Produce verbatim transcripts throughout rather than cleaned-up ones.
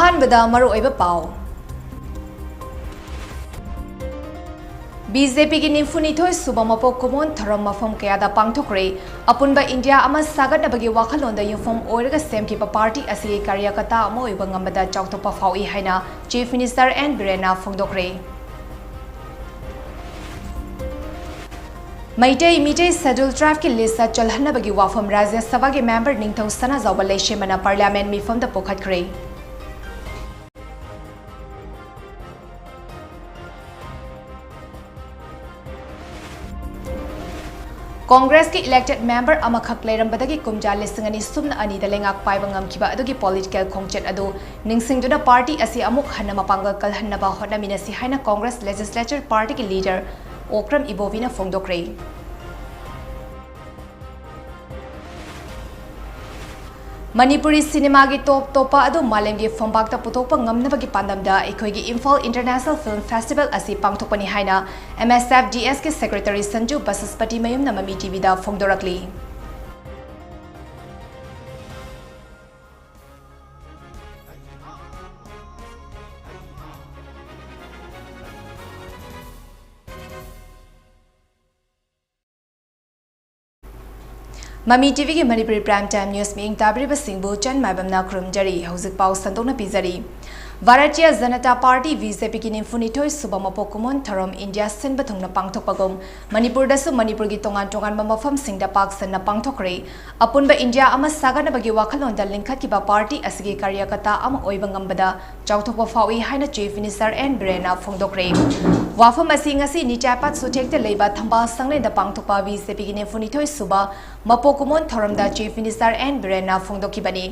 ꯑꯍꯥꯟꯕꯗ ꯃꯔꯨꯑꯣꯏꯕ ꯄꯥꯎ꯫ ꯕꯤ ꯖꯦ ꯄꯤꯒꯤ ꯅꯤꯐꯨꯅꯤꯊꯣꯏ ꯁꯨꯕ ꯃꯄꯣꯛ ꯀꯨꯝꯑꯣꯟ ꯊꯧꯔꯝ ꯃꯐꯝ ꯀꯌꯥꯗ ꯄꯥꯡꯊꯣꯛꯈ꯭ꯔꯦ꯫ ꯑꯄꯨꯟꯕ ꯏꯟꯗꯤꯌꯥ ꯑꯃ ꯁꯥꯒꯠꯅꯕꯒꯤ ꯋꯥꯈꯜꯂꯣꯟꯗ ꯌꯨꯝꯐꯝ ꯑꯣꯏꯔꯒ ꯁꯦꯝꯈꯤꯕ ꯄꯥꯔꯇꯤ ꯑꯁꯤꯒꯤ ꯀꯥꯔꯌꯀꯔꯇꯥ ꯑꯃ ꯑꯣꯏꯕ ꯉꯝꯕꯗ ꯆꯥꯎꯊꯣꯛꯄ ꯐꯥꯎꯏ ꯍꯥꯏꯅ ꯆꯤꯐ ꯃꯤꯅꯤꯁꯇꯔ ꯑꯦꯟ ꯕꯤꯔꯦꯟꯅ ꯐꯣꯡꯗꯣꯛꯈ꯭ꯔꯦ꯫ ꯃꯩꯇꯩ ꯃꯤꯇꯩ ꯁꯦꯗ꯭ꯌꯨꯜ ꯇ꯭ꯔꯥꯏꯕꯀꯤ ꯂꯤꯁꯇ ꯆꯜꯍꯟꯅꯕꯒꯤ ꯋꯥꯐꯝ ꯔꯥꯖ꯭ꯌ ꯁꯚꯥꯒꯤ ꯃꯦꯝꯕꯔ ꯅꯤꯡꯊꯧ ꯁꯅꯥꯖꯥꯎꯕ ꯂꯩꯁꯦꯝꯕꯅ ꯄꯥꯔꯂꯤꯌꯥꯃꯦꯟ ꯃꯤꯐꯝꯗ ꯄꯨꯈꯠꯈ꯭ꯔꯦ꯫ ꯀꯣꯡꯒ꯭ꯔꯦꯁꯀꯤ ꯏꯂꯦꯛꯇꯦꯗ ꯃꯦꯝꯕꯔ ꯑꯃꯈꯛ ꯂꯩꯔꯝꯕꯗꯒꯤ ꯀꯨꯝꯖꯥ ꯂꯤꯁꯤꯡ ꯑꯅꯤ ꯁꯨꯞꯅ ꯑꯅꯤꯗ ꯂꯩꯉꯥꯛ ꯄꯥꯏꯕ ꯉꯝꯈꯤꯕ ꯑꯗꯨꯒꯤ ꯄꯣꯂꯤꯇꯤꯀꯦꯜ ꯈꯣꯡꯆꯠ ꯑꯗꯨ ꯅꯤꯡꯁꯤꯡꯗꯨꯅ ꯄꯥꯔꯇꯤ ꯑꯁꯤ ꯑꯃꯨꯛ ꯍꯟꯅ ꯃꯄꯥꯡꯒꯜ ꯀꯜꯍꯟꯅꯕ ꯍꯣꯠꯅꯃꯤꯟꯅꯁꯤ ꯍꯥꯏꯅ ꯀꯣꯡꯒ꯭ꯔꯦꯁ ꯂꯦꯖꯤꯁꯂꯦꯆꯔ ꯄꯥꯔꯇꯤꯒꯤ ꯂꯤꯗꯔ ꯑꯣꯀ꯭ꯔꯝ ꯏꯕꯣꯕꯤꯅ ꯐꯣꯡꯗꯣꯛꯈ꯭ꯔꯦ꯫ ꯃꯅꯤꯄꯨꯔꯤ ꯁꯤꯅꯦꯃꯥꯒꯤ ꯇꯣꯞ ꯇꯣꯞꯄ ꯑꯗꯨ ꯃꯥꯂꯦꯝꯒꯤ ꯐꯝꯕꯥꯛꯇ ꯄꯨꯊꯣꯛꯄ ꯉꯝꯅꯕꯒꯤ ꯄꯥꯟꯗꯝꯗ ꯑꯩꯈꯣꯏꯒꯤ ꯏꯝꯐꯥꯜ ꯏꯟꯇꯔꯅꯦꯁꯅꯦꯜ ꯐꯤꯜꯝ ꯐꯦꯁꯇꯤꯚꯦꯜ ꯑꯁꯤ ꯄꯥꯡꯊꯣꯛꯄꯅꯤ ꯍꯥꯏꯅ ꯑꯦꯝ ꯑꯦꯁ ꯑꯦꯐ ꯗꯤ ꯑꯦꯁꯀꯤ ꯁꯦꯀ꯭ꯔꯦꯇꯔꯤ ꯁꯟꯖꯨ ꯕꯁꯁꯄꯇꯤ ꯃꯌꯨꯝꯅ ꯃꯃꯤ ꯇꯤꯚꯤꯗ ꯐꯣꯡꯗꯣꯔꯛꯂꯤ꯫ ꯃꯃꯤ ꯇꯤꯚꯤꯒꯤ ꯃꯅꯤꯄꯨꯔꯤ ꯄ꯭ꯔꯥꯏꯝ ꯇꯥꯏꯝ ꯅ꯭ꯌꯨꯁ ꯃꯤꯠꯌꯦꯡ ꯇꯥꯕꯤꯔꯤꯕꯁꯤꯡꯕꯨ ꯆꯟ ꯃꯥꯏꯕꯝꯅ ꯈꯨꯔꯨꯝꯖꯔꯤ꯫ ꯍꯧꯖꯤꯛ ꯄꯥꯎ ꯁꯟꯗꯣꯛꯅ ꯄꯤꯖꯔꯤ꯫ Bharatiya Janata party, B J ꯄꯤꯒꯤ ꯅꯤꯐꯨꯅꯤꯊꯣꯏ ꯁꯨꯕ ꯃꯄꯣꯛ ꯀꯨꯝꯑꯣꯟ ꯊꯧꯔꯝ ꯏꯟꯗꯤꯌꯥ ꯁꯤꯟꯕ ꯊꯨꯡꯅ ꯄꯥꯡꯊꯣꯛꯄꯒꯨꯝ ꯃꯅꯤꯄꯨꯔꯗꯁꯨ ꯃꯅꯤꯄꯨꯔꯒꯤ ꯇꯣꯉꯥꯟ ꯇꯣꯉꯥꯟꯕ ꯃꯐꯝꯁꯤꯡꯗ ꯄꯥꯛ ꯁꯟꯅ ꯄꯥꯡꯊꯣꯛꯈ꯭ꯔꯦ꯫ ꯑꯄꯨꯟꯕ ꯏꯟꯗꯤꯌꯥ ꯑꯃ ꯁꯥꯒꯠꯅꯕꯒꯤ ꯋꯥꯈꯜꯂꯣꯟꯗ ꯂꯤꯡꯈꯠꯈꯤꯕ ꯄꯥꯔꯇꯤ ꯑꯁꯤꯒꯤ ꯀꯥꯔꯌꯀꯔꯇꯥ ꯑꯃ ꯑꯣꯏꯕ ꯉꯝꯕꯗ ꯆꯥꯎꯊꯣꯛꯄ ꯐꯥꯎꯏ ꯍꯥꯏꯅ ꯆꯤꯐ ꯃꯤꯅꯤꯁꯇꯔ ꯑꯦꯟ ꯕꯤꯔꯦꯟꯅ ꯐꯣꯡꯗꯣꯛꯈ꯭ꯔꯦ꯫ ꯋꯥꯐꯝ ꯑꯁꯤ ꯉꯁꯤ ꯅꯤꯆꯥꯏꯄꯥꯠ ꯁꯨꯊꯦꯛꯇ ꯂꯩꯕ ꯊꯝꯕꯥꯜ ꯁꯪꯂꯦꯟꯗ ꯄꯥꯡꯊꯣꯛꯄ ꯕꯤ ꯖꯦ ꯄꯤꯒꯤ ꯅꯤꯐꯨꯅꯤꯊꯣꯏ ꯁꯨꯕ ꯃꯄꯣꯛ ꯀꯨꯝꯑꯣꯟ ꯊꯧꯔꯝꯗ ꯆꯤꯐ ꯃꯤꯅꯤꯁꯇꯔ ꯑꯦꯟ ꯕꯤꯔꯦꯟꯅ ꯐꯣꯡꯗꯣꯛꯈꯤꯕꯅꯤ꯫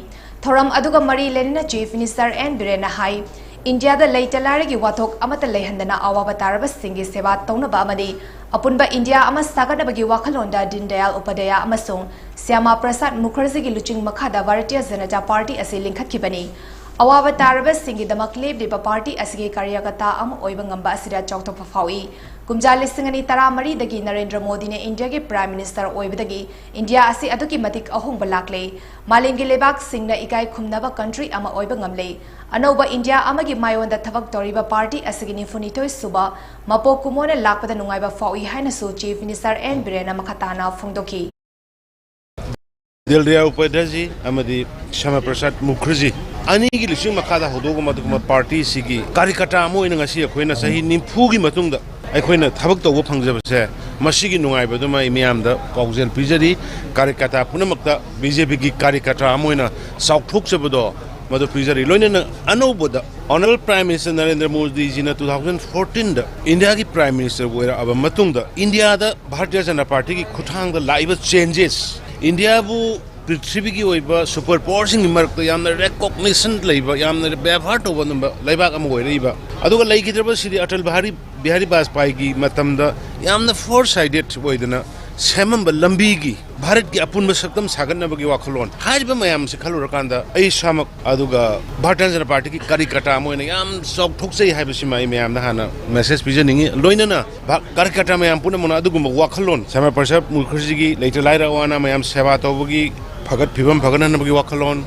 ꯊꯧꯔꯝ ꯑꯗꯨꯒ ꯃꯔꯤ ꯂꯩꯅꯅ ꯆꯤꯐ ꯃꯤꯅꯤꯁꯇꯔ ꯑꯦꯟ ꯕꯤꯔꯦꯟꯅ ꯍꯥꯏ, ꯏꯟꯗꯤꯌꯥꯗ ꯂꯩꯇ ꯂꯥꯏꯔꯒꯤ ꯋꯥꯊꯣꯛ ꯑꯃꯠꯇ ꯂꯩꯍꯟꯗꯅ ꯑꯋꯥꯕ ꯇꯥꯔꯕꯁꯤꯡꯒꯤ ꯁꯦꯕꯥ ꯇꯧꯅꯕ ꯑꯃꯗꯤ ꯑꯄꯨꯟꯕ ꯏꯟꯗꯤꯌꯥ ꯑꯃ ꯁꯥꯒꯠꯅꯕꯒꯤ ꯋꯥꯈꯜꯂꯣꯟꯗ ꯗꯤꯟ ꯗꯌꯥꯜ ꯎꯄꯥꯙ꯭ꯌꯥꯌ ꯑꯃꯁꯨꯡ ꯁ꯭ꯌꯥꯃꯥ ꯄ꯭ꯔꯁꯥꯗ ꯃꯨꯈꯔꯖꯤꯒꯤ ꯂꯨꯆꯤꯡ ꯃꯈꯥꯗ ꯚꯥꯔꯇꯤꯌ ꯖꯅꯇꯥ ꯄꯥꯔꯇꯤ ꯑꯁꯤ ꯂꯤꯡꯈꯠꯈꯤꯕꯅꯤ꯫ ꯑꯋꯥꯕ ꯇꯥꯔꯕꯁꯤꯡꯒꯤꯗꯃꯛ ꯂꯦꯞꯂꯤꯕ ꯄꯥꯔꯇꯤ ꯑꯁꯤꯒꯤ ꯀꯥꯔꯌꯀꯔꯇꯥ ꯑꯃ ꯑꯣꯏꯕ ꯉꯝꯕ ꯑꯁꯤꯗ ꯆꯥꯎꯊꯣꯛꯄ ꯐꯥꯎꯏ꯫ ꯀꯨꯝꯖꯥ ꯂꯤꯁꯤꯡ ꯑꯅꯤ ꯇꯔꯥꯃꯔꯤꯗꯒꯤ ꯅꯔꯦꯟꯗ꯭ꯔ ꯃꯣꯗꯤꯅ ꯏꯟꯗꯤꯌꯥꯒꯤ ꯄ꯭ꯔꯥꯏꯝ ꯃꯤꯅꯤꯁꯇꯔ ꯑꯣꯏꯕꯗꯒꯤ ꯏꯟꯗꯤꯌꯥ ꯑꯁꯤ ꯑꯗꯨꯛꯀꯤ ꯃꯇꯤꯛ ꯑꯍꯣꯡꯕ ꯂꯥꯛꯂꯦ꯫ ꯃꯥꯂꯦꯝꯒꯤ ꯂꯩꯕꯥꯛꯁꯤꯡꯅ ꯏꯀꯥꯏ ꯈꯨꯝꯅꯕ ꯀꯟꯇ꯭ꯔꯤ ꯑꯃ ꯑꯣꯏꯕ ꯉꯝꯂꯦ꯫ ꯑꯅꯧꯕ ꯏꯟꯗꯤꯌꯥ ꯑꯃꯒꯤ ꯃꯥꯌꯣꯟꯗ ꯊꯕꯛ ꯇꯧꯔꯤꯕ ꯄꯥꯔꯇꯤ ꯑꯁꯤꯒꯤ ꯅꯤꯐꯨꯅꯤꯊꯣꯏ ꯁꯨꯕ ꯃꯄꯣꯛ ꯀꯨꯝꯑꯣꯟꯅ ꯂꯥꯛꯄꯗ ꯅꯨꯡꯉꯥꯏꯕ ꯐꯥꯎꯏ ꯍꯥꯏꯅꯁꯨ ꯆꯤꯐ ꯃꯤꯅꯤꯁꯇꯔ ꯑꯦꯟ ꯕꯤꯔꯦꯟꯅ ꯃꯈꯥ ꯇꯥꯅ ꯐꯣꯡꯗꯣꯛꯈꯤ꯫ ꯗꯤꯜꯗꯌꯥ ꯎꯄꯥꯙ꯭ꯌꯥꯖꯤ ꯑꯃꯗꯤ ꯁ꯭ꯌꯥꯃꯥ ꯄ꯭ꯔꯁꯥꯗ ꯃꯨꯈꯔꯖꯤ ꯑꯅꯤꯒꯤ ꯂꯨꯆꯤꯡ ꯃꯈꯥꯗ ꯍꯧꯗꯣꯛꯑꯒ ꯃꯗꯨꯒꯨꯝꯕ ꯄꯥꯔꯇꯤꯁꯤꯒꯤ ꯀꯥꯔꯤꯀꯇꯥ ꯑꯃ ꯑꯣꯏꯅ ꯉꯁꯤ ꯑꯩꯈꯣꯏꯅ ꯆꯍꯤ ꯅꯤꯐꯨꯒꯤ ꯃꯇꯨꯡꯗ ꯑꯩꯈꯣꯏꯅ ꯊꯕꯛ ꯇꯧꯕ ꯐꯪꯖꯕꯁꯦ, ꯃꯁꯤꯒꯤ ꯅꯨꯡꯉꯥꯏꯕꯗꯨꯃ ꯑꯩ ꯃꯤꯌꯥꯝꯗ ꯄꯥꯎꯖꯦꯜ ꯄꯤꯖꯔꯤ꯫ ꯀꯥꯔꯤꯀꯇꯥ ꯄꯨꯝꯅꯃꯛꯇ ꯕꯤ ꯖꯦ ꯄꯤꯒꯤ ꯀꯥꯔꯤꯀꯇꯥ ꯑꯃ ꯑꯣꯏꯅ ꯆꯥꯎꯊꯣꯛꯆꯕꯗꯣ ꯃꯗꯨ ꯄꯤꯖꯔꯤ꯫ ꯂꯣꯏꯅꯅ ꯑꯅꯧꯕꯗ Honourable Prime Minister Narendra ꯃꯣꯗꯤꯖꯤꯅ two thousand fourteen ꯗ ꯏꯟꯗꯤꯌꯥꯒꯤ ꯄ꯭ꯔꯥꯏꯝ ꯃꯤꯅꯤꯁꯇꯔ ꯑꯣꯏꯔꯛꯑꯕ ꯃꯇꯨꯡꯗ ꯏꯟꯗꯤꯌꯥꯗ ꯚꯥꯔꯇꯤꯌ ꯖꯅꯇꯥ ꯄꯥꯔꯇꯤꯒꯤ ꯈꯨꯠꯊꯥꯡꯗ ꯂꯥꯛꯏꯕ ꯆꯦꯟꯖꯦꯁ, ꯏꯟꯗꯤꯌꯥꯕꯨ ꯄ꯭ꯔꯤꯊꯤꯕꯤꯒꯤ ꯑꯣꯏꯕ ꯁꯨꯄꯔ ꯄꯥꯋꯔꯁꯤꯡꯒꯤ ꯃꯔꯛꯇ ꯌꯥꯝꯅ ꯔꯦꯀꯣꯒꯅꯤꯁꯟ ꯂꯩꯕ, ꯌꯥꯝꯅ ꯕꯦꯕꯥꯔ ꯇꯧꯕ ꯉꯝꯕ ꯂꯩꯕꯥꯛ ꯑꯃ ꯑꯣꯏꯔꯛꯏꯕ, ꯑꯗꯨꯒ ꯂꯩꯈꯤꯗ꯭ꯔꯕ ꯁ꯭ꯔꯤ ꯑꯇꯜ ꯕꯤꯍꯥꯔꯤ, ꯕꯤꯍꯥꯔꯤ ꯕꯥꯖꯄꯥꯏꯒꯤ ꯃꯇꯝꯗ ꯌꯥꯝꯅ ꯐꯣꯔ ꯁꯥꯏꯗꯦꯠ ꯑꯣꯏꯗꯅ ꯁꯦꯝꯃꯝꯕ ꯂꯝꯕꯤꯒꯤ ꯚꯥꯔꯠꯀꯤ ꯑꯄꯨꯟꯕ ꯁꯛꯇꯝ ꯁꯥꯒꯠꯅꯕꯒꯤ ꯋꯥꯈꯜꯂꯣꯟ, ꯍꯥꯏꯔꯤꯕ ꯃꯌꯥꯝꯁꯤ ꯈꯜꯂꯨꯔꯀꯥꯟꯗ ꯑꯩ ꯏꯁꯥꯃꯛ ꯑꯗꯨꯒ ꯚꯥꯔꯇꯤꯌ ꯖꯅꯇꯥ ꯄꯥꯔꯇꯤꯒꯤ ꯀꯥꯔꯤꯀꯇꯥ ꯑꯃ ꯑꯣꯏꯅ ꯌꯥꯝ ꯆꯥꯎꯊꯣꯛꯆꯩ ꯍꯥꯏꯕꯁꯤꯃ ꯑꯩ ꯃꯌꯥꯝꯗ ꯍꯥꯟꯅ ꯃꯦꯁꯦꯖ ꯄꯤꯖꯅꯤꯡꯉꯤ꯫ ꯂꯣꯏꯅꯅ ꯚꯥ-, ꯀꯥꯔꯤꯀꯇꯥ ꯃꯌꯥꯝ ꯄꯨꯝꯅꯃꯛꯅ ꯑꯗꯨꯒꯨꯝꯕ ꯋꯥꯈꯜꯂꯣꯟ, ꯁ꯭ꯌꯥꯃꯥ ꯄ꯭ꯔꯁꯥꯗ ꯃꯨꯈꯔꯖꯤꯒꯤ ꯂꯩꯇ ꯂꯥꯏꯔ ꯑꯋꯥ ꯑꯅꯥ ꯃꯌꯥꯝ ꯁꯦꯕꯥ ꯇꯧꯕꯒꯤ ꯐꯒꯠ ꯐꯤꯕꯝ ꯐꯒꯠꯍꯟꯅꯕꯒꯤ ꯋꯥꯈꯜꯂꯣꯟ,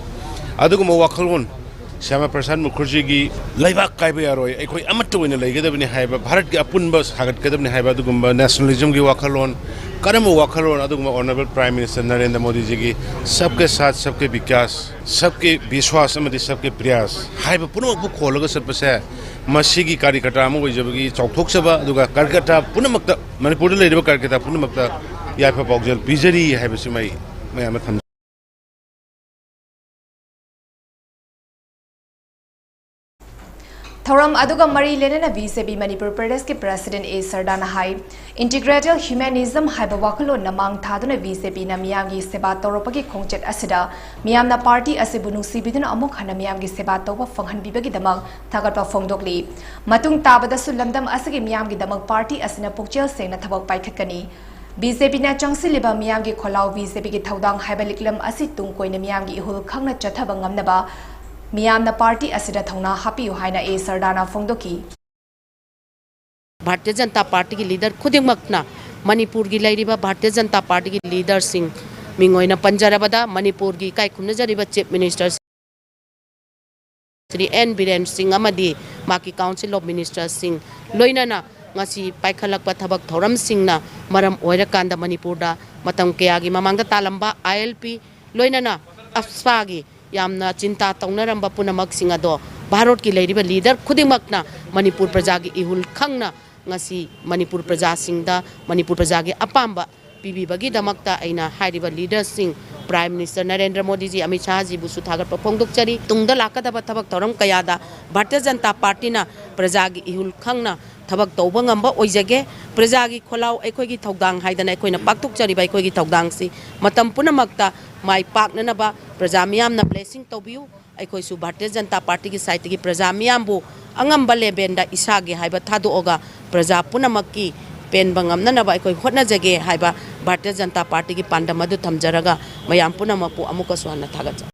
ꯑꯗꯨꯒꯨꯝꯕ ꯋꯥꯈꯜꯂꯣꯟ, ꯁ꯭ꯌꯥꯃꯥ ꯄ꯭ꯔꯁꯥꯗ ꯃꯨꯈꯔꯖꯤꯒꯤ "ꯂꯩꯕꯥꯛ ꯀꯥꯏꯕ ꯌꯥꯔꯣꯏ, ꯑꯩꯈꯣꯏ ꯑꯃꯠꯇ ꯑꯣꯏꯅ ꯂꯩꯒꯗꯕꯅꯤ" ꯍꯥꯏꯕ, ꯚꯥꯔꯠꯀꯤ ꯑꯄꯨꯟꯕ ꯁꯥꯒꯠꯀꯗꯕꯅꯤ ꯍꯥꯏꯕ ꯑꯗꯨꯒꯨꯝꯕ ꯅꯦꯁꯅꯦꯂꯤꯖꯝꯒꯤ ꯋꯥꯈꯜꯂꯣꯟ, ꯀꯔꯝꯕ ꯋꯥꯈꯜꯂꯣꯟ ꯑꯗꯨꯒꯨꯝꯕ Honourable Prime Minister Narendra ꯃꯣꯗꯤꯖꯤꯒꯤ "ꯁꯕꯀꯦ ꯁꯥꯊ ꯁꯕꯀꯦ Vikas, ꯁꯕꯀꯦ ꯕꯤꯁ꯭ꯋꯥꯁ ꯑꯃꯗꯤ ꯁꯕꯀꯦ ꯄ꯭ꯔꯌꯥꯁ" ꯍꯥꯏꯕ ꯄꯨꯝꯅꯃꯛꯄꯨ ꯈꯣꯜꯂꯒ ꯆꯠꯄꯁꯦ, ꯃꯁꯤꯒꯤ ꯀꯥꯔꯤꯀꯇꯥ ꯑꯃ ꯑꯣꯏꯖꯕꯒꯤ ꯆꯥꯎꯊꯣꯛꯆꯕ, ꯑꯗꯨꯒ ꯀꯥꯔꯤꯀꯇꯥ ꯄꯨꯝꯅꯃꯛꯇ, ꯃꯅꯤꯄꯨꯔꯗ ꯂꯩꯔꯤꯕ ꯀꯥꯔꯤꯀꯇꯥ ꯄꯨꯝꯅꯃꯛꯇ ꯌꯥꯏꯐ ꯄꯥꯎꯖꯦꯜ ꯄꯤꯖꯔꯤ ꯍꯥꯏꯕꯁꯤꯃ ꯑꯩ ꯃꯌꯥꯝꯗ ꯊꯝꯖꯒꯦ꯫ ꯊꯧꯔꯝ ꯑꯗꯨꯒ ꯃꯔꯤ ꯂꯩꯅꯅ ꯕꯤ ꯖꯦ ꯄꯤ ꯃꯅꯤꯄꯨꯔ ꯄ꯭ꯔꯗꯦꯁꯀꯤ ꯄ꯭ꯔꯦꯁꯤꯗꯦꯟꯠ ꯑꯦ ꯁꯔꯗꯥꯅ ꯍꯥꯏ, ꯏꯟꯇꯤꯒ꯭ꯔꯦꯇꯦꯗ ꯍ꯭ꯌꯨꯃꯦꯅꯤꯖꯝ ꯍꯥꯏꯕ ꯋꯥꯈꯜꯂꯣꯟꯅ ꯃꯥꯡ ꯊꯥꯗꯨꯅ ꯕꯤ ꯖꯦ ꯄꯤꯅ ꯃꯤꯌꯥꯝꯒꯤ ꯁꯦꯕꯥ ꯇꯧꯔꯛꯄꯒꯤ ꯈꯣꯡꯆꯠ ꯑꯁꯤꯗ ꯃꯤꯌꯥꯝꯅ ꯄꯥꯔꯇꯤ ꯑꯁꯤꯕꯨ ꯅꯨꯡꯁꯤꯕꯤꯗꯨꯅ ꯑꯃꯨꯛ ꯍꯟꯅ ꯃꯤꯌꯥꯝꯒꯤ ꯁꯦꯕꯥ ꯇꯧꯕ ꯐꯪꯍꯟꯕꯤꯕꯒꯤꯗꯃꯛ ꯊꯥꯒꯠꯄ ꯐꯣꯡꯗꯣꯛꯂꯤ꯫ ꯃꯇꯨꯡ ꯇꯥꯕꯗꯁꯨ ꯂꯝꯗꯝ ꯑꯁꯤꯒꯤ ꯃꯤꯌꯥꯝꯒꯤꯗꯃꯛ ꯄꯥꯔꯇꯤ ꯑꯁꯤꯅ ꯄꯨꯛꯆꯦꯜ ꯁꯦꯡꯅ ꯊꯕꯛ ꯄꯥꯏꯈꯠꯀꯅꯤ꯫ ꯕꯤ ꯖꯦ ꯄꯤꯅ ꯆꯪꯁꯤꯜꯂꯤꯕ ꯃꯤꯌꯥꯝꯒꯤ ꯈꯣꯜꯂꯥꯎ ꯕꯤ ꯖꯦ ꯄꯤꯒꯤ ꯊꯧꯗꯥꯡ ꯍꯥꯏꯕ ꯂꯤꯛꯂꯝ ꯑꯁꯤ ꯇꯨꯡ ꯀꯣꯏꯅ ꯃꯤꯌꯥꯝꯒꯤ ꯏꯍꯨꯜ ꯈꯪꯅ ꯆꯠꯊꯕ ꯉꯝꯅꯕ ꯃꯤꯌꯥꯝꯅ ꯄꯥꯔꯇꯤ ꯑꯁꯤꯗ ꯊꯧꯅꯥ ꯍꯥꯞꯄꯤꯌꯨ ꯍꯥꯏꯅ ꯑꯦ ꯁꯔꯗꯥꯅ ꯐꯣꯡꯗꯣꯛꯈꯤ꯫ ꯚꯥꯔꯇꯤꯌ ꯖꯅꯇꯥ ꯄꯥꯔꯇꯤꯒꯤ ꯂꯤꯗꯔ ꯈꯨꯗꯤꯡꯃꯛꯅ ꯃꯅꯤꯄꯨꯔꯒꯤ ꯂꯩꯔꯤꯕ ꯚꯥꯔꯇꯤꯌ ꯖꯅꯇꯥ ꯄꯥꯔꯇꯤꯒꯤ ꯂꯤꯗꯔꯁꯤꯡ, ꯃꯤꯡ ꯑꯣꯏꯅ ꯄꯟꯖꯔꯕꯗ ꯃꯅꯤꯄꯨꯔꯒꯤ ꯏꯀꯥꯏ ꯈꯨꯝꯅꯖꯔꯤꯕ chief minister Shri N Biren Singh ꯑꯃꯗꯤ ꯃꯍꯥꯛꯀꯤ ꯀꯥꯎꯟꯁꯤꯜ ꯑꯣꯐ ꯃꯤꯅꯤꯁꯇꯔꯁꯤꯡ, ꯂꯣꯏꯅꯅ ꯉꯁꯤ ꯄꯥꯏꯈꯠꯂꯛꯄ ꯊꯕꯛ ꯊꯧꯔꯝꯁꯤꯡꯅ ꯃꯔꯝ ꯑꯣꯏꯔꯀꯥꯟꯗ ꯃꯅꯤꯄꯨꯔꯗ ꯃꯇꯝ ꯀꯌꯥꯒꯤ ꯃꯃꯥꯡꯗ ꯇꯥꯜꯂꯝꯕ ꯑꯥꯏ ꯑꯦꯜ ꯄꯤ, ꯂꯣꯏꯅꯅ ꯑꯞꯁꯥꯒꯤ ꯌꯥꯝꯅ ꯆꯤꯟꯇꯥ ꯇꯧꯅꯔꯝꯕ ꯄꯨꯝꯅꯃꯛꯁꯤꯡ ꯑꯗꯣ ꯚꯥꯔꯠꯀꯤ ꯂꯩꯔꯤꯕ ꯂꯤꯗꯔ ꯈꯨꯗꯤꯡꯃꯛꯅ ꯃꯅꯤꯄꯨꯔ ꯄ꯭ꯔꯖꯥꯒꯤ ꯏꯍꯨꯜ ꯈꯪꯅ ꯉꯁꯤ ꯃꯅꯤꯄꯨꯔ ꯄ꯭ꯔꯖꯥꯁꯤꯡꯗ ꯃꯅꯤꯄꯨꯔ ꯄ꯭ꯔꯖꯥꯒꯤ ꯑꯄꯥꯝꯕ ꯄꯤꯕꯤꯕꯒꯤꯗꯃꯛꯇ ꯑꯩꯅ ꯍꯥꯏꯔꯤꯕ ꯂꯤꯗꯔꯁꯤꯡ, ꯄ꯭ꯔꯥꯏꯝ ꯃꯤꯅꯤꯁꯇꯔ ꯅꯔꯦꯟꯗ꯭ꯔ ꯃꯣꯗꯤꯖꯤ, ꯑꯃꯤꯠ ꯁꯥꯍꯖꯤꯕꯨꯁꯨ ꯊꯥꯒꯠꯄ ꯐꯣꯡꯗꯣꯛꯆꯔꯤ꯫ ꯇꯨꯡꯗ ꯂꯥꯛꯀꯗꯕ ꯊꯕꯛ ꯊꯧꯔꯝ ꯀꯌꯥꯗ ꯚꯥꯔꯇꯤꯌ ꯖꯅꯇꯥ ꯄꯥꯔꯇꯤꯅ ꯄ꯭ꯔꯖꯥꯒꯤ ꯏꯍꯨꯜ ꯈꯪꯅ ꯊꯕꯛ ꯇꯧꯕ ꯉꯝꯕ ꯑꯣꯏꯖꯒꯦ꯫ ꯄ꯭ꯔꯖꯥꯒꯤ ꯈꯣꯜꯂꯥꯎ ꯑꯩꯈꯣꯏꯒꯤ ꯊꯧꯗꯥꯡ ꯍꯥꯏꯗꯅ ꯑꯩꯈꯣꯏꯅ ꯄꯥꯡꯊꯣꯛꯆꯔꯤꯕ ꯑꯩꯈꯣꯏꯒꯤ ꯊꯧꯗꯥꯡꯁꯤ ꯃꯇꯝ ꯄꯨꯝꯅꯃꯛꯇ ꯃꯥꯏ ꯄꯥꯛꯅꯅꯕ ꯄ꯭ꯔꯖꯥ ꯃꯤꯌꯥꯝꯅ ꯕ꯭ꯂꯦꯁꯤꯡ ꯇꯧꯕꯤꯌꯨ꯫ ꯑꯩꯈꯣꯏꯁꯨ ꯚꯥꯔꯇꯤꯌ ꯖꯅꯇꯥ ꯄꯥꯔꯇꯤꯒꯤ ꯁꯥꯏꯠꯇꯒꯤ ꯄ꯭ꯔꯖꯥ ꯃꯤꯌꯥꯝꯕꯨ ꯑꯉꯝꯕ ꯂꯦꯕꯦꯟꯗ ꯏꯁꯥꯒꯤ ꯍꯥꯏꯕ ꯊꯥꯗꯣꯛꯑꯒ ꯄ꯭ꯔꯖꯥ ꯄꯨꯝꯅꯃꯛꯀꯤ ꯄꯦꯟꯕ ꯉꯝꯅꯅꯕ ꯑꯩꯈꯣꯏ ꯍꯣꯠꯅꯖꯒꯦ ꯍꯥꯏꯕ ꯚꯥꯔꯇꯤꯌ ꯖꯅꯇꯥ ꯄꯥꯔꯇꯤꯒꯤ ꯄꯥꯟꯗꯝ ꯑꯗꯨ ꯊꯝꯖꯔꯒ ꯃꯌꯥꯝ ꯄꯨꯝꯅꯃꯛꯄꯨ ꯑꯃꯨꯛꯀꯁꯨ ꯍꯟꯅ ꯊꯥꯒꯠꯆꯔꯤ꯫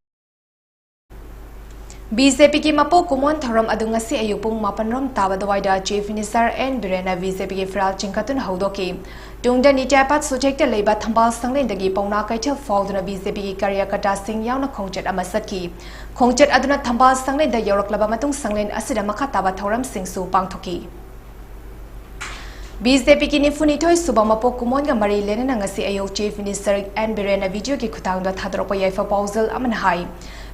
ꯕꯤ ꯖꯦ ꯄꯤꯒꯤ ꯃꯄꯣꯛ ꯀꯨꯝꯑꯣꯟ ꯊꯧꯔꯝ ꯑꯗꯨ ꯉꯁꯤ ꯑꯌꯨꯛ ꯄꯨꯡ ꯃꯥꯄꯟ ꯔꯣꯝ ꯇꯥꯕ ꯑꯗꯨꯋꯥꯏꯗ ꯆꯤꯐ ꯃꯤꯅꯤꯁꯇꯔ ꯑꯦꯟ ꯕꯤꯔꯦꯟꯅ ꯕꯤ ꯖꯦ ꯄꯤꯒꯤ ꯐꯤꯔꯥꯜ ꯆꯤꯡꯈꯠꯇꯨꯅ ꯍꯧꯗꯣꯛꯈꯤ꯫ ꯇꯨꯡꯗ ꯅꯤꯇ꯭ꯌꯥꯄꯥꯠ ꯁꯨꯆꯦꯛꯇ ꯂꯩꯕ ꯊꯝꯕꯥꯜ ꯁꯪꯂꯦꯟꯗꯒꯤ ꯄꯥꯎꯅꯥ ꯀꯩꯊꯦꯜ ꯐꯥꯎꯗꯨꯅ ꯕꯤ ꯖꯦ ꯄꯤꯒꯤ ꯀꯥꯔꯌꯀꯔꯇꯥꯁꯤꯡ ꯌꯥꯎꯅ ꯈꯣꯡꯆꯠ ꯑꯃ ꯆꯠꯈꯤ꯫ ꯈꯣꯡꯆꯠ ꯑꯗꯨꯅ ꯊꯝꯕꯥꯜ ꯁꯪꯂꯦꯟꯗ ꯌꯧꯔꯛꯂꯕ ꯃꯇꯨꯡ ꯁꯪꯂꯦꯟ ꯑꯁꯤꯗ ꯃꯈꯥ ꯇꯥꯕ ꯊꯧꯔꯝꯁꯤꯡꯁꯨ ꯄꯥꯡꯊꯣꯛꯈꯤ꯫ ꯕꯤ ꯖꯦ ꯄꯤꯒꯤ ꯅꯤꯐꯨꯅꯤꯊꯣꯏ ꯁꯨꯕ ꯃꯄꯣꯛ ꯀꯨꯝꯑꯣꯟꯒ ꯃꯔꯤ ꯂꯩꯅꯅ ꯉꯁꯤ ꯑꯌꯨꯛ ꯆꯤꯐ ꯃꯤꯅꯤꯁꯇꯔ ꯑꯦꯟ ꯕꯤꯔꯦꯟꯅ ꯚꯤꯗꯤꯑꯣꯒꯤ ꯈꯨꯠꯊꯥꯡꯗ ꯊꯥꯗꯣꯔꯛꯄ ꯌꯥꯏꯐ ꯄꯥꯎꯖꯦꯜ ꯑꯃꯅ ꯍꯥꯏ,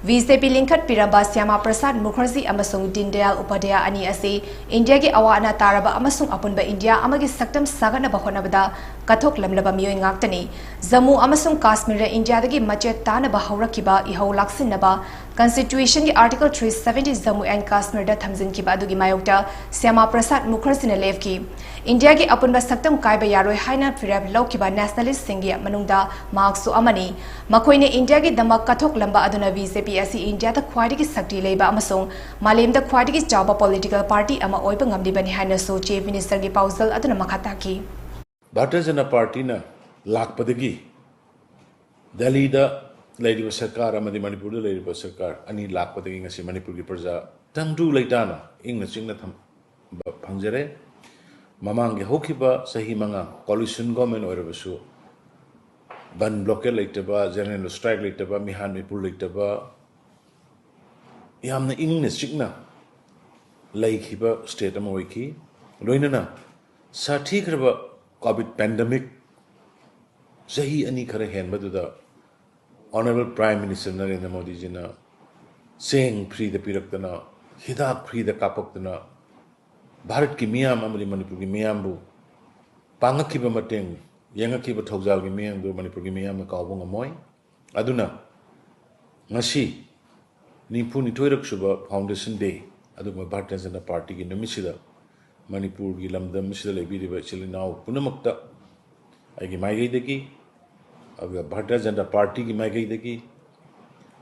ꯕꯤ ꯖꯦ ꯄꯤ ꯂꯤꯡꯈꯠꯄꯤꯔꯝꯕ ꯁ꯭ꯌꯥꯃꯥ ꯄ꯭ꯔꯁꯥꯗ ꯃꯨꯈꯔꯖꯤ ꯑꯃꯁꯨꯡ ꯗꯤꯟ ꯗꯌꯥꯜ ꯎꯄꯥꯙ꯭ꯌꯥꯌ ꯑꯅꯤ ꯑꯁꯤ ꯏꯟꯗꯤꯌꯥꯒꯤ ꯑꯋꯥ ꯑꯅꯥ ꯇꯥꯔꯕ ꯑꯃꯁꯨꯡ ꯑꯄꯨꯟꯕ ꯏꯟꯗꯤꯌꯥ ꯑꯃꯒꯤ ꯁꯛꯇꯝ ꯁꯥꯒꯠꯅꯕ ꯍꯣꯠꯅꯕꯗ ꯀꯠꯊꯣꯛꯂꯝꯂꯕ ꯃꯤꯑꯣꯏ ꯉꯥꯛꯇꯅꯤ꯫ ꯖꯝꯃꯨ ꯑꯃꯁꯨꯡ ꯀꯥꯁꯃꯤꯔꯗ ꯏꯟꯗꯤꯌꯥꯗꯒꯤ ꯃꯆꯦꯠ ꯇꯥꯅꯕ ꯍꯧꯔꯛꯈꯤꯕ ꯏꯍꯧ ꯂꯥꯛꯁꯤꯟꯅꯕ Constitution ꯒꯤ Article three seventy Jammu and Kashmir ꯗ ꯊꯝꯖꯤꯟꯈꯤꯕ ꯑꯗꯨꯒꯤ ꯃꯥꯌꯣꯛꯇ ꯁ꯭ꯌꯥꯃꯥ ꯄ꯭ꯔꯁꯥꯗ ꯃꯨꯈꯔꯖꯤꯅ ꯂꯦꯞꯈꯤ꯫ ꯏꯟꯗꯤꯌꯥꯒꯤ ꯑꯄꯨꯟꯕ ꯁꯛꯇꯝ ꯀꯥꯏꯕ ꯌꯥꯔꯣꯏ ꯍꯥꯏꯅ ꯐꯤꯔꯦꯞ ꯂꯧꯈꯤꯕ nationalist ꯁꯤꯡꯒꯤ ꯃꯅꯨꯡꯗ ꯃꯍꯥꯛꯁꯨ ꯑꯃꯅꯤ꯫ ꯃꯈꯣꯏꯅ ꯏꯟꯗꯤꯌꯥꯒꯤꯗꯃꯛ ꯀꯠꯊꯣꯛꯂꯝꯕ ꯑꯗꯨꯅ ꯕꯤ ꯖꯦ ꯄꯤ ꯑꯁꯤ ꯏꯟꯗꯤꯌꯥꯗ ꯈ꯭ꯋꯥꯏꯗꯒꯤ ꯁꯛꯇꯤ ꯂꯩꯕ ꯑꯃꯁꯨꯡ ꯃꯥꯂꯦꯝꯗ ꯈ꯭ꯋꯥꯏꯗꯒꯤ ꯆꯥꯎꯕ political party ꯑꯃ ꯑꯣꯏꯕ ꯉꯝꯂꯤꯕꯅꯤ ꯍꯥꯏꯅꯁꯨ ꯆꯤꯐ ꯃꯤꯅꯤꯁꯇꯔꯒꯤ ꯄꯥꯎꯖꯦꯜ ꯑꯗꯨꯅ ꯃꯈꯥ ꯇꯥꯈꯤ꯫ ꯚꯥꯔꯇꯤꯌ ꯖꯅꯇꯥ ꯄꯥꯔꯇꯤꯅ ꯂꯥꯛꯄꯗꯒꯤ ꯗꯦꯜꯂꯤꯗ ꯂꯩꯔꯤꯕ ꯁꯔꯀꯥꯔ ꯑꯃꯗꯤ ꯃꯅꯤꯄꯨꯔꯗ ꯂꯩꯔꯤꯕ ꯁꯔꯀꯥꯔ ꯑꯅꯤ ꯂꯥꯛꯄꯗꯒꯤ ꯉꯁꯤ ꯃꯅꯤꯄꯨꯔꯒꯤ ꯄ꯭ꯔꯖꯥ ꯇꯪꯗꯨ ꯂꯩꯇꯥꯅ ꯏꯪꯅ ꯆꯤꯛꯅ ꯊꯝꯕ ꯐꯪꯖꯔꯦ꯫ ꯃꯃꯥꯡꯒꯤ ꯍꯧꯈꯤꯕ ꯆꯍꯤ ꯃꯉꯥ coalition government ꯑꯣꯏꯔꯕꯁꯨ ꯕꯟ blockade ꯂꯩꯇꯕ, general strike ꯂꯩꯇꯕ, ꯃꯤꯍꯥꯟ ꯃꯤꯄꯨꯜ ꯂꯩꯇꯕ, ꯌꯥꯝꯅ ꯏꯪꯅ ꯆꯤꯛꯅ ꯂꯩꯈꯤꯕ state ꯑꯃ ꯑꯣꯏꯈꯤ꯫ ꯂꯣꯏꯅꯅ ꯁꯥꯊꯤꯈ꯭ꯔꯕ COVID pandemic ꯆꯍꯤ ꯑꯅꯤ ꯈꯔ ꯍꯦꯟꯕꯗꯨꯗ Honourable Prime Minister ꯅꯔꯦꯟꯗ꯭ꯔ ꯃꯣꯗꯤꯖꯤꯅ ꯆꯦꯡ freeꯗ ꯄꯤꯔꯛꯇꯅ, ꯍꯤꯗꯥꯛ freeꯗ ꯀꯥꯞꯄꯛꯇꯅ, ꯚꯥꯔꯠꯀꯤ ꯃꯤꯌꯥꯝ ꯑꯃꯗꯤ ꯃꯅꯤꯄꯨꯔꯒꯤ ꯃꯤꯌꯥꯝꯕꯨ ꯄꯥꯡꯉꯛꯈꯤꯕ ꯃꯇꯦꯡ, ꯌꯦꯡꯉꯛꯈꯤꯕ ꯊꯧꯖꯥꯜꯒꯤ ꯃꯤꯌꯥꯝꯗꯨ ꯃꯅꯤꯄꯨꯔꯒꯤ ꯃꯤꯌꯥꯝꯅ ꯀꯥꯎꯕ ꯉꯝꯃꯣꯏ꯫ ꯑꯗꯨꯅ ꯉꯁꯤ ꯅꯤꯐꯨ ꯅꯤꯊꯣꯏꯔꯛ ꯁꯨꯕ Foundation Day, ꯑꯗꯨꯒꯨꯝꯕ ꯚꯥꯔꯇꯤꯌ ꯖꯅꯇꯥ ꯄꯥꯔꯇꯤꯒꯤ ꯅꯨꯃꯤꯠꯁꯤꯗ ꯃꯅꯤꯄꯨꯔꯒꯤ ꯂꯝꯗꯝ ꯑꯁꯤꯗ ꯂꯩꯕꯤꯔꯤꯕ ꯏꯆꯤꯜ ꯏꯅꯥꯎ ꯄꯨꯝꯅꯃꯛꯇ ꯑꯩꯒꯤ ꯃꯥꯏꯀꯩꯗꯒꯤ, ꯑꯗꯨꯒ ꯚꯥꯔꯇꯤꯌ ꯖꯅꯇꯥ ꯄꯥꯔꯇꯤꯒꯤ ꯃꯥꯏꯀꯩꯗꯒꯤ,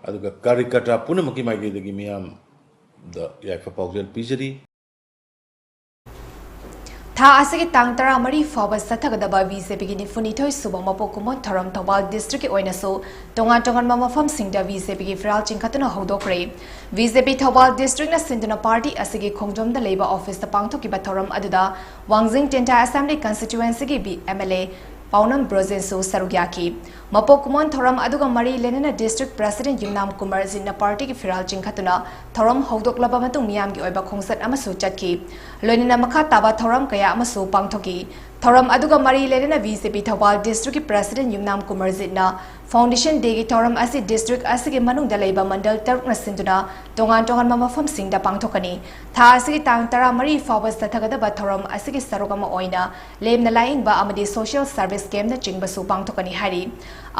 ꯑꯗꯨꯒ ꯀꯥꯔꯤꯀꯇꯥ ꯄꯨꯝꯅꯃꯛꯀꯤ ꯃꯥꯏꯀꯩꯗꯒꯤ ꯃꯤꯌꯥꯝꯗ ꯌꯥꯏꯐ ꯄꯥꯎꯖꯦꯜ ꯄꯤꯖꯔꯤ꯫ ꯊꯥ ꯑꯁꯤꯒꯤ ꯇꯥꯡ ꯇꯔꯥꯃꯔꯤ ꯐꯥꯎꯕ ꯆꯠꯊꯒꯗꯕ BJPꯒꯤ ꯅꯤꯐꯨꯅꯤꯊꯣꯏ ꯁꯨꯕ ꯃꯄꯣꯛ ꯀꯨꯝꯑꯣꯟ ꯊꯧꯔꯝ ꯊꯧꯕꯥꯜ districtꯀꯤ ꯑꯣꯏꯅꯁꯨ ꯇꯣꯉꯥꯟ ꯇꯣꯉꯥꯟꯕ ꯃꯐꯝꯁꯤꯡꯗ BJPꯒꯤ ꯐꯤꯔꯥꯜ ꯆꯤꯡꯈꯠꯇꯨꯅ ꯍꯧꯗꯣꯛꯈ꯭ꯔꯦ꯫ BJP ꯊꯧꯕꯥꯜ districtꯅ ꯁꯤꯟꯗꯨꯅ party ꯑꯁꯤꯒꯤ ꯈꯣꯡꯖꯣꯝꯗ ꯂꯩꯕ officeꯇ ꯄꯥꯡꯊꯣꯛꯈꯤꯕ ꯊꯧꯔꯝ ꯑꯗꯨꯗ ꯋꯥꯡꯖꯤꯡ ꯇꯦꯟꯊꯥ Assembly Constituencyꯒꯤ ꯕꯤ-, MLA ꯄꯥꯎꯅꯝ ꯕ꯭ꯔꯣꯖꯦꯟꯁꯨ ꯁꯔꯨꯛ ꯌꯥꯈꯤ꯫ ꯃꯄꯣꯛ ꯀꯨꯝꯑꯣꯟ ꯊꯧꯔꯝ ꯑꯗꯨꯒ ꯃꯔꯤ ꯂꯩꯅꯅ district president ꯌꯨꯝꯅꯥꯝ ꯀꯨꯃꯥꯔꯖꯤꯠꯅ partyꯒꯤ ꯐꯤꯔꯥꯜ ꯆꯤꯡꯈꯠꯇꯨꯅ ꯊꯧꯔꯝ ꯍꯧꯗꯣꯛꯂꯕ ꯃꯇꯨꯡ ꯃꯤꯌꯥꯝꯒꯤ ꯑꯣꯏꯕ ꯈꯣꯡꯆꯠ ꯑꯃꯁꯨ ꯆꯠꯈꯤ꯫ ꯂꯣꯏꯅꯅ ꯃꯈꯥ ꯇꯥꯕ ꯊꯧꯔꯝ ꯀꯌꯥ ꯑꯃꯁꯨ ꯄꯥꯡꯊꯣꯛꯈꯤ꯫ ꯊꯧꯔꯝ ꯑꯗꯨꯒ ꯃꯔꯤ ꯂꯩꯅꯅ BJP ꯊꯧꯕꯥꯜ districtꯀꯤ president ꯌꯨꯝꯅꯥꯝ ꯀꯨꯃꯥꯔꯖꯤꯠꯅ Foundation Dayꯒꯤ ꯊꯧꯔꯝ ꯑꯁꯤ district ꯑꯁꯤꯒꯤ ꯃꯅꯨꯡꯗ ꯂꯩꯕ ꯃꯟꯗꯜ ꯇꯔꯨꯛꯅ ꯁꯤꯟꯗꯨꯅ ꯇꯣꯉꯥꯟ ꯇꯣꯉꯥꯟꯕ ꯃꯐꯝꯁꯤꯡꯗ ꯄꯥꯡꯊꯣꯛꯀꯅꯤ꯫ ꯊꯥ ꯑꯁꯤꯒꯤ ꯇꯥꯡ ꯇꯔꯥꯃꯔꯤ ꯐꯥꯎꯕ ꯆꯠꯊꯒꯗꯕ ꯊꯧꯔꯝ ꯑꯁꯤꯒꯤ ꯁꯔꯨꯛ ꯑꯃ ꯑꯣꯏꯅ ꯂꯦꯝꯅ ꯂꯥꯏꯌꯦꯡꯕ ꯑꯃꯗꯤ social service campꯅꯆꯤꯡꯕꯁꯨ ꯄꯥꯡꯊꯣꯛꯀꯅꯤ ꯍꯥꯏꯔꯤ꯫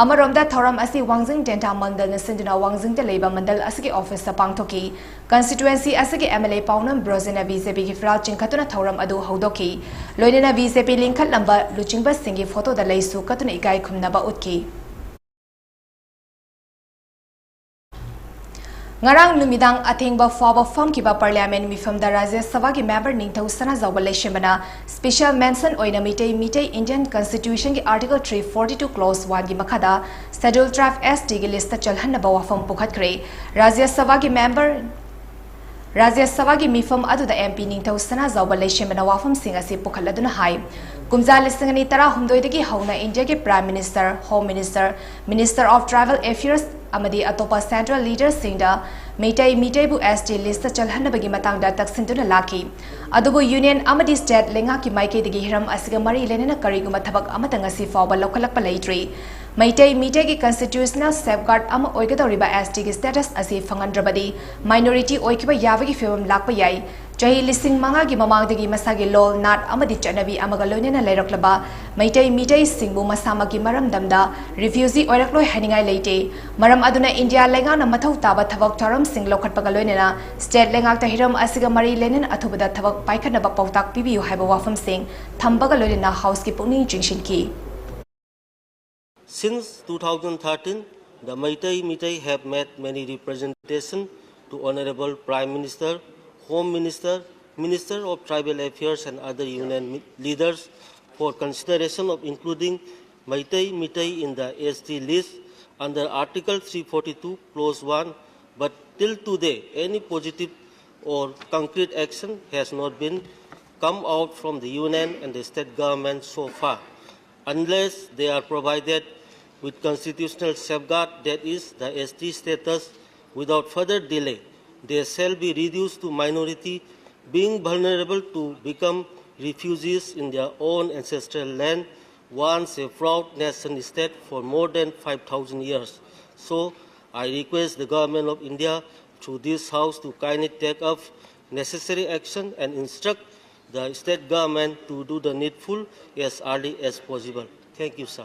ꯑꯃꯔꯣꯝꯗ ꯊꯧꯔꯝ ꯑꯁꯤ ꯋꯥꯡꯖꯤꯡ ꯇꯦꯟꯊꯥ ꯃꯟꯗꯜꯅ ꯁꯤꯟꯗꯨꯅ ꯋꯥꯡꯖꯤꯡꯗ ꯂꯩꯕ ꯃꯟꯗꯜ ꯑꯁꯤꯒꯤ officeꯇ ꯄꯥꯡꯊꯣꯛꯈꯤ꯫ Constituency ꯑꯁꯤꯒꯤ MLA ꯄꯥꯎꯅꯝ ꯕ꯭ꯔꯣꯖꯦꯟꯅ BJPꯒꯤ ꯐꯤꯔꯥꯜ ꯆꯤꯡꯈꯠꯇꯨꯅ ꯊꯧꯔꯝ ꯑꯗꯨ ꯍꯧꯗꯣꯛꯈꯤ꯫ ꯂꯣꯏꯅꯅ BJP ꯂꯤꯡꯈꯠꯂꯝꯕ ꯂꯨꯆꯤꯡꯕꯁꯤꯡꯒꯤ photoꯗ ꯂꯩꯁꯨ ꯀꯠꯇꯨꯅ ꯏꯀꯥꯏ ꯈꯨꯝꯅꯕ ꯎꯠꯈꯤ꯫ ꯉꯔꯥꯡ ꯅꯨꯃꯤꯗꯥꯡ ꯑꯊꯦꯡꯕ ꯐꯥꯎꯕ ꯐꯝꯈꯤꯕ Parliament ꯃꯤꯐꯝꯗ ꯔꯥꯖ꯭ꯌ ꯁꯚꯥꯒꯤ member ꯅꯤꯡꯊꯧ ꯁꯅꯥꯖꯥꯎꯕ ꯂꯩꯁꯦꯝꯕꯅ special mention ꯑꯣꯏꯅ ꯃꯩꯇꯩ ꯃꯤꯇꯩ Indian Constitution ꯒꯤ Article three forty two Clause one ꯒꯤ ꯃꯈꯥꯗ Scheduled Tribe S T ꯒꯤ list ꯇ ꯆꯜꯍꯟꯅꯕ ꯋꯥꯐꯝ ꯄꯨꯈꯠꯈ꯭ꯔꯦ꯫ ꯔꯥꯖ꯭ꯌ ꯁꯚꯥꯒꯤ member ꯔꯥꯖ꯭ꯌ ꯁꯚꯥꯒꯤ ꯃꯤꯐꯝ ꯑꯗꯨꯗ M P ꯅꯤꯡꯊꯧ ꯁꯅꯥꯖꯥꯎꯕ ꯂꯩꯁꯦꯝꯕꯅ ꯋꯥꯐꯝꯁꯤꯡ ꯑꯁꯤ ꯄꯨꯈꯠꯂꯗꯨꯅ ꯍꯥꯏ, ꯀꯨꯝꯖꯥ ꯂꯤꯁꯤꯡ ꯑꯅꯤ ꯇꯔꯥꯍꯨꯝꯗꯣꯏꯗꯒꯤ ꯍꯧꯅ India ꯒꯤ Prime Minister, Home Minister, Minister of Tribal Affairs ꯑꯃꯗꯤ ꯑꯇꯣꯞꯄ central leader ꯁꯤꯡꯗ ꯃꯩꯇꯩ ꯃꯤꯇꯩꯕꯨ S T list ꯇ ꯆꯜꯍꯟꯅꯕꯒꯤ ꯃꯇꯥꯡꯗ ꯇꯛꯁꯤꯟꯗꯨꯅ ꯂꯥꯛꯈꯤ꯫ ꯑꯗꯨꯕꯨ Union ꯑꯃꯗꯤ state ꯂꯩꯉꯥꯛꯀꯤ ꯃꯥꯏꯀꯩꯗꯒꯤ ꯍꯤꯔꯝ ꯑꯁꯤꯒ ꯃꯔꯤ ꯂꯩꯅꯅ ꯀꯔꯤꯒꯨꯝꯕ ꯊꯕꯛ ꯑꯃꯠꯇ ꯉꯁꯤ ꯐꯥꯎꯕ ꯂꯧꯈꯠꯂꯛꯄ ꯂꯩꯇ꯭ꯔꯤ꯫ ꯃꯩꯇꯩ ꯃꯤꯇꯩꯒꯤ constitutional safeguard ꯑꯃ ꯑꯣꯏꯒꯗꯧꯔꯤꯕ S T ꯒꯤ status ꯑꯁꯤ ꯐꯪꯍꯟꯗ꯭ꯔꯕꯗꯤ minority ꯑꯣꯏꯈꯤꯕ ꯌꯥꯕꯒꯤ ꯐꯤꯚꯝ ꯂꯥꯛꯄ ꯌꯥꯏ꯫ ꯆꯍꯤ ꯂꯤꯁꯤꯡ ꯃꯉꯥꯒꯤ ꯃꯃꯥꯡꯗꯒꯤ ꯃꯁꯥꯒꯤ ꯂꯣꯜ, ꯅꯥꯠ ꯑꯃꯗꯤ ꯆꯠꯅꯕꯤ ꯑꯃꯒ ꯂꯣꯏꯅꯅ ꯂꯩꯔꯛꯂꯕ ꯃꯩꯇꯩ ꯃꯤꯇꯩꯁꯤꯡꯕꯨ ꯃꯁꯥꯃꯛꯀꯤ ꯃꯔꯝꯗꯝꯗ refugee ꯑꯣꯏꯔꯛꯂꯣꯏ ꯍꯥꯏꯅꯤꯡꯉꯥꯏ ꯂꯩꯇꯦ꯫ ꯃꯔꯝ ꯑꯗꯨꯅ India ꯂꯩꯉꯥꯛꯅ ꯃꯊꯧ ꯇꯥꯕ ꯊꯕꯛ ꯊꯧꯔꯝꯁꯤꯡ ꯂꯧꯈꯠꯄꯒ ꯂꯣꯏꯅꯅ state ꯂꯩꯉꯥꯛꯇ ꯍꯤꯔꯝ ꯑꯁꯤꯒ ꯃꯔꯤ ꯂꯩꯅꯅ ꯑꯊꯨꯕꯗ ꯊꯕꯛ ꯄꯥꯏꯈꯠꯅꯕ ꯄꯥꯎꯇꯥꯛ ꯄꯤꯕꯤꯌꯨ ꯍꯥꯏꯕ ꯋꯥꯐꯝꯁꯤꯡ ꯊꯝꯕꯒ ꯂꯣꯏꯅꯅ House ꯀꯤ ꯄꯨꯛꯅꯤꯡ ꯆꯤꯡꯁꯤꯟꯈꯤ꯫ Since two thousand thirteen, the Meitei Meitei have made many representation to Honorable Prime Minister, Home Minister, Minister of Tribal Affairs and other union mi- leaders for consideration of including Meitei Meitei in the S T list under Article three forty-two, Clause one, but till today, any positive or concrete action has not been come out from the union and the state government so far, unless they are provided with constitutional safeguard, that is the S T status, without further delay. They shall be reduced to minority, being vulnerable to become refugees in their own ancestral land, once a proud nation state for more than five thousand years. So, I request the Government of India through this House to kindly take up necessary action and instruct the state government to do the needful as early as possible. Thank you, sir.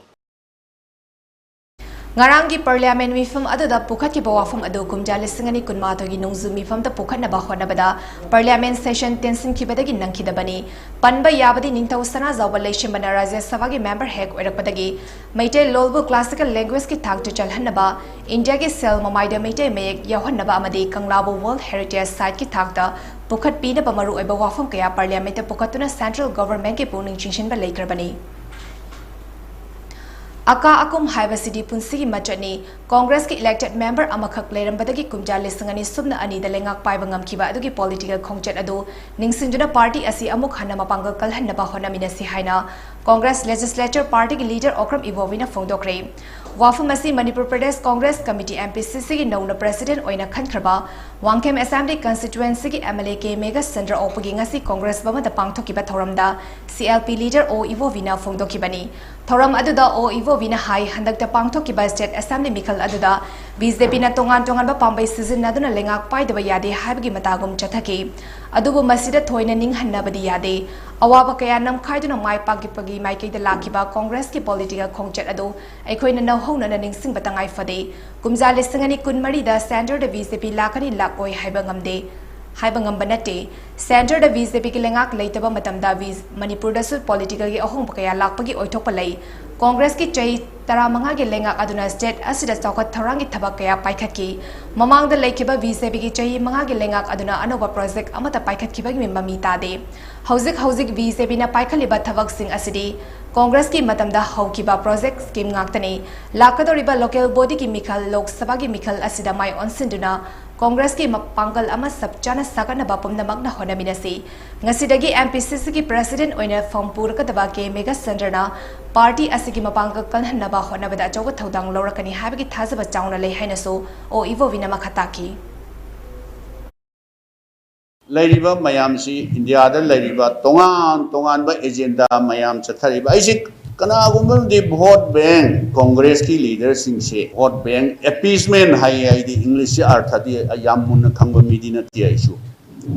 ꯉꯔꯥꯡꯒꯤ Parliament ꯃꯤꯐꯝ ꯑꯗꯨꯗ ꯄꯨꯈꯠꯈꯤꯕ ꯋꯥꯐꯝ ꯑꯗꯨ ꯀꯨꯝꯖꯥ ꯂꯤꯁꯤꯡ ꯑꯅꯤ ꯀꯨꯟꯃꯥꯊꯣꯏꯒꯤ ꯅꯣꯡꯖꯨ ꯃꯤꯐꯝꯗ ꯄꯨꯈꯠꯅꯕ ꯍꯣꯠꯅꯕꯗ Parliament session ꯇꯦꯟꯁꯤꯟꯈꯤꯕꯗꯒꯤ ꯅꯪꯈꯤꯗꯕꯅꯤ꯫ ꯄꯟꯕ ꯌꯥꯕꯗꯤ, ꯅꯤꯡꯊꯧ ꯁꯅꯥꯖꯥꯎꯕ ꯂꯩꯁꯦꯝꯕꯅ ꯔꯥꯖ꯭ꯌ ꯁꯚꯥꯒꯤ member ꯍꯦꯛ ꯑꯣꯏꯔꯛꯄꯗꯒꯤ ꯃꯩꯇꯩ ꯂꯣꯜꯕꯨ classical language ꯀꯤ ꯊꯥꯛꯇ ꯆꯜꯍꯟꯅꯕ, ꯏꯟꯗꯤꯌꯥꯒꯤ ꯁꯦꯜ ꯃꯃꯥꯏꯗ ꯃꯩꯇꯩ ꯃꯌꯦꯛ ꯌꯥꯎꯍꯟꯅꯕ ꯑꯃꯗꯤ ꯀꯪꯂꯥꯕꯨ World Heritage Site ꯀꯤ ꯊꯥꯛꯇ ꯄꯨꯈꯠꯄꯤꯅꯕ ꯃꯔꯨꯑꯣꯏꯕ ꯋꯥꯐꯝ ꯀꯌꯥ Parliament ꯇ ꯄꯨꯈꯠꯇꯨꯅ Central Government ꯀꯤ ꯄꯨꯛꯅꯤꯡ ꯆꯤꯡꯁꯤꯟꯕ ꯂꯩꯈ꯭ꯔꯕꯅꯤ꯫ ꯑꯀꯥ ꯑꯀꯨꯝ ꯍꯥꯏꯕꯁꯤꯗꯤ ꯄꯨꯟꯁꯤꯒꯤ ꯃꯆꯠꯅꯤ꯫ Congress ꯀꯤ elected member ꯑꯃꯈꯛ ꯂꯩꯔꯝꯕꯗꯒꯤ ꯀꯨꯝꯖꯥ ꯂꯤꯁꯤꯡ ꯑꯅꯤ ꯁꯨꯞꯅ ꯑꯅꯤꯗ ꯂꯩꯉꯥꯛ ꯄꯥꯏꯕ ꯉꯝꯈꯤꯕ ꯑꯗꯨꯒꯤ political ꯈꯣꯡꯆꯠ ꯑꯗꯨ ꯅꯤꯡꯁꯤꯡꯗꯨꯅ party ꯑꯁꯤ ꯑꯃꯨꯛ ꯍꯟꯅ ꯃꯄꯥꯡꯒꯜ ꯀꯜꯍꯟꯅꯕ ꯍꯣꯠꯅꯃꯤꯟꯅꯁꯤ ꯍꯥꯏꯅ Congress Legislature Party ꯒꯤ leader ꯑꯣꯀ꯭ꯔꯝ ꯏꯕꯣꯕꯤꯅ ꯐꯣꯡꯗꯣꯛꯈ꯭ꯔꯦ꯫ ꯋꯥꯐꯝ ꯑꯁꯤ Manipur Pradesh Congress Committee, M P C C ꯒꯤ ꯅꯧꯅ president ꯑꯣꯏꯅ ꯈꯟꯈ꯭ꯔꯕ ꯋꯥꯡꯈꯦꯝ Assembly constituency ꯒꯤ M L A ꯀꯦ ꯃꯦꯘꯆꯟꯗ꯭ꯔ ꯑꯣꯛꯄꯒꯤ ꯉꯁꯤ Congress ꯚꯕꯟꯗ ꯄꯥꯡꯊꯣꯛꯈꯤꯕ ꯊꯧꯔꯝꯗ C L P leader ꯑꯣ ꯏꯕꯣꯕꯤꯅ ꯐꯣꯡꯗꯣꯛꯈꯤꯕꯅꯤ꯫ ꯊꯧꯔꯝ ꯑꯗꯨꯗ ꯑꯣ ꯏꯕꯣꯕꯤꯅ ꯍꯥꯏ, ꯍꯟꯗꯛꯇ ꯄꯥꯡꯊꯣꯛꯈꯤꯕ State Assembly ꯃꯤꯈꯜ ꯑꯗꯨꯗ B J P ꯅ ꯇꯣꯉꯥꯟ ꯇꯣꯉꯥꯟꯕ ꯄꯥꯝꯕꯩ ꯁꯤꯖꯤꯟꯅꯗꯨꯅ ꯂꯩꯉꯥꯛ ꯄꯥꯏꯗꯕ ꯌꯥꯗꯦ ꯍꯥꯏꯕꯒꯤ ꯃꯇꯥꯒꯨꯝ ꯆꯠꯊꯈꯤ꯫ ꯑꯗꯨꯕꯨ ꯃꯁꯤꯗ ꯊꯣꯏꯅ ꯅꯤꯡꯍꯟꯅꯕꯗꯤ ꯌꯥꯗꯦ꯫ ꯑꯋꯥꯕ ꯀꯌꯥ ꯅꯝꯈꯥꯏꯗꯨꯅ ꯃꯥꯏ ꯄꯥꯛꯄꯒꯤ ꯃꯥꯏꯀꯩꯗ ꯂꯥꯛꯈꯤꯕ Congress ꯀꯤ political ꯈꯣꯡꯆꯠ ꯑꯗꯨ ꯑꯩꯈꯣꯏꯅ ꯅꯧꯍꯧꯅꯅ ꯅꯤꯡꯁꯤꯡꯕ ꯇꯉꯥꯏ ꯐꯗꯦ꯫ ꯀꯨꯝꯖꯥ ꯂꯤꯁꯤꯡ ꯑꯅꯤ ꯀꯨꯟꯃꯔꯤꯗ centre ꯗ B J P ꯂꯥꯛꯀꯅꯤ ꯂꯥꯛꯂꯣꯏ ꯍꯥꯏꯕ ꯉꯝꯗꯦ, ꯍꯥꯏꯕ ꯉꯝꯕ ꯅꯠꯇꯦ꯫ Centre ꯗ B J P ꯒꯤ ꯂꯩꯉꯥꯛ ꯂꯩꯇꯕ ꯃꯇꯝꯗ ꯕꯤ-, ꯃꯅꯤꯄꯨꯔꯗꯁꯨ political ꯒꯤ ꯑꯍꯣꯡꯕ ꯀꯌꯥ ꯂꯥꯛꯄꯒꯤ ꯑꯣꯏꯊꯣꯛꯄ ꯂꯩ꯫ Congress ꯀꯤ ꯆꯍꯤ ꯇꯔꯥꯃꯉꯥꯒꯤ ꯂꯩꯉꯥꯛ ꯑꯗꯨꯅ state ꯑꯁꯤꯗ ꯆꯥꯎꯈꯠ ꯊꯧꯔꯥꯡꯒꯤ ꯊꯕꯛ ꯀꯌꯥ ꯄꯥꯏꯈꯠꯈꯤ꯫ ꯃꯃꯥꯡꯗ ꯂꯩꯈꯤꯕ B J P ꯒꯤ ꯆꯍꯤ ꯃꯉꯥꯒꯤ ꯂꯩꯉꯥꯛ ꯑꯗꯨꯅ ꯑꯅꯧꯕ project ꯑꯃꯠꯇ ꯄꯥꯏꯈꯠꯈꯤꯕꯒꯤ ꯃꯃꯤ ꯇꯥꯗꯦ꯫ ꯍꯧꯖꯤꯛ ꯍꯧꯖꯤꯛ B J P ꯅ ꯄꯥꯏꯈꯠꯂꯤꯕ ꯊꯕꯛꯁꯤꯡ ꯑꯁꯤꯗꯤ Congress ꯀꯤ ꯃꯇꯝꯗ ꯍꯧꯈꯤꯕ project scheme ꯉꯥꯛꯇꯅꯤ꯫ ꯂꯥꯛꯀꯗꯧꯔꯤꯕ local body ꯒꯤ ꯃꯤꯈꯜ, ꯂꯣꯛ ꯁꯚꯥꯒꯤ ꯃꯤꯈꯜ ꯑꯁꯤꯗ ꯃꯥꯏ ꯑꯣꯟꯁꯤꯟꯗꯨꯅ Congress ꯀꯤ ꯃꯄꯥꯡꯒꯜ ꯑꯃ ꯆꯞ ꯆꯥꯅ ꯁꯥꯒꯠꯅꯕ ꯄꯨꯝꯅꯃꯛꯅ ꯍꯣꯠꯅꯃꯤꯟꯅꯁꯤ꯫ ꯉꯁꯤꯗꯒꯤ M P C C ꯒꯤ president ꯑꯣꯏꯅ ꯐꯝ ꯄꯨꯔꯛꯀꯗꯕ ꯀꯦ ꯃꯦꯘꯆꯟꯗ꯭ꯔꯅ party ꯑꯁꯤꯒꯤ ꯃꯄꯥꯡꯒꯜ ꯀꯜꯍꯟꯅꯕ ꯍꯣꯠꯅꯕꯗ ꯑꯆꯧꯕ ꯊꯧꯗꯥꯡ ꯂꯧꯔꯛꯀꯅꯤ ꯍꯥꯏꯕꯒꯤ ꯊꯥꯖꯕ ꯆꯥꯎꯅ ꯂꯩ ꯍꯥꯏꯅꯁꯨ ꯑꯣ ꯏꯕꯣꯕꯤꯅ ꯃꯈꯥ ꯇꯥꯈꯤ꯫ ꯂꯩꯔꯤꯕ ꯃꯌꯥꯝꯁꯤ, ꯏꯟꯗꯤꯌꯥꯗ ꯂꯩꯔꯤꯕ ꯇꯣꯉꯥꯟ ꯇꯣꯉꯥꯟꯕ agenda ꯃꯌꯥꯝ ꯆꯠꯊꯔꯤꯕ ꯑꯩꯁꯦ, ꯀꯅꯥꯒꯨꯝꯕ ꯑꯃꯗꯤ vote bank, Congress ꯀꯤ leader ꯁꯤꯡꯁꯦ vote bank, appeasement ꯍꯥꯏꯌꯦ꯫ ꯑꯩꯗꯤ English ꯁꯤ ꯑꯔꯊꯗꯤ ꯌꯥꯝ ꯃꯨꯟꯅ ꯈꯪꯕ ꯃꯤꯗꯤ ꯅꯠꯇꯦ ꯑꯩꯁꯨ꯫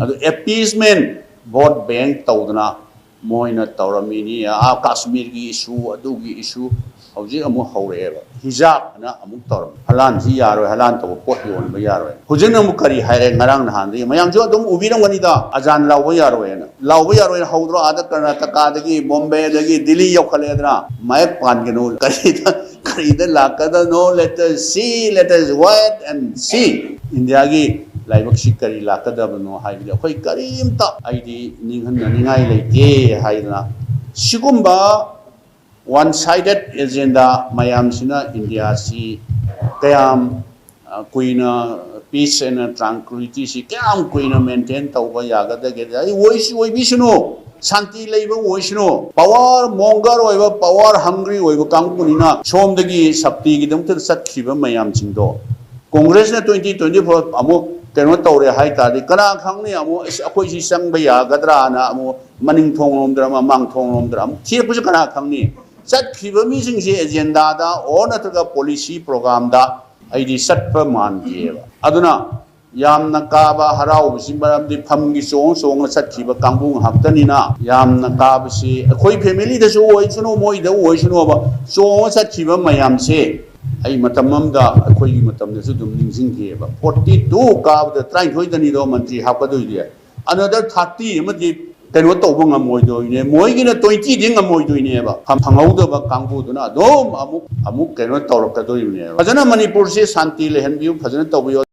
ꯑꯗꯨ appeasement vote bank ꯇꯧꯗꯅ ꯃꯣꯏꯅ ꯇꯧꯔꯝꯃꯤꯅꯤ꯫ ꯑꯥ ꯀꯥꯁꯃꯤꯔꯒꯤ issue, ꯑꯗꯨꯒꯤ issue, ꯍꯧꯖꯤꯛ ꯑꯃꯨꯛ ꯍꯧꯔꯛꯑꯦꯕ, ꯍꯤꯖꯥꯕ ꯑꯅ ꯑꯃꯨꯛ ꯇꯧꯔꯝꯃꯤ꯫ ꯍꯂꯥꯟꯁꯤ ꯌꯥꯔꯣꯏ, ꯍꯂꯥꯟ ꯇꯧꯕ ꯄꯣꯠ ꯌꯣꯟꯕ ꯌꯥꯔꯣꯏ꯫ ꯍꯧꯖꯤꯛꯅ ꯑꯃꯨꯛ ꯀꯔꯤ ꯍꯥꯏꯔꯦ? ꯉꯔꯥꯡ ꯅꯍꯥꯟꯗꯒꯤ ꯃꯌꯥꯝꯁꯨ ꯑꯗꯨꯝ ꯎꯕꯤꯔꯝꯒꯅꯤꯗ, ꯑꯖꯥꯟ ꯂꯥꯎꯕ ꯌꯥꯔꯣꯏꯅ꯫ ꯂꯥꯎꯕ ꯌꯥꯔꯣꯏꯅ ꯍꯧꯗ꯭ꯔꯣ? ꯑꯥꯗ ꯀꯔꯅꯥꯇꯀꯥꯗꯒꯤ, ꯕꯣꯝꯕꯦꯗꯒꯤ ꯗꯤꯜꯂꯤ ꯌꯧꯈꯠꯂꯛꯑꯦꯗꯅ꯫ ꯃꯌꯦꯛ ꯄꯥꯟꯒꯅꯨ, ꯀꯔꯤꯗ, ꯀꯔꯤꯗ ꯂꯥꯛꯀꯗꯕꯅꯣ? Let us see, let us wait and see꯫ ꯏꯟꯗꯤꯌꯥꯒꯤ ꯂꯥꯏꯕꯛꯁꯤ ꯀꯔꯤ ꯂꯥꯛꯀꯗꯕꯅꯣ ꯍꯥꯏꯕꯗꯤ ꯑꯩꯈꯣꯏ ꯀꯔꯤꯝꯇ ꯑꯩꯗꯤ ꯅꯤꯡꯍꯟꯅꯅꯤꯡꯉꯥꯏ ꯂꯩꯇꯦ ꯍꯥꯏꯗꯅ, ꯁꯤꯒꯨꯝꯕ ꯋꯥꯟ ꯁꯥꯏꯗꯦꯠ ꯑꯦꯖꯦꯟꯗꯥ ꯃꯌꯥꯝꯁꯤꯅ ꯏꯟꯗꯤꯌꯥꯁꯤ ꯀꯌꯥꯝ, ꯑ, ꯀꯨꯏꯅ peace and tranquility ꯁꯤ ꯀꯌꯥꯝ ꯀꯨꯏꯅ maintain ꯇꯧꯕ ꯌꯥꯒꯗꯒꯦ? ꯑꯩ ꯑꯣꯏꯁꯨ ꯑꯣꯏꯕꯤꯁꯅꯨ, ꯁꯥꯟꯇꯤ ꯂꯩꯕ ꯑꯣꯏꯁꯅꯨ꯫ Power monger ꯑꯣꯏꯕ, power hungry ꯑꯣꯏꯕ ꯀꯥꯡꯕꯨꯅꯤꯅ ꯁꯣꯝꯗꯒꯤ ꯁꯛꯇꯤꯒꯤꯗꯃꯛꯇ ꯆꯠꯈꯤꯕ ꯃꯌꯥꯝꯁꯤꯡꯗꯣ, ꯀꯣꯡꯒ꯭ꯔꯦꯁꯅ twenty twenty four ꯑꯃꯨꯛ ꯀꯩꯅꯣ ꯇꯧꯔꯦ ꯍꯥꯏ ꯇꯥꯔꯗꯤ, ꯀꯅꯥ ꯈꯪꯅꯤ? ꯑꯃꯨꯛ "ꯑꯁ, ꯑꯩꯈꯣꯏꯁꯤ ꯆꯪꯕ ꯌꯥꯒꯗ꯭ꯔꯥꯅ" ꯑꯃꯨꯛ ꯃꯅꯤꯡ ꯊꯣꯡꯂꯣꯝꯗꯔ ꯃꯃꯥꯡ ꯊꯣꯡꯂꯣꯝꯗꯔ ꯑꯃꯨꯛ ꯊꯤꯔꯛꯄꯁꯨ ꯀꯅꯥ ꯈꯪꯅꯤ? ꯆꯠꯈ꯭ꯔꯤꯕ ꯃꯤꯁꯤꯡꯁꯤ ꯑꯦꯖꯦꯟꯗꯥꯗ ꯑꯣꯔ ꯅꯠꯇ꯭ꯔꯒ ꯄꯣꯂꯤꯁꯤ ꯄ꯭ꯔꯣꯒ꯭ꯔꯥꯝꯗ ꯑꯩꯗꯤ ꯆꯠꯄ ꯃꯥꯟꯗꯦꯕ꯫ ꯑꯗꯨꯅ ꯌꯥꯝꯅ ꯀꯥꯕ ꯍꯔꯥꯎꯕꯁꯤ ꯃꯔꯝꯗꯤ ꯐꯝꯒꯤ ꯆꯣꯡ ꯆꯣꯡꯅ ꯆꯠꯈꯤꯕ ꯀꯥꯡꯕꯨ ꯉꯥꯛꯇꯅꯤꯅ, ꯌꯥꯝꯅ ꯀꯥꯕꯁꯤ ꯑꯩꯈꯣꯏ ꯐꯦꯃꯤꯂꯤꯗꯁꯨ ꯑꯣꯏꯁꯅꯨ, ꯃꯣꯏꯗ ꯑꯣꯏꯁꯅꯨꯕ, ꯆꯣꯡꯉ ꯆꯠꯈꯤꯕ ꯃꯌꯥꯝꯁꯦ ꯑꯩ ꯃꯇꯝ ꯑꯃꯗ ꯑꯩꯈꯣꯏꯒꯤ ꯃꯇꯝꯗꯁꯨ ꯑꯗꯨꯝ ꯅꯤꯡꯁꯤꯡꯈꯤꯑꯕ꯫ Forty two ꯀꯥꯕꯗ ꯇꯔꯥꯅꯤꯊꯣꯏꯗꯅꯤꯗꯣ ꯃꯟꯇ꯭ꯔꯤ ꯍꯥꯞꯀꯗꯣꯏꯗꯤ꯫ Another thirty ꯑꯃꯗꯤ ꯀꯩꯅꯣ ꯇꯧꯕ ꯉꯝꯃꯣꯏꯗꯣꯏꯅꯦ, ꯃꯣꯏꯒꯤꯅ twenty ꯗꯤ ꯉꯝꯃꯣꯏꯗꯣꯏꯅꯦꯕ꯫ ꯐꯪꯍꯧꯗꯕ ꯀꯥꯡꯕꯨꯗꯨꯅ ꯑꯗꯨꯝ ꯑꯃꯨꯛ ꯑꯃꯨꯛ ꯀꯩꯅꯣ ꯇꯧꯔꯛꯀꯗꯣꯔꯤꯕꯅꯦꯕ꯫ ꯐꯖꯅ ꯃꯅꯤꯄꯨꯔꯁꯤ ꯁꯥꯟꯇꯤ ꯂꯩꯍꯟꯕꯤꯌꯨ, ꯐꯖꯅ ꯇꯧꯕꯤꯌꯨ꯫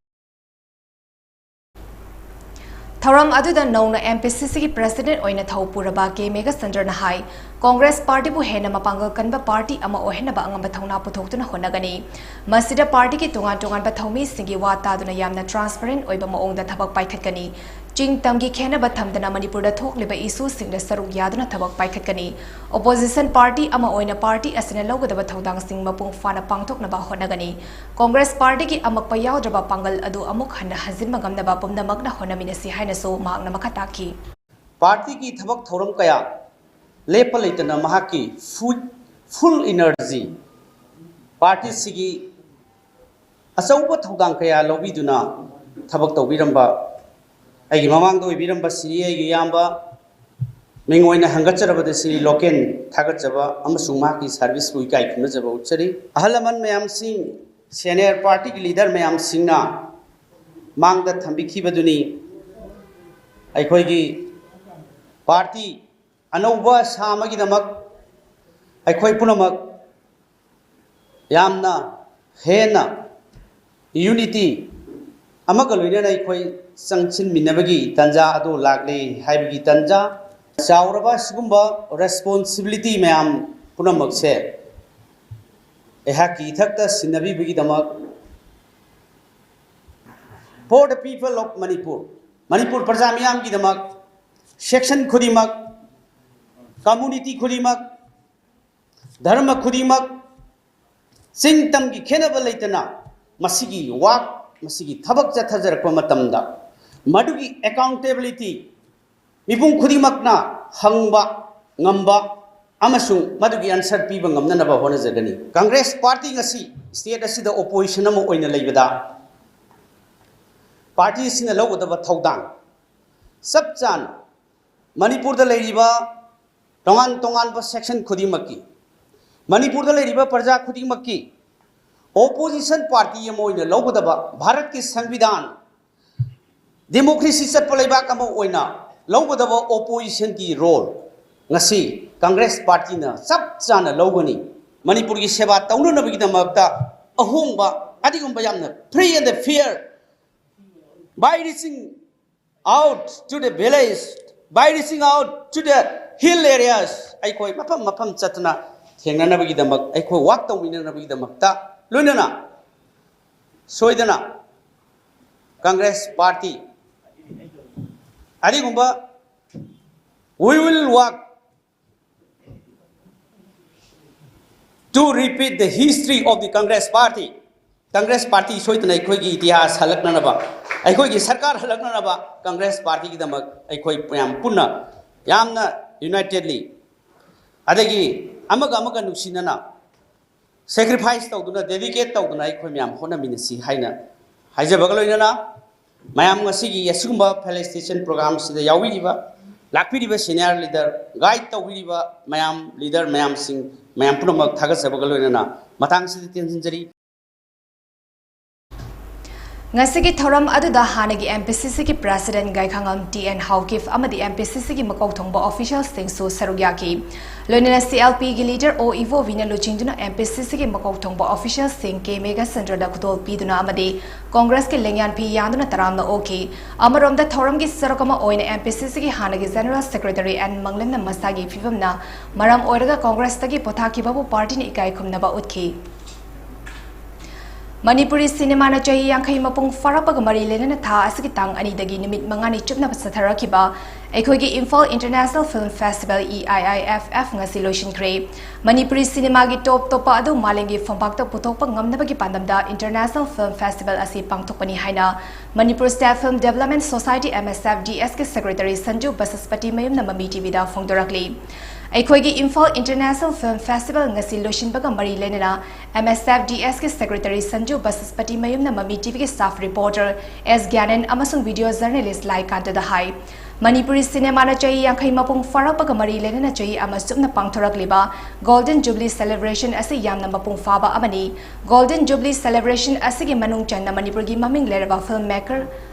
ꯊꯧꯔꯝ ꯑꯗꯨꯗ ꯅꯧꯅ M P C C ꯒꯤ president ꯑꯣꯏꯅ ꯊꯧ ꯄꯨꯔꯕ ꯀꯦ ꯃꯦꯘꯆꯟꯗ꯭ꯔꯅ ꯍꯥꯏ, ꯀꯣꯡꯒ꯭ꯔꯦꯁ ꯄꯥꯔꯇꯤꯕꯨ ꯍꯦꯟꯅ ꯃꯄꯥꯡꯒꯜ ꯀꯟꯕ ꯄꯥꯔꯇꯤ ꯑꯃ ꯑꯣꯏꯍꯟꯅꯕ ꯑꯉꯝꯕ ꯊꯧꯅꯥ ꯄꯨꯊꯣꯛꯇꯨꯅ ꯍꯣꯠꯅꯒꯅꯤ꯫ ꯃꯁꯤꯗ ꯄꯥꯔꯇꯤꯒꯤ ꯇꯣꯉꯥꯟ ꯇꯣꯉꯥꯟꯕ ꯊꯧꯃꯤꯁꯤꯡꯒꯤ ꯋꯥ ꯇꯥꯗꯨꯅ ꯌꯥꯝꯅ transparent ꯑꯣꯏꯕ ꯃꯑꯣꯡꯗ ꯊꯕꯛ ꯄꯥꯏꯈꯠꯀꯅꯤ꯫ ꯆꯤꯡ ꯇꯝꯒꯤ ꯈꯦꯟꯅꯕ ꯊꯝꯗꯅ ꯃꯅꯤꯄꯨꯔꯗ ꯊꯣꯛꯂꯤꯕ ꯏꯁꯨꯁꯤꯡꯗ ꯁꯔꯨꯛ ꯌꯥꯗꯨꯅ ꯊꯕꯛ ꯄꯥꯏꯈꯠꯀꯅꯤ꯫ Opposition party ꯑꯃ ꯑꯣꯏꯅ ꯄꯥꯔꯇꯤ ꯑꯁꯤꯅ ꯂꯧꯒꯗꯕ ꯊꯧꯗꯥꯡꯁꯤꯡ ꯃꯄꯨꯡ ꯐꯥꯅ ꯄꯥꯡꯊꯣꯛꯅꯕ ꯍꯣꯠꯅꯒꯅꯤ꯫ ꯀꯣꯡꯒ꯭ꯔꯦꯁ ꯄꯥꯔꯇꯤꯒꯤ ꯑꯃꯛꯄ ꯌꯥꯎꯗ꯭ꯔꯕ ꯄꯥꯡꯒꯜ ꯑꯗꯨ ꯑꯃꯨꯛ ꯍꯟꯅ ꯍꯟꯖꯤꯟꯕ ꯉꯝꯅꯕ ꯄꯨꯝꯅꯃꯛꯅ ꯍꯣꯠꯅꯃꯤꯟꯅꯁꯤ ꯍꯥꯏꯅꯁꯨ ꯃꯍꯥꯛꯅ ꯃꯈꯥ ꯇꯥꯈꯤ꯫ ꯄꯥꯔꯇꯤꯒꯤ ꯊꯕꯛ ꯊꯧꯔꯝ ꯀꯌꯥ ꯂꯦꯞꯄ ꯂꯩꯇꯅ ꯃꯍꯥꯛꯀꯤ ꯐꯨ-, full energy ꯄꯥꯔꯇꯤꯁꯤꯒꯤ ꯑꯆꯧꯕ ꯊꯧꯗꯥꯡ ꯀꯌꯥ ꯂꯧꯕꯤꯗꯨꯅ ꯊꯕꯛ ꯇꯧꯕꯤꯔꯝꯕ ꯑꯩꯒꯤ ꯃꯃꯥꯡꯗ ꯑꯣꯏꯕꯤꯔꯝꯕ ꯁꯤꯔꯤ ꯑꯩꯒꯤ ꯏꯌꯥꯝꯕ ꯃꯤꯡ ꯑꯣꯏꯅ ꯍꯪꯒꯠꯆꯔꯕꯗ ꯁ꯭ꯔꯤ ꯂꯣꯀꯦꯟ ꯊꯥꯒꯠꯆꯕ ꯑꯃꯁꯨꯡ ꯃꯍꯥꯛꯀꯤ ꯁꯥꯔꯚꯤꯁꯄꯨ ꯏꯀꯥꯏ ꯈꯨꯝꯅꯖꯕ ꯎꯠꯆꯔꯤ꯫ ꯑꯍꯜ ꯂꯃꯟ ꯃꯌꯥꯝꯁꯤꯡ, ꯁꯦꯅꯤꯌꯔ ꯄꯥꯔꯇꯤꯒꯤ ꯂꯤꯗꯔ ꯃꯌꯥꯝꯁꯤꯡꯅ ꯃꯥꯡꯗ ꯊꯝꯕꯤꯈꯤꯕꯗꯨꯅꯤ꯫ ꯑꯩꯈꯣꯏꯒꯤ ꯄꯥꯔꯇꯤ ꯑꯅꯧꯕ ꯁꯥ ꯑꯃꯒꯤꯗꯃꯛ ꯑꯩꯈꯣꯏ ꯄꯨꯝꯅꯃꯛ ꯌꯥꯝꯅ ꯍꯦꯟꯅ ꯌꯨꯅꯤꯇꯤ ꯑꯃꯒ ꯂꯣꯏꯅꯅ ꯑꯩꯈꯣꯏ ꯆꯪꯁꯤꯟꯃꯤꯟꯅꯕꯒꯤ ꯇꯥꯟꯖꯥ ꯑꯗꯨ ꯂꯥꯛꯂꯦ ꯍꯥꯏꯕꯒꯤ ꯇꯥꯟꯖꯥ꯫ ꯆꯥꯎꯔꯕ ꯑꯁꯤꯒꯨꯝꯕ ꯔꯦꯁꯄꯣꯟꯁꯤꯕꯤꯂꯤꯇꯤ ꯃꯌꯥꯝ ꯄꯨꯝꯅꯃꯛꯁꯦ ꯑꯩꯍꯥꯛꯀꯤ ꯏꯊꯛꯇ ꯁꯤꯟꯅꯕꯤꯕꯒꯤꯗꯃꯛ, for the people of Manipur, Manipur ꯄ꯭ꯔꯖꯥ ꯃꯤꯌꯥꯝꯒꯤꯗꯃꯛ, ꯁꯦꯛꯁꯟ ꯈꯨꯗꯤꯡꯃꯛ, ꯀꯝꯃꯨꯅꯤꯇꯤ ꯈꯨꯗꯤꯡꯃꯛ, ꯙꯔꯃ ꯈꯨꯗꯤꯡꯃꯛ, ꯆꯤꯡ ꯇꯝꯒꯤ ꯈꯦꯠꯅꯕ ꯂꯩꯇꯅ ꯃꯁꯤꯒꯤ ꯋꯥꯛ, ꯃꯁꯤꯒꯤ ꯊꯕꯛ ꯆꯠꯊꯖꯔꯛꯄ ꯃꯇꯝꯗ ꯃꯗꯨꯒꯤ ꯑꯦꯀꯥꯎꯟꯇꯦꯕꯤꯂꯤꯇꯤ ꯃꯤꯄꯨꯝ ꯈꯨꯗꯤꯡꯃꯛꯅ ꯍꯪꯕ ꯉꯝꯕ ꯑꯃꯁꯨꯡ ꯃꯗꯨꯒꯤ ꯑꯟꯁꯔ ꯄꯤꯕ ꯉꯝꯅꯅꯕ ꯍꯣꯠꯅꯖꯒꯅꯤ꯫ ꯀꯪꯒ꯭ꯔꯦꯁ ꯄꯥꯔꯇꯤ ꯉꯁꯤ ꯁ꯭ꯇꯦꯠ ꯑꯁꯤꯗ ꯑꯣꯄꯣꯖꯤꯁꯟ ꯑꯃ ꯑꯣꯏꯅ ꯂꯩꯕꯗ ꯄꯥꯔꯇꯤ ꯑꯁꯤꯅ ꯂꯧꯒꯗꯕ ꯊꯧꯗꯥꯡ ꯆꯞ ꯆꯥꯅ ꯃꯅꯤꯄꯨꯔꯗ ꯂꯩꯔꯤꯕ ꯇꯣꯉꯥꯟ ꯇꯣꯉꯥꯟꯕ ꯁꯦꯛꯁꯟ ꯈꯨꯗꯤꯡꯃꯛꯀꯤ, ꯃꯅꯤꯄꯨꯔꯗ ꯂꯩꯔꯤꯕ ꯄ꯭ꯔꯖꯥ ꯈꯨꯗꯤꯡꯃꯛꯀꯤ ꯑꯣꯄꯣꯖꯤꯁꯟ ꯄꯥꯔꯇꯤ ꯑꯃ ꯑꯣꯏꯅ ꯂꯧꯒꯗꯕ, ꯚꯥꯔꯠꯀꯤ ꯁꯪꯕꯤꯙꯥꯟ, ꯗꯦꯃꯣꯀ꯭ꯔꯦꯁꯤ ꯆꯠꯄ ꯂꯩꯕꯥꯛ ꯑꯃ ꯑꯣꯏꯅ ꯂꯧꯒꯗꯕ ꯑꯣꯄꯣꯖꯤꯁꯟꯒꯤ ꯔꯣꯜ ꯉꯁꯤ ꯀꯪꯒ꯭ꯔꯦꯁ ꯄꯥꯔꯇꯤꯅ ꯆꯞ ꯆꯥꯅ ꯂꯧꯒꯅꯤ꯫ ꯃꯅꯤꯄꯨꯔꯒꯤ ꯁꯦꯕꯥ ꯇꯧꯅꯅꯕꯒꯤꯗꯃꯛꯇ ꯑꯍꯣꯡꯕ ꯑꯗꯨꯒꯨꯝꯕ ꯌꯥꯝꯅ free and fair, by reaching out to the village, by reaching out to the hill areas, ꯑꯩꯈꯣꯏ ꯃꯐꯝ ꯃꯐꯝ ꯆꯠꯇꯨꯅ ꯊꯦꯡꯅꯅꯕꯒꯤꯗꯃꯛ, ꯑꯩꯈꯣꯏ ꯋꯥꯛ ꯇꯧꯃꯤꯟꯅꯅꯕꯒꯤꯗꯃꯛꯇ, ꯂꯣꯏꯅꯅ ꯁꯣꯏꯗꯅ ꯀꯪꯒ꯭ꯔꯦꯁ ꯄꯥꯔꯇꯤ ꯑꯗꯨꯒꯨꯝꯕ, we will work to repeat the history of the Congress Party. Congress party ꯁꯣꯏꯗꯅ ꯑꯩꯈꯣꯏꯒꯤ ꯏꯇꯤꯍꯥꯁ ꯍꯜꯂꯛꯅꯅꯕ, ꯑꯩꯈꯣꯏꯒꯤ ꯁꯔꯀꯥꯔ ꯍꯜꯂꯛꯅꯅꯕ ꯀꯪꯒ꯭ꯔꯦꯁ ꯄꯥꯔꯇꯤꯒꯤꯗꯃꯛ ꯑꯩꯈꯣꯏ ꯃꯌꯥꯝ ꯄꯨꯟꯅ ꯌꯥꯝꯅ ꯌꯨꯅꯥꯏꯇꯦꯗꯂꯤ, ꯑꯗꯒꯤ ꯑꯃꯒ ꯑꯃꯒ ꯅꯨꯡꯁꯤꯅꯅ ꯁꯦꯀ꯭ꯔꯤꯐꯥꯏꯁ ꯇꯧꯗꯨꯅ, ꯗꯦꯗꯤꯀꯦꯠ ꯇꯧꯗꯨꯅ ꯑꯩꯈꯣꯏ ꯃꯌꯥꯝ ꯍꯣꯠꯅꯃꯤꯟꯅꯁꯤ ꯍꯥꯏꯅ ꯍꯥꯏꯖꯕꯒ ꯂꯣꯏꯅꯅ, ꯃꯌꯥꯝ ꯉꯁꯤꯒꯤ ꯑꯁꯤꯒꯨꯝꯕ ꯐꯦꯂꯤꯁꯤꯇꯦꯁꯟ ꯄ꯭ꯔꯣꯒ꯭ꯔꯥꯝꯁꯤꯗ ꯌꯥꯎꯕꯤꯔꯤꯕ ꯂꯥꯛꯄꯤꯔꯤꯕ senior leader, guide ꯇꯧꯕꯤꯔꯤꯕ ꯃꯌꯥꯝ, leader ꯃꯌꯥꯝꯁꯤꯡ, ꯃꯌꯥꯝ ꯄꯨꯝꯅꯃꯛ ꯊꯥꯒꯠꯆꯕꯒ ꯂꯣꯏꯅꯅ ꯃꯇꯥꯡꯁꯤꯗ ꯇꯦꯟꯁꯤꯟꯖꯔꯤ꯫ ꯉꯁꯤꯒꯤ ꯊꯧꯔꯝ ꯑꯗꯨꯗ ꯍꯥꯟꯅꯒꯤ M P C C ꯒꯤ president ꯒꯥꯏꯈꯥꯉꯝ T N ꯍꯥꯎꯀꯤꯞ ꯑꯃꯗꯤ M P C C ꯒꯤ ꯃꯀꯣꯛ ꯊꯣꯡꯕ official ꯁꯤꯡꯁꯨ ꯁꯔꯨꯛ ꯌꯥꯈꯤ꯫ ꯂꯣꯏꯅꯅ C L P ꯒꯤ leader ꯑꯣ ꯏꯕꯣꯕꯤꯅ ꯂꯨꯆꯤꯡꯗꯨꯅ M P C C ꯒꯤ ꯃꯀꯣꯛ ꯊꯣꯡꯕ official ꯁꯤꯡ ꯀꯦ ꯃꯦꯘꯆꯟꯗ꯭ꯔꯗ ꯈꯨꯗꯣꯜ ꯄꯤꯗꯨꯅ ꯑꯃꯗꯤ Congress ꯀꯤ ꯂꯦꯡꯌꯥꯟ ꯐꯤ ꯌꯥꯟꯗꯨꯅ ꯇꯔꯥꯝꯅ ꯑꯣꯛꯈꯤ꯫ ꯑꯃꯔꯣꯝꯗ ꯊꯧꯔꯝꯒꯤ ꯁꯔꯨꯛ ꯑꯃ ꯑꯣꯏꯅ M P C C ꯒꯤ ꯍꯥꯟꯅꯒꯤ general secretary N ꯃꯪꯂꯦꯝꯅ ꯃꯁꯥꯒꯤ ꯐꯤꯕꯝꯅ ꯃꯔꯝ ꯑꯣꯏꯔꯒ Congress ꯇꯒꯤ ꯄꯣꯊꯥꯈꯤꯕꯕꯨ party ꯅ ꯏꯀꯥꯏ ꯈꯨꯝꯅꯕ ꯎꯠꯈꯤ꯫ ꯃꯅꯤꯄꯨꯔꯤ ꯁꯤꯅꯦꯃꯥꯅ ꯆꯍꯤ ꯌꯥꯡꯈꯩ ꯃꯄꯨꯡ ꯐꯥꯔꯛꯄꯒ ꯃꯔꯤ ꯂꯩꯅꯅ ꯊꯥ ꯑꯁꯤꯒꯤ ꯇꯥꯡ ꯑꯅꯤꯗꯒꯤ ꯅꯨꯃꯤꯠ ꯃꯉꯥꯅꯤ ꯆꯨꯞꯅ ꯆꯠꯊꯔꯛꯈꯤꯕ ꯑꯩꯈꯣꯏꯒꯤ Imphal International Film Festival, E I I F F, ꯉꯁꯤ ꯂꯣꯏꯁꯤꯟꯈ꯭ꯔꯦ꯫ ꯃꯅꯤꯄꯨꯔꯤ ꯁꯤꯅꯦꯃꯥꯒꯤ ꯇꯣꯞ ꯇꯣꯞꯄ ꯑꯗꯨ ꯃꯥꯂꯦꯝꯒꯤ ꯐꯝꯄꯥꯛꯇ ꯄꯨꯊꯣꯛꯄ ꯉꯝꯅꯕꯒꯤ ꯄꯥꯟꯗꯝꯗ International Film Festival ꯑꯁꯤ ꯄꯥꯡꯊꯣꯛꯄꯅꯤ ꯍꯥꯏꯅ Manipur State Film Development Society, M S F D S ꯀꯤ secretary ꯁꯟꯖꯨ ꯕꯁꯁꯄꯇꯤ ꯃꯌꯨꯝꯅ ꯃꯃꯤ ꯇꯤꯚꯤꯗ ꯐꯣꯡꯗꯣꯔꯛꯂꯤ꯫ ꯑꯩꯈꯣꯏꯒꯤ Imphal International Film Festival ꯉꯁꯤ ꯂꯣꯏꯁꯤꯟꯕꯒ ꯃꯔꯤ ꯂꯩꯅꯅ M S F D S ꯀꯤ secretary ꯁꯟꯖꯨ ꯕꯁꯁꯄꯇꯤ ꯃꯌꯨꯝꯅ ꯃꯃꯤ ꯇꯤꯚꯤꯒꯤ staff reporter S ꯒ꯭ꯌꯥꯅꯦꯟ ꯑꯃꯁꯨꯡ video journalist ꯂꯥꯏꯀꯥꯟꯇꯗ ꯍꯥꯏ, ꯃꯅꯤꯄꯨꯔꯤ ꯁꯤꯅꯦꯃꯥꯅ ꯆꯍꯤ ꯌꯥꯡꯈꯩ ꯃꯄꯨꯡ ꯐꯥꯔꯛꯄꯒ ꯃꯔꯤ ꯂꯩꯅꯅ ꯆꯍꯤ ꯑꯃ ꯆꯨꯞꯅ ꯄꯥꯡꯊꯣꯔꯛꯂꯤꯕ Golden Jubilee Celebration ꯑꯁꯤ ꯌꯥꯝꯅ ꯃꯄꯨꯡ ꯐꯥꯕ ꯑꯃꯅꯤ꯫ Golden Jubilee Celebration ꯑꯁꯤꯒꯤ ꯃꯅꯨꯡ ꯆꯟꯅ ꯃꯅꯤꯄꯨꯔꯒꯤ ꯃꯃꯤꯡ ꯂꯩꯔꯕ film maker,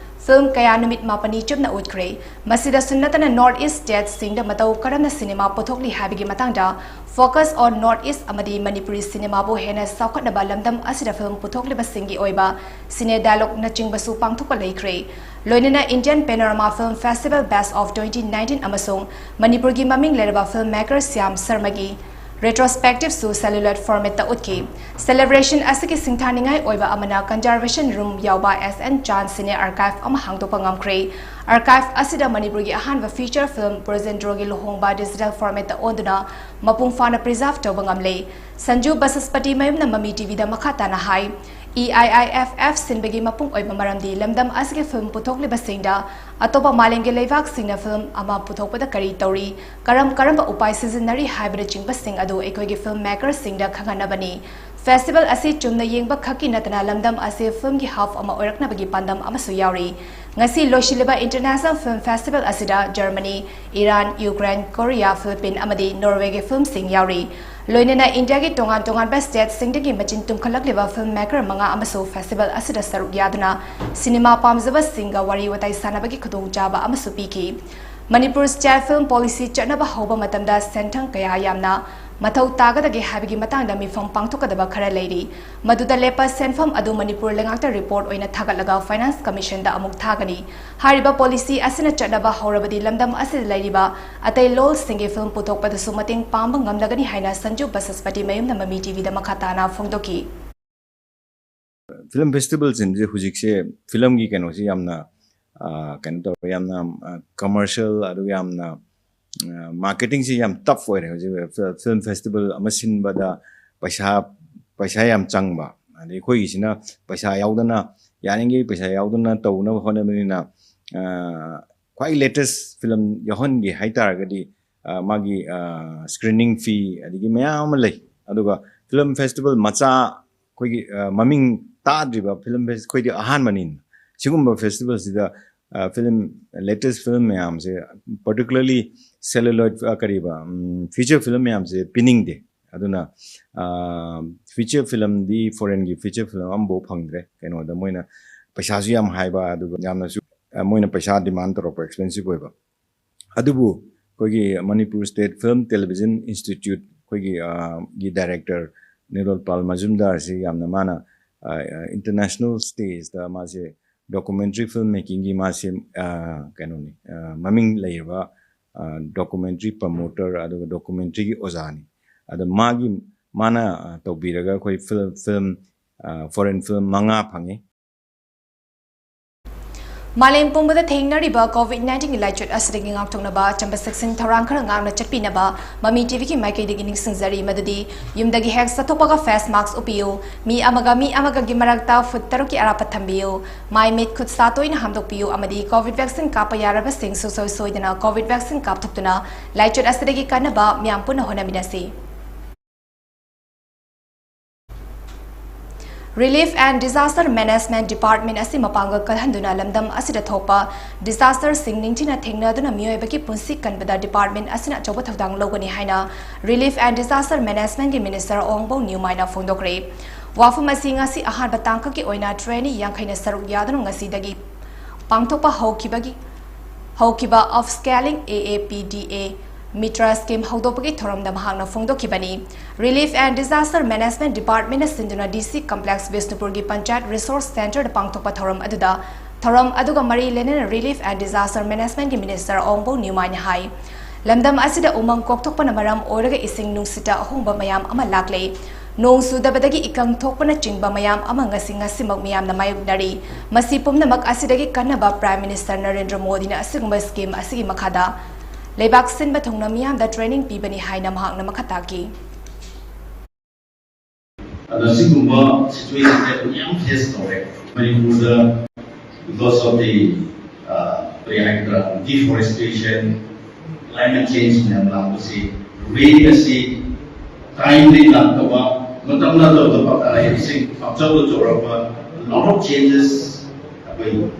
film ꯀꯌꯥ ꯅꯨꯃꯤꯠ ꯃꯥꯄꯟꯅꯤ ꯆꯨꯞꯅ ꯎꯠꯈ꯭ꯔꯦ꯫ ꯃꯁꯤꯗꯁꯨ ꯅꯠꯇꯅ North East state ꯁꯤꯡꯗ ꯃꯇꯧ ꯀꯔꯝꯅ ꯁꯤꯅꯦꯃꯥ ꯄꯨꯊꯣꯛꯂꯤ ꯍꯥꯏꯕꯒꯤ ꯃꯇꯥꯡꯗ Focus on North East ꯑꯃꯗꯤ ꯃꯅꯤꯄꯨꯔꯤ ꯁꯤꯅꯦꯃꯥꯕꯨ ꯍꯦꯟꯅ ꯆꯥꯎꯈꯠꯅꯕ ꯂꯝꯗꯝ ꯑꯁꯤꯗ film ꯄꯨꯊꯣꯛꯂꯤꯕꯁꯤꯡꯒꯤ ꯑꯣꯏꯕ cine dialogue ꯅꯆꯤꯡꯕꯁꯨ ꯄꯥꯡꯊꯣꯛꯄ ꯂꯩꯈ꯭ꯔꯦ꯫ ꯂꯣꯏꯅꯅ Indian Panorama Film Festival Batch of twenty nineteen ꯑꯃꯁꯨꯡ ꯃꯅꯤꯄꯨꯔꯒꯤ ꯃꯃꯤꯡ ꯂꯩꯔꯕ film maker ꯁ꯭ꯌꯥꯝ ꯁꯔꯃꯒꯤ retrospective ꯁꯨ celluloid format ꯇ ꯎꯠꯈꯤ꯫ Celebration ꯑꯁꯤꯒꯤ ꯁꯤꯡꯊꯥꯅꯤꯡꯉꯥꯏ ꯑꯣꯏꯕ ꯑꯃꯅ conservation room ꯌꯥꯎꯕ S N Chand Cine Archive ꯑꯃ ꯍꯥꯡꯗꯣꯛꯄ ꯉꯝꯈ꯭ꯔꯦ꯫ Archive ꯑꯁꯤꯗ ꯃꯅꯤꯄꯨꯔꯒꯤ ꯑꯍꯥꯟꯕ feature film ꯕ꯭ꯔꯖꯦꯟꯗ꯭ꯔꯣꯒꯤ ꯂꯨꯍꯣꯡꯕ digital format ꯇ ꯑꯣꯟꯗꯨꯅ ꯃꯄꯨꯡ ꯐꯥꯅ preserve ꯇꯧꯕ ꯉꯝꯂꯦ꯫ ꯁꯟꯖꯨ ꯕꯁꯁꯄꯇꯤ ꯃꯌꯨꯝꯅ ꯃꯃꯤ ꯇꯤꯚꯤꯗ ꯃꯈꯥ ꯇꯥꯅ ꯍꯥꯏ, E I I F F ꯁꯤꯟꯕꯒꯤ ꯃꯄꯨꯡ ꯑꯣꯏꯕ ꯃꯔꯝꯗꯤ ꯂꯝꯗꯝ ꯑꯁꯤꯒꯤ film ꯄꯨꯊꯣꯛꯂꯤꯕꯁꯤꯡꯗ ꯑꯇꯣꯞꯄ ꯃꯥꯂꯦꯝꯒꯤ ꯂꯩꯕꯥꯛꯁꯤꯡꯅ film ꯑꯃ ꯄꯨꯊꯣꯛꯄꯗ ꯀꯔꯤ ꯇꯧꯔꯤ, ꯀꯔꯝ ꯀꯔꯝꯕ ꯎꯄꯥꯏ ꯁꯤꯖꯤꯟꯅꯔꯤ ꯍꯥꯏꯕꯅꯆꯤꯡꯕꯁꯤꯡ ꯑꯗꯨ ꯑꯩꯈꯣꯏꯒꯤ film maker ꯁꯤꯡꯗ ꯈꯪꯍꯟꯅꯕꯅꯤ꯫ Festival ꯑꯁꯤ ꯆꯨꯝꯅ ꯌꯦꯡꯕ ꯈꯛꯀꯤ ꯅꯠꯇꯅ ꯂꯝꯗꯝ ꯑꯁꯤ film ꯒꯤ hub ꯑꯃ ꯑꯣꯏꯔꯛꯅꯕꯒꯤ ꯄꯥꯟꯗꯝ ꯑꯃꯁꯨ ꯌꯥꯎꯔꯤ꯫ ꯉꯁꯤ ꯂꯣꯏꯁꯤꯜꯂꯤꯕ International Film Festival ꯑꯁꯤꯗ Germany, Iran, Ukraine, Korea, Philippines ꯑꯃꯗꯤ Norwayꯒꯤ filmꯁꯤꯡ ꯌꯥꯎꯔꯤ꯫ ꯂꯣꯏꯅꯅ ꯏꯟꯗꯤꯌꯥꯒꯤ ꯇꯣꯉꯥꯟ ꯇꯣꯉꯥꯟꯕ stateꯁꯤꯡꯗꯒꯤ ꯃꯆꯤꯟ ꯇꯨꯝꯈꯠꯂꯛꯂꯤꯕ filmmaker ꯃꯉꯥ ꯑꯃꯁꯨ festival ꯑꯁꯤꯗ ꯁꯔꯨꯛ ꯌꯥꯗꯨꯅ ꯁꯤꯅꯦꯃꯥ ꯄꯥꯝꯖꯕꯁꯤꯡꯒ ꯋꯥꯔꯤ ꯋꯥꯇꯥꯏ ꯁꯥꯟꯅꯕꯒꯤ ꯈꯨꯗꯣꯡꯆꯥꯕ ꯑꯃꯁꯨ ꯄꯤꯈꯤ꯫ ꯃꯅꯤꯄꯨꯔ style film policy ꯆꯠꯅꯕ ꯍꯧꯕ ꯃꯇꯝꯗ ꯁꯦꯟꯊꯪ ꯀꯌꯥ ꯌꯥꯝꯅ ꯃꯊꯧ ꯇꯥꯒꯗꯒꯦ ꯍꯥꯏꯕꯒꯤ ꯃꯇꯥꯡꯗ ꯃꯤꯐꯝ ꯄꯥꯡꯊꯣꯛꯀꯗꯕ ꯈꯔ ꯂꯩꯔꯤ꯫ ꯃꯗꯨꯗ ꯂꯦꯞꯄ ꯁꯦꯟꯐꯝ ꯑꯗꯨ ꯃꯅꯤꯄꯨꯔ ꯂꯩꯉꯥꯛꯇ report ꯑꯣꯏꯅ ꯊꯥꯒꯠꯂꯒ Finance Commissionꯗ ꯑꯃꯨꯛ ꯊꯥꯒꯅꯤ꯫ ꯍꯥꯏꯔꯤꯕ policy ꯑꯁꯤꯅ ꯆꯠꯅꯕ ꯍꯧꯔꯕꯗꯤ ꯂꯝꯗꯝ ꯑꯁꯤꯗ ꯂꯩꯔꯤꯕ ꯑꯇꯩ ꯂꯣꯜꯁꯤꯡꯒꯤ film ꯄꯨꯊꯣꯛꯄꯗꯁꯨ ꯃꯇꯦꯡ ꯄꯥꯡꯕ ꯉꯝꯂꯒꯅꯤ ꯍꯥꯏꯅ ꯁꯟꯖꯨ ꯕꯁꯁꯄꯇꯤ ꯃꯌꯨꯝꯅ ꯃꯃꯤ TVꯗ ꯃꯈꯥ ꯇꯥꯅ ꯐꯣꯡꯗꯣꯛꯈꯤ꯫ Film festivalꯁꯤꯡꯁꯦ ꯍꯧꯖꯤꯛꯁꯦ filmꯒꯤ ꯀꯩꯅꯣꯁꯤ ꯌꯥꯝꯅ ꯀꯩꯅꯣ ꯇꯧꯔꯦ, ꯌꯥꯝꯅ commercial, ꯑꯗꯨꯒ ꯌꯥꯝꯅ marketingꯁꯤ ꯌꯥꯝ tough ꯑꯣꯏꯔꯦ꯫ ꯍꯧꯖꯤꯛ film festival ꯑꯃ ꯁꯤꯟꯕꯗ ꯄꯩꯁꯥ ꯄꯩꯁꯥ ꯌꯥꯝ ꯆꯪꯕ, ꯑꯗꯩ ꯑꯩꯈꯣꯏꯒꯤꯁꯤꯅ ꯄꯩꯁꯥ ꯌꯥꯎꯗꯅ, ꯌꯥꯔꯤꯈꯩ ꯄꯩꯁꯥ ꯌꯥꯎꯗꯅ ꯇꯧꯅꯕ ꯍꯣꯠꯅꯕꯅꯤꯅ, ꯈ꯭ꯋꯥꯏ latest film ꯌꯥꯎꯍꯟꯒꯦ ꯍꯥꯏꯇꯥꯔꯒꯗꯤ ꯃꯥꯒꯤ screening fee ꯑꯗꯒꯤ ꯃꯌꯥꯝ ꯑꯃ ꯂꯩ꯫ ꯑꯗꯨꯒ film festival ꯃꯆꯥ, ꯑꯩꯈꯣꯏꯒꯤ ꯃꯃꯤꯡ ꯇꯥꯗ꯭ꯔꯤꯕ film fest, ꯑꯩꯈꯣꯏꯗꯤ ꯑꯍꯥꯟꯕꯅꯤꯅ ꯁꯤꯒꯨꯝꯕ festivalꯁꯤꯗ film, latest film ꯃꯌꯥꯝꯁꯦ, particularly celluloid, ꯀꯔꯤꯕ, feature film ꯃꯌꯥꯝꯁꯦ ꯄꯤꯅꯤꯡꯗꯦ꯫ ꯑꯗꯨꯅ feature filmꯗꯤ foreignꯒꯤ feature film ꯑꯃꯐꯥꯎ ꯐꯪꯗ꯭ꯔꯦ꯫ ꯀꯩꯅꯣꯗ ꯃꯣꯏꯅ ꯄꯩꯁꯥꯁꯨ ꯌꯥꯝ ꯍꯥꯏꯕ, ꯑꯗꯨꯒ ꯌꯥꯝꯅꯁꯨ ꯃꯣꯏꯅ ꯄꯩꯁꯥ demand ꯇꯧꯔꯛꯄ, expensive ꯑꯣꯏꯕ꯫ ꯑꯗꯨꯕꯨ ꯑꯩꯈꯣꯏꯒꯤ Manipur State Film Television Institute ꯑꯩꯈꯣꯏꯒꯤ ꯒꯤ director ꯅꯤꯔꯣꯜ ꯄꯥꯜ ꯃꯖꯨꯝꯗꯥꯔꯁꯤ ꯌꯥꯝꯅ, ꯃꯥꯅ international stageꯇ ꯃꯥꯁꯦ documentary film makingꯒꯤ ꯃꯥꯁꯦ ꯀꯩꯅꯣꯅꯤ, ꯃꯃꯤꯡ ꯂꯩꯔꯕ documentary promoter ꯑꯗꯨꯒ documentaryꯒꯤ ꯑꯣꯖꯥꯅꯤ꯫ ꯑꯗꯣ ꯃꯥꯒꯤ, ꯃꯥꯅ ꯇꯧꯕꯤꯔꯒ ꯑꯩꯈꯣꯏ film, film, foreign film ꯃꯉꯥ ꯐꯪꯉꯤ꯫ ꯃꯥꯂꯦꯝ ꯄꯨꯝꯕꯗ ꯊꯦꯡꯅꯔꯤꯕ COVID nineteenꯒꯤ ꯂꯥꯏꯆꯠ ꯑꯁꯤꯗꯒꯤ ꯉꯥꯛꯊꯣꯛꯅꯕ ꯑꯆꯝꯕ ꯆꯦꯛꯁꯤꯟ ꯊꯧꯔꯥꯡ ꯈꯔ ꯉꯥꯛꯅ ꯆꯠꯄꯤꯅꯕ ꯃꯃꯤ TVꯒꯤ ꯃꯥꯏꯀꯩꯗꯒꯤ ꯅꯤꯡꯁꯤꯡꯖꯔꯤ ꯃꯗꯨꯗꯤ ꯌꯨꯝꯗꯒꯤ ꯍꯦꯛ ꯆꯠꯊꯣꯛꯄꯒ face mask ꯎꯞꯄꯤꯌꯨ, ꯃꯤ ꯑꯃꯒ ꯃꯤ ꯑꯃꯒꯒꯤ ꯃꯔꯛꯇ foot ꯇꯔꯨꯛꯀꯤ ꯑꯔꯥꯞꯄ ꯊꯝꯕꯤꯌꯨ, ꯃꯥꯏ ꯃꯤꯠ ꯈꯨꯠ ꯁꯥ ꯇꯣꯏꯅ ꯍꯥꯝꯗꯣꯛꯄꯤꯌꯨ ꯑꯃꯗꯤ COVID vaccine ꯀꯥꯞꯄ ꯌꯥꯔꯕꯁꯤꯡ ꯁꯨꯡꯁꯣꯏ ꯁꯣꯏꯗꯅ COVID vaccine ꯀꯥꯞꯊꯣꯛꯇꯨꯅ ꯂꯥꯏꯆꯠ ꯑꯁꯤꯗꯒꯤ ꯀꯟꯅꯕ ꯃꯤꯌꯥꯝ ꯄꯨꯟꯅ ꯍꯣꯠꯅꯃꯤꯟꯅꯁꯤ꯫ Relief and Disaster Management Department ꯑꯁꯤ ꯃꯄꯥꯡꯒꯜ ꯀꯜꯍꯟꯗꯨꯅ ꯂꯝꯗꯝ ꯑꯁꯤꯗ ꯊꯣꯛꯄ disasterꯁꯤꯡ ꯅꯤꯡꯊꯤꯅ ꯊꯦꯡꯅꯗꯨꯅ ꯃꯤꯑꯣꯏꯕꯒꯤ ꯄꯨꯟꯁꯤ ꯀꯟꯕꯗ department ꯑꯁꯤꯅ ꯑꯆꯧꯕ ꯊꯧꯗꯥꯡ ꯂꯧꯒꯅꯤ ꯍꯥꯏꯅ Relief and Disaster Managementꯀꯤ Minister ꯑꯣꯡꯕꯧ ꯅ꯭ꯌꯨꯃꯥꯏꯅ ꯐꯣꯡꯗꯣꯛꯈ꯭ꯔꯦ꯫ ꯋꯥꯐꯝ ꯑꯁꯤ ꯉꯁꯤ ꯑꯍꯥꯟꯕ ꯇꯥꯡꯀꯛꯀꯤ ꯑꯣꯏꯅ trainee ꯌꯥꯡꯈꯩꯅ ꯁꯔꯨꯛ ꯌꯥꯗꯨꯅ ꯉꯁꯤꯗꯒꯤ ꯄꯥꯡꯊꯣꯛꯄ ꯍꯧꯈꯤꯕꯒꯤ ꯍꯧꯈꯤꯕ Upscaling A A P D A MITRA scheme ꯍꯧꯗꯣꯛꯄꯒꯤ ꯊꯧꯔꯝꯗ ꯃꯍꯥꯛꯅ ꯐꯣꯡꯗꯣꯛꯈꯤꯕꯅꯤ꯫ Relief and Disaster Management Departmentꯅ ꯁꯤꯟꯗꯨꯅ D C Complex ꯕꯤꯁꯅꯨꯄꯨꯔꯒꯤ Panchayat Resource Centreꯗ ꯄꯥꯡꯊꯣꯛꯄ ꯊꯧꯔꯝ ꯑꯗꯨꯗ ꯊꯧꯔꯝ ꯑꯗꯨꯒ ꯃꯔꯤ ꯂꯩꯅꯅ Relief and Disaster Managementꯀꯤ Minister ꯑꯣꯡꯕꯧ ꯅ꯭ꯌꯨꯃꯥꯏꯅ ꯍꯥꯏ, ꯂꯝꯗꯝ ꯑꯁꯤꯗ ꯎꯃꯪ ꯀꯣꯛꯊꯣꯛꯄꯅ ꯃꯔꯝ ꯑꯣꯏꯔꯒ ꯏꯁꯤꯡ ꯅꯨꯡꯁꯤꯠꯇ ꯑꯍꯣꯡꯕ ꯃꯌꯥꯝ ꯑꯃ ꯂꯥꯛꯂꯦ꯫ ꯅꯣꯡ ꯆꯨꯗꯕꯗꯒꯤ ꯏꯀꯪ ꯊꯣꯛꯄꯅꯆꯤꯡꯕ ꯃꯌꯥꯝ ꯑꯃ ꯉꯁꯤ ꯉꯁꯤꯃꯛ ꯃꯤꯌꯥꯝꯅ ꯃꯥꯌꯣꯛꯅꯔꯤ꯫ ꯃꯁꯤ ꯄꯨꯝꯅꯃꯛ ꯑꯁꯤꯗꯒꯤ ꯀꯟꯅꯕ Prime Minister ꯅꯔꯦꯟꯗ꯭ꯔ ꯃꯣꯗꯤꯅ ꯑꯁꯤꯒꯨꯝꯕ scheme ꯑꯁꯤꯒꯤ ꯃꯈꯥꯗ ꯂꯩꯕꯥꯛ ꯁꯤꯟꯕ ꯊꯨꯡꯅ ꯃꯤꯌꯥꯝꯗ training ꯄꯤꯕꯅꯤ ꯍꯥꯏꯅ ꯃꯍꯥꯛꯅ ꯃꯈꯥ ꯇꯥꯈꯤ꯫ ꯑꯗꯣ ꯁꯤꯒꯨꯝꯕ situation ꯃꯌꯥꯝ face ꯇꯧꯔꯦ ꯃꯅꯤꯄꯨꯔꯗ, because of the, uh, ꯀꯔꯤ ꯍꯥꯏꯒꯗ꯭ꯔꯥ, deforestation, climate change ꯃꯌꯥꯝ ꯂꯥꯛꯄꯁꯤ, rain ꯑꯁꯤ timely ꯂꯥꯛꯇꯕ, ꯃꯇꯝ ꯅꯠꯇꯕꯗ ꯄꯪꯇꯥ ꯏꯁꯤꯡ ꯄꯪꯆꯧꯗ ꯆꯧꯔꯛꯄ, lot of changes ꯑꯩꯈꯣꯏ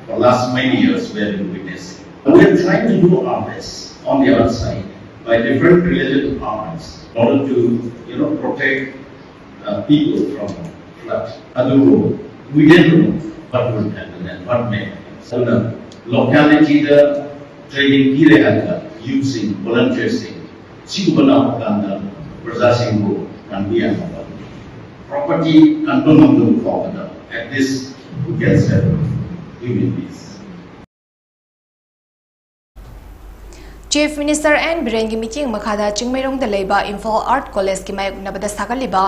for last many years we have been witnessing. We are trying to do our best on the other side by different related departments in order to, you know, protect uh, people from flood. ꯑꯗꯨꯕꯨ we don't know what will happen and what may happen. ꯑꯗꯨꯅ localityꯗ training ꯄꯤꯔꯦ ꯍꯥꯏꯔꯒ youthꯁꯤꯡ, volunteerꯁꯤꯡ, ꯁꯤꯒꯨꯝꯕ ꯂꯥꯛꯄ ꯀꯥꯟꯗ ꯄ꯭ꯔꯖꯥꯁꯤꯡꯕꯨ ꯀꯟꯕ ꯌꯥꯅꯕ, property ꯀꯟꯕ ꯉꯝꯗꯕ ꯐꯥꯎꯕꯗ at least we can save human beings. Chief Minister N ꯕꯤꯔꯦꯟꯒꯤ ꯃꯤꯠꯌꯦꯡ ꯃꯈꯥꯗ ꯆꯤꯡꯃꯩꯔꯣꯡꯗ ꯂꯩꯕ ꯏꯝꯐꯥꯜ Art Collegeꯀꯤ ꯃꯥꯌꯣꯛꯅꯕꯗ ꯁꯥꯒꯠꯂꯤꯕ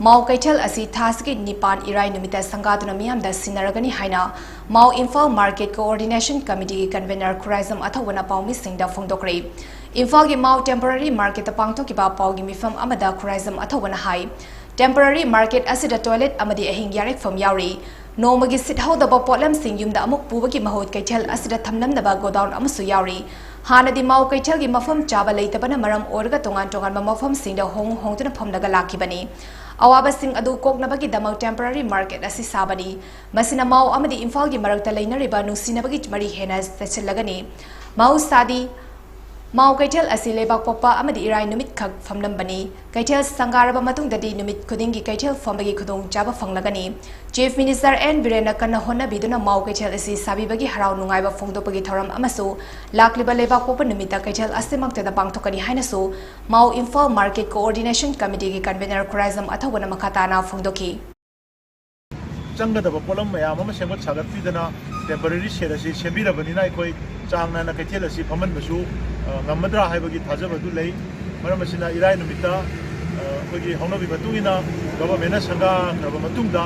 ꯃꯥꯎ ꯀꯩꯊꯦꯜ ꯑꯁꯤ ꯊꯥ ꯑꯁꯤꯒꯤ ꯅꯤꯄꯥꯟ ꯏꯔꯥꯏ ꯅꯨꯃꯤꯠꯇ ꯁꯪꯒꯥꯗꯨꯅ ꯃꯤꯌꯥꯝꯗ ꯁꯤꯟꯅꯔꯒꯅꯤ ꯍꯥꯏꯅ ꯃꯥꯎ Imphal Market Coordination Committeeꯒꯤ convener Khuraijam ꯑꯊꯧꯕꯅ ꯄꯥꯎꯃꯤꯁꯤꯡꯗ ꯐꯣꯡꯗꯣꯛꯈ꯭ꯔꯦ꯫ ꯏꯝꯐꯥꯜꯒꯤ ꯃꯥꯎ temporary marketꯇ ꯄꯥꯡꯊꯣꯛꯈꯤꯕ ꯄꯥꯎꯒꯤ ꯃꯤꯐꯝ ꯑꯃꯗ ꯈꯨꯔꯥꯏꯖꯝ ꯑꯊꯧꯕꯅ ꯍꯥꯏ, temporary market ꯑꯁꯤꯗ toilet ꯑꯃꯗꯤ ꯑꯍꯤꯡ ꯌꯥꯔꯦꯛꯐꯝ ꯌꯥꯎꯔꯤ꯫ ꯅꯣꯡꯃꯒꯤ ꯁꯤꯠꯍꯧꯗꯕ ꯄꯣꯠꯂꯝꯁꯤꯡ ꯌꯨꯝꯗ ꯑꯃꯨꯛ ꯄꯨꯕꯒꯤ ꯃꯍꯨꯠ ꯀꯩꯊꯦꯜ ꯑꯁꯤꯗ ꯊꯝꯂꯝꯅꯕ godown ꯑꯃꯁꯨ ꯌꯥꯎꯔꯤ꯫ ꯍꯥꯟꯅꯗꯤ ꯃꯥꯎ ꯀꯩꯊꯦꯜꯒꯤ ꯃꯐꯝ ꯆꯥꯕ ꯂꯩꯇꯕꯅ ꯃꯔꯝ ꯑꯣꯏꯔꯒ ꯇꯣꯉꯥꯟ ꯇꯣꯉꯥꯟꯕ ꯃꯐꯝꯁꯤꯡꯗ ꯍꯣꯡ ꯍꯣꯡꯗꯨꯅ ꯐꯝꯂꯒ ꯂꯥꯛꯈꯤꯕꯅꯤ꯫ ꯑꯋꯥꯕꯁꯤꯡ ꯑꯗꯨ ꯀꯣꯛꯅꯕꯒꯤꯗꯃꯛ temporary market ꯑꯁꯤ ꯁꯥꯕꯅꯤ꯫ ꯃꯁꯤꯅ ꯃꯥꯎ ꯑꯃꯗꯤ ꯏꯝꯐꯥꯜꯒꯤ ꯃꯔꯛꯇ ꯂꯩꯅꯔꯤꯕ ꯅꯨꯡꯁꯤꯅꯕꯒꯤ ꯃꯔꯤ ꯍꯦꯟꯅ ꯆꯦꯠꯁꯤꯜꯂꯒꯅꯤ꯫ ꯃꯍꯧꯁꯥꯗꯤ ꯃꯥꯎ ꯀꯩꯊꯦꯜ ꯑꯁꯤ ꯂꯩꯕꯥꯛꯄꯣꯛꯄ ꯑꯃꯗꯤ ꯏꯔꯥꯏ ꯅꯨꯃꯤꯠꯈꯛ ꯐꯝꯂꯝꯕꯅꯤ꯫ ꯀꯩꯊꯦꯜ ꯁꯪꯒꯥꯔꯕ ꯃꯇꯨꯡꯗꯗꯤ ꯅꯨꯃꯤꯠ ꯈꯨꯗꯤꯡꯒꯤ ꯀꯩꯊꯦꯜ ꯐꯝꯕꯒꯤ ꯈꯨꯗꯣꯡꯆꯥꯕ ꯐꯪꯂꯒꯅꯤ꯫ Chief Minister N ꯕꯤꯔꯦꯟꯅ ꯀꯟꯅ ꯍꯣꯠꯅꯕꯤꯗꯨꯅ ꯃꯥꯎ ꯀꯩꯊꯦꯜ ꯑꯁꯤ ꯁꯥꯕꯤꯕꯒꯤ ꯍꯔꯥꯎ ꯅꯨꯡꯉꯥꯏꯕ ꯐꯣꯡꯗꯣꯛꯄꯒꯤ ꯊꯧꯔꯝ ꯑꯃꯁꯨ ꯂꯥꯛꯂꯤꯕ ꯂꯩꯕꯥꯛꯄꯣꯛꯄ ꯅꯨꯃꯤꯠꯇ ꯀꯩꯊꯦꯜ ꯑꯁꯤꯃꯛꯇꯗ ꯄꯥꯡꯊꯣꯛꯀꯅꯤ ꯍꯥꯏꯅꯁꯨ ꯃꯥꯎ Imphal Market Coordination Committeeꯒꯤ convener Khuraijam ꯑꯊꯧꯕꯅ ꯃꯈꯥ ꯇꯥꯅ ꯐꯣꯡꯗꯣꯛꯈꯤ꯫ ꯆꯪꯒꯗꯕ ꯄꯣꯠꯂꯝ ꯃꯌꯥꯝ ꯑꯃ ꯁꯦꯝꯒꯠ ꯁꯥꯒꯠꯄꯤꯗꯅ temporary shed ꯑꯁꯤ ꯁꯦꯝꯕꯤꯔꯕꯅꯤꯅ ꯑꯩꯈꯣꯏ ꯆꯥꯡ ꯅꯥꯏꯅ ꯀꯩꯊꯦꯜ ꯑꯁꯤ ꯐꯝꯍꯟꯕꯁꯨ, ꯑ, ꯉꯝꯃꯗ꯭ꯔꯥ ꯍꯥꯏꯕꯒꯤ ꯊꯥꯖꯕ ꯑꯗꯨ ꯂꯩ꯫ ꯃꯔꯝ ꯑꯁꯤꯅ ꯏꯔꯥꯏ ꯅꯨꯃꯤꯠꯇ, ꯑ, ꯑꯩꯈꯣꯏꯒꯤ ꯍꯧꯅꯕꯤ ꯃꯇꯨꯡ ꯏꯟꯅ governmentꯅ ꯁꯪꯒꯥꯈ꯭ꯔꯕ ꯃꯇꯨꯡꯗ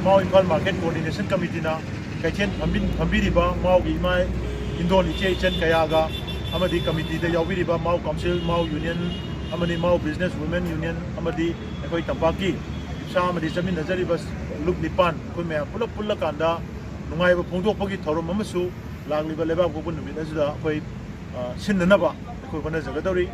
ꯃꯥꯎ ꯏꯝꯐꯥꯜ Market Coordination Committeeꯅ ꯀꯩꯊꯦꯜ ꯐꯝꯕꯤ-, ꯐꯝꯕꯤꯔꯤꯕ ꯃꯥꯎꯒꯤ ꯏꯃꯥ ꯏꯟꯗꯣꯜ ꯏꯆꯦ ꯏꯆꯟ ꯀꯌꯥꯒ ꯑꯃꯗꯤ committeeꯗ ꯌꯥꯎꯕꯤꯔꯤꯕ ꯃꯥꯎ council, ꯃꯥꯎ union ꯑꯃꯗꯤ ꯃꯥꯎ business women union ꯑꯃꯗꯤ ꯑꯩꯈꯣꯏ ꯇꯝꯄꯥꯛꯀꯤ ꯏꯞꯁꯥ ꯑꯃꯗꯤ ꯆꯠꯃꯤꯟꯅꯖꯔꯤꯕ ꯂꯨꯞ ꯅꯤꯄꯥꯟ ꯑꯩꯈꯣꯏ ꯃꯌꯥꯝ ꯄꯨꯂꯞ ꯄꯨꯜꯂꯀꯥꯟꯗ ꯅꯨꯡꯉꯥꯏꯕ ꯐꯣꯡꯗꯣꯛꯄꯒꯤ ꯊꯧꯔꯝ ꯑꯃꯁꯨ ꯂꯥꯛꯂꯤꯕ ꯂꯩꯕꯥꯛꯄꯣꯛꯄ ꯅꯨꯃꯤꯠ ꯑꯁꯤꯗ ꯑꯩꯈꯣꯏ, ꯑ, ꯁꯤꯟꯅꯅꯕ ꯑꯩꯈꯣꯏ ꯍꯣꯠꯅꯖꯒꯗꯧꯔꯤ꯫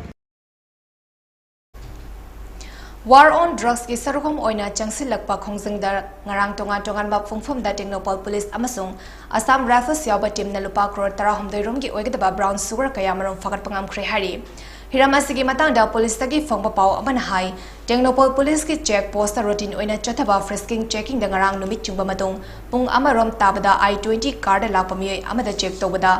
War on Drugsꯀꯤ ꯁꯔꯨꯛ ꯑꯃ ꯑꯣꯏꯅ ꯆꯪꯁꯤꯜꯂꯛꯄ ꯈꯣꯡꯖꯪꯗ ꯉꯔꯥꯡ ꯇꯣꯉꯥꯟ ꯇꯣꯉꯥꯟꯕ ꯄꯨꯡꯐꯝꯗ ꯇꯦꯡꯅꯧꯄꯜ ꯄꯨꯂꯤꯁ ꯑꯃꯁꯨꯡ ꯑꯁꯥꯝ ꯔꯥꯏꯐꯜꯁ ꯌꯥꯎꯕ teamꯅ ꯂꯨꯄꯥ ꯀ꯭ꯔꯣꯔ ꯇꯔꯥꯍꯨꯝꯗꯣꯏ ꯔꯣꯝꯒꯤ ꯑꯣꯏꯒꯗꯕ brown sugar ꯀꯌꯥ ꯃꯔꯨꯝ ꯐꯥꯒꯠꯄ ꯉꯝꯈ꯭ꯔꯦ ꯍꯥꯏꯔꯤ꯫ ꯍꯤꯔꯝ ꯑꯁꯤꯒꯤ ꯃꯇꯥꯡꯗ ꯄꯨꯂꯤꯁꯇꯒꯤ ꯐꯪꯕ ꯄꯥꯎ ꯑꯃꯅ ꯍꯥꯏ, ꯇꯦꯡꯅꯧꯄꯜ ꯄꯨꯂꯤꯁꯀꯤ check postꯇ routine ꯑꯣꯏꯅ ꯆꯠꯊꯕ frisking checkingꯗ ꯉꯔꯥꯡ ꯅꯨꯃꯤꯠ ꯆꯨꯡꯕ ꯃꯇꯨꯡ ꯄꯨꯡ ꯑꯃꯔꯣꯝ ꯇꯥꯕꯗ I twenty carꯗ ꯂꯥꯛꯄ ꯃꯤꯑꯣꯏ ꯑꯃꯗ check ꯇꯧꯕꯗ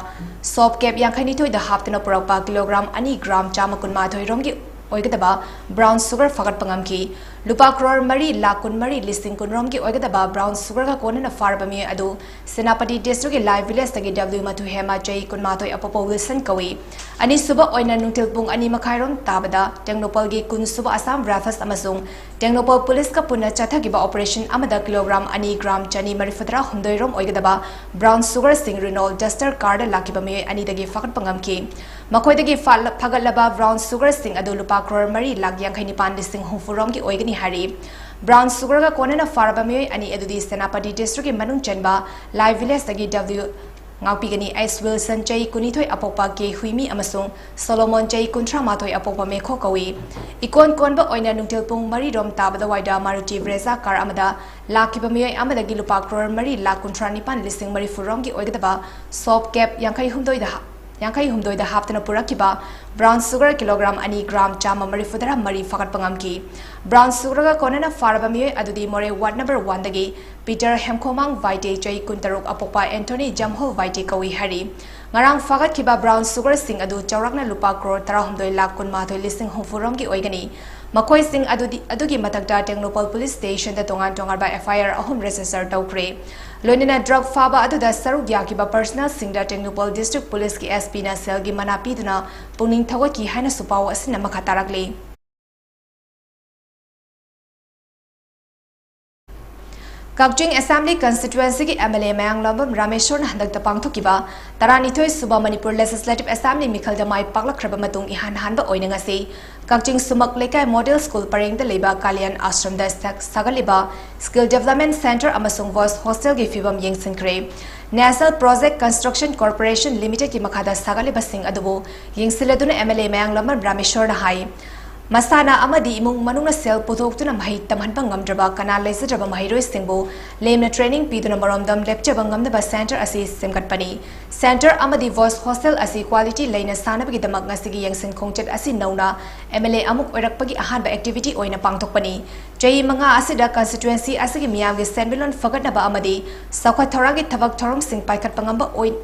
soap cap ꯌꯥꯡꯈꯩꯅꯤꯊꯣꯏꯗ ꯍꯥꯞꯇꯨꯅ ꯄꯨꯔꯛꯄ ꯀꯤꯂꯣꯒ꯭ꯔꯥꯝ ꯑꯅꯤ ꯒ꯭ꯔꯥꯝ ꯆꯥꯝꯃ ꯀꯨꯟꯃꯥꯊꯣꯏ ꯔꯣꯝꯒꯤ ꯑꯣꯏꯒꯗꯕ brown sugar ꯐꯥꯒꯠꯄ ꯉꯝꯈꯤ꯫ ꯂꯨꯄꯥ ꯀ꯭ꯔꯣꯔ ꯃꯔꯤ ꯂꯥꯈ ꯀꯨꯟꯃꯔꯤ ꯂꯤꯁꯤꯡ ꯀꯨꯟ ꯔꯣꯝꯒꯤ ꯑꯣꯏꯒꯗꯕ brown sugarꯒ ꯀꯣꯟꯅꯅ ꯐꯥꯔꯕ ꯃꯤꯑꯣꯏ ꯑꯗꯨ ꯁꯦꯅꯥꯄꯇꯤ districtꯀꯤ ꯂꯥꯏ villageꯇꯒꯤ W ꯃꯊꯨꯍꯦꯃ, ꯆꯍꯤ ꯀꯨꯟꯃꯥꯊꯣꯏ, ꯑꯄꯣꯛꯄ ꯋꯤꯜꯁꯟ ꯀꯧꯏ꯫ ꯑꯅꯤꯁꯨꯕ ꯑꯣꯏꯅ ꯅꯨꯡꯊꯤꯜ ꯄꯨꯡ ꯑꯅꯤ ꯃꯈꯥꯏꯔꯣꯝ ꯇꯥꯕꯗ ꯇꯦꯡꯅꯧꯄꯜꯒꯤ ꯀꯨꯟꯁꯨꯕ ꯑꯁꯥꯝ ꯔꯥꯏꯐꯜꯁ ꯑꯃꯁꯨꯡ ꯇꯦꯡꯅꯧꯄꯜ ꯄꯨꯂꯤꯁꯀ ꯄꯨꯟꯅ ꯆꯠꯊꯈꯤꯕ operation ꯑꯃꯗ ꯀꯤꯂꯣꯒ꯭ꯔꯥꯝ ꯑꯅꯤ ꯒ꯭ꯔꯥꯝ ꯆꯅꯤ ꯃꯔꯤꯐꯨꯇꯔꯥ ꯍꯨꯝꯗꯣꯏ ꯔꯣꯝ ꯑꯣꯏꯒꯗꯕ brown sugarꯁꯤꯡ Renault Duster carꯗ ꯂꯥꯛꯈꯤꯕ ꯃꯤꯑꯣꯏ ꯑꯅꯤꯗꯒꯤ ꯐꯥꯒꯠꯄ ꯉꯝꯈꯤ꯫ ꯃꯈꯣꯏꯗꯒꯤ ꯐꯥ-, ꯐꯥꯒꯠꯂꯕ brown sugarꯁꯤꯡ ꯑꯗꯨ ꯂꯨꯄꯥ ꯀ꯭ꯔꯣꯔ ꯃꯔꯤ ꯂꯥꯈ ꯌꯥꯡꯈꯩ ꯅꯤꯄꯥꯟ ꯂꯤꯁꯤꯡ ꯍꯨꯝꯐꯨ ꯔꯣꯝꯒꯤ ꯑꯣꯏꯒꯅꯤ ꯍꯥꯏꯔꯤ꯫ Brown sugarꯒ ꯀꯣꯟꯅꯅ ꯐꯥꯔꯕ ꯃꯤꯑꯣꯏ ꯑꯅꯤ ꯑꯗꯨꯗꯤ ꯁꯦꯅꯥꯄꯇꯤ districtꯀꯤ ꯃꯅꯨꯡ ꯆꯟꯕ ꯂꯥꯏ villageꯇꯒꯤ W ꯉꯥꯛꯄꯤꯒꯅꯤ꯫ ꯑꯦꯁ ꯋꯤꯜꯁꯟ, ꯆꯍꯤ ꯀꯨꯟꯅꯤꯊꯣꯏ ꯑꯄꯣꯛꯄ, ꯀꯦ ꯍꯨꯏꯃꯤ ꯑꯃꯁꯨꯡ ꯁꯣꯂꯣꯃꯣꯟ, ꯆꯍꯤ ꯀꯨꯟꯊ꯭ꯔꯥ ꯃꯥꯊꯣꯏ ꯑꯄꯣꯛꯄ, ꯃꯦꯈꯣ ꯀꯧꯏ꯫ ꯏꯀꯣꯟ ꯀꯣꯟꯕ ꯑꯣꯏꯅ ꯅꯨꯡꯊꯤꯜ ꯄꯨꯡ ꯃꯔꯤ ꯔꯣꯝ ꯇꯥꯕꯗꯋꯥꯏꯗ ꯃꯥꯔꯨꯇꯤ ꯕ꯭ꯔꯦꯖꯥ ꯀꯥꯔ ꯑꯃꯗ ꯂꯥꯛꯈꯤꯕ ꯃꯤꯑꯣꯏ ꯑꯃꯗꯒꯤ ꯂꯨꯄꯥ ꯀ꯭ꯔꯣꯔ ꯃꯔꯤ ꯂꯥꯈ ꯀꯨꯟꯊ꯭ꯔꯥ ꯅꯤꯄꯥꯟ ꯂꯤꯁꯤꯡ ꯃꯔꯤꯐꯨ ꯔꯣꯝꯒꯤ ꯑꯣꯏꯒꯗꯕ ꯁꯣꯞ ꯀꯦꯞ ꯌꯥꯡꯈꯩ ꯍꯨꯝꯗꯣꯏꯗ ꯍꯥ-, ꯌꯥꯡꯈꯩ ꯍꯨꯝꯗꯣꯏꯗ ꯍꯥꯞꯇꯨꯅ ꯄꯨꯔꯛꯈꯤꯕ ꯕ꯭ꯔꯥꯎꯟ ꯁꯨꯒꯔ ꯀꯤꯂꯣꯒ꯭ꯔꯥꯝ ꯑꯅꯤ, ꯒ꯭ꯔꯥꯝ ꯆꯥꯝꯃ ꯃꯔꯤꯐꯨ ꯇꯔꯥ ꯃꯔꯤ ꯐꯥꯒꯠꯄ ꯉꯝꯈꯤ꯫ ꯕ꯭ꯔꯥꯎꯟ ꯁꯨꯒꯔꯒ ꯀꯣꯟꯅꯅ ꯐꯥꯔꯕ ꯃꯤꯑꯣꯏ ꯑꯗꯨꯗꯤ ꯃꯣꯔꯦ ꯋꯥꯔꯗ ꯅꯝꯕꯔ ꯋꯥꯟꯗꯒꯤ ꯄꯤꯇꯔ ꯍꯦꯝꯈꯣꯃꯥꯡ ꯋꯥꯏꯇꯦ, ꯆꯍꯤ ꯀꯨꯟꯇꯔꯨꯛ ꯑꯄꯣꯛꯄ, ꯑꯦꯟꯊꯣꯅꯤ ꯖꯝꯍꯣꯜ ꯋꯥꯏꯇꯦ ꯀꯧꯏ ꯍꯥꯏꯔꯤ꯫ ꯉꯔꯥꯡ ꯐꯥꯒꯠꯈꯤꯕ ꯕ꯭ꯔꯥꯎꯟ ꯁꯨꯒꯔꯁꯤꯡ ꯑꯗꯨ ꯆꯥꯎꯔꯥꯛꯅ ꯂꯨꯄꯥ ꯀ꯭ꯔꯣꯔ ꯇꯔꯥꯍꯨꯝꯗꯣꯏ ꯂꯥꯈ ꯀꯨꯟꯃꯥꯊꯣꯏ ꯂꯤꯁꯤꯡ ꯍꯨꯝꯐꯨ ꯔꯣꯝꯒꯤ ꯑꯣꯏꯒꯅꯤ꯫ ꯃꯈꯣꯏꯁꯤꯡ ꯑꯗꯨꯗꯤ, ꯑꯗꯨꯒꯤ ꯃꯊꯛꯇ ꯇꯦꯡꯅꯧꯄꯜ ꯄꯨꯂꯤꯁ ꯁ꯭ꯇꯦꯁꯟꯗ ꯇꯣꯉꯥꯟ ꯇꯣꯉꯥꯟꯕ ꯑꯦꯐ ꯑꯥꯏ ꯑꯥꯔ ꯑꯍꯨꯝ ꯔꯦꯖꯤꯁꯇꯔ ꯇꯧꯈ꯭ꯔꯦ꯫ ꯂꯣꯏꯅꯅ ꯗ꯭ꯔꯒ ꯐꯥꯕ ꯑꯗꯨꯗ ꯁꯔꯨꯛ ꯌꯥꯈꯤꯕ ꯄꯔꯁꯅꯦꯜꯁꯤꯡꯗ ꯇꯦꯡꯅꯧꯄꯜ ꯗꯤꯁꯇ꯭ꯔꯤꯛ ꯄꯨꯂꯤꯁꯀꯤ ꯑꯦꯁ ꯄꯤꯅ ꯁꯦꯜꯒꯤ ꯃꯅꯥ ꯄꯤꯗꯨꯅ ꯄꯨꯛꯅꯤꯡ ꯊꯧꯒꯠꯈꯤ ꯍꯥꯏꯅꯁꯨ ꯄꯥꯎ ꯑꯁꯤꯅ ꯃꯈꯥ ꯇꯥꯔꯛꯂꯤ꯫ ꯀꯛꯆꯤꯡ ꯑꯦꯁꯦꯝꯕ꯭ꯂꯤ ꯀꯟꯁꯇꯤꯇ꯭ꯋꯦꯟꯁꯤꯒꯤ ꯑꯦꯝ ꯑꯦꯜ ꯑꯦ ꯃꯌꯥꯡꯂꯝꯕꯝ ꯔꯥꯃꯦꯁꯣꯔꯅ ꯍꯟꯗꯛꯇ ꯄꯥꯡꯊꯣꯛꯈꯤꯕ ꯇꯔꯥꯅꯤꯊꯣꯏ ꯁꯨꯕ ꯃꯅꯤꯄꯨꯔ ꯂꯦꯖꯤꯁꯂꯦꯇꯤꯚ ꯑꯦꯁꯦꯝꯕ꯭ꯂꯤ ꯃꯤꯈꯜꯗ ꯃꯥꯏ ꯄꯥꯛꯂꯛꯈ꯭ꯔꯕ ꯃꯇꯨꯡ ꯏꯍꯥꯟ ꯍꯥꯟꯕ ꯑꯣꯏꯅ ꯉꯁꯤ ꯀꯛꯆꯤꯡ ꯁꯨꯃꯛ ꯂꯩꯀꯥꯏ ꯃꯣꯗꯦꯜ ꯁ꯭ꯀꯨꯜ ꯄꯔꯦꯡꯗ ꯂꯩꯕ ꯀꯥꯂꯤꯌꯥꯟ ꯑꯥꯁ꯭ꯔꯝꯗ ꯁꯥ-, ꯁꯥꯒꯠꯂꯤꯕ ꯁ꯭ꯀꯤꯜ ꯗꯦꯕꯂꯞꯃꯦꯟ ꯁꯦꯟꯇꯔ ꯑꯃꯁꯨꯡ ꯕꯣꯏꯁ ꯍꯣꯁꯇꯦꯜꯒꯤ ꯐꯤꯕꯝ ꯌꯦꯡꯁꯤꯟꯈ꯭ꯔꯦ꯫ ꯅꯦꯁꯅꯦꯜ ꯄ꯭ꯔꯣꯖꯦꯛ ꯀꯟꯁꯇ꯭ꯔꯛꯁꯟ ꯀꯣꯔꯄꯣꯔꯦꯁꯟ ꯂꯤꯃꯤꯇꯦꯗꯀꯤ ꯃꯈꯥꯗ ꯁꯥꯒꯠꯂꯤꯕꯁꯤꯡ ꯑꯗꯨꯕꯨ ꯌꯦꯡꯁꯤꯜꯂꯗꯨꯅ ꯑꯦꯝ ꯑꯦꯜ ꯑꯦ ꯃꯌꯥꯡꯂꯝꯕꯝ ꯔꯥꯃꯦꯁꯣꯔꯅ ꯍꯥꯏ, ꯃꯁꯥꯅ ꯑꯃꯗꯤ ꯏꯃꯨꯡ ꯃꯅꯨꯡꯅ ꯁꯦꯜ ꯄꯨꯊꯣꯛꯇꯨꯅ ꯃꯍꯩ ꯇꯝꯍꯟꯕ ꯉꯝꯗ꯭ꯔꯕ ꯀꯅꯥ ꯂꯩꯖꯗ꯭ꯔꯕ ꯃꯍꯩꯔꯣꯏꯁꯤꯡꯕꯨ ꯂꯦꯝꯅ ꯇ꯭ꯔꯦꯅꯤꯡ ꯄꯤꯗꯨꯅ ꯃꯔꯣꯝꯗꯣꯝ ꯂꯦꯞꯆꯕ ꯉꯝꯅꯕ ꯁꯦꯟꯇꯔ ꯑꯁꯤ ꯁꯦꯝꯒꯠꯄꯅꯤ꯫ ꯁꯦꯟꯇꯔ ꯑꯃꯗꯤ ꯕꯣꯏꯁ ꯍꯣꯁꯇꯦꯜ ꯑꯁꯤ ꯀ꯭ꯋꯥꯂꯤꯇꯤ ꯂꯩꯅ ꯁꯥꯅꯕꯒꯤꯗꯃꯛ ꯉꯁꯤꯒꯤ ꯌꯦꯡꯁꯤꯟ ꯈꯣꯡꯆꯠ ꯑꯁꯤ ꯅꯧꯅ ꯑꯦꯝ ꯑꯦꯜ ꯑꯦ ꯑꯃꯨꯛ ꯑꯣꯏꯔꯛꯄꯒꯤ ꯑꯍꯥꯟꯕ ꯑꯦꯛꯇꯤꯚꯤꯇꯤ ꯑꯣꯏꯅ ꯄꯥꯡꯊꯣꯛꯄꯅꯤ꯫ ꯆꯍꯤ ꯃꯉꯥ ꯑꯁꯤꯗ ꯀꯟꯁꯇꯤꯇ꯭ꯋꯦꯟꯁꯤ ꯑꯁꯤꯒꯤ ꯃꯤꯌꯥꯝꯒꯤ ꯁꯦꯟꯃꯤꯠꯂꯣꯟ ꯐꯒꯠꯅꯕ ꯑꯃꯗꯤ ꯆꯥꯎꯈꯠ ꯊꯧꯔꯥꯡꯒꯤ ꯊꯕꯛ ꯊꯧꯔꯝꯁꯤꯡ ꯄꯥꯏꯈꯠꯄ ꯉꯝꯕ ꯑꯣꯏ-,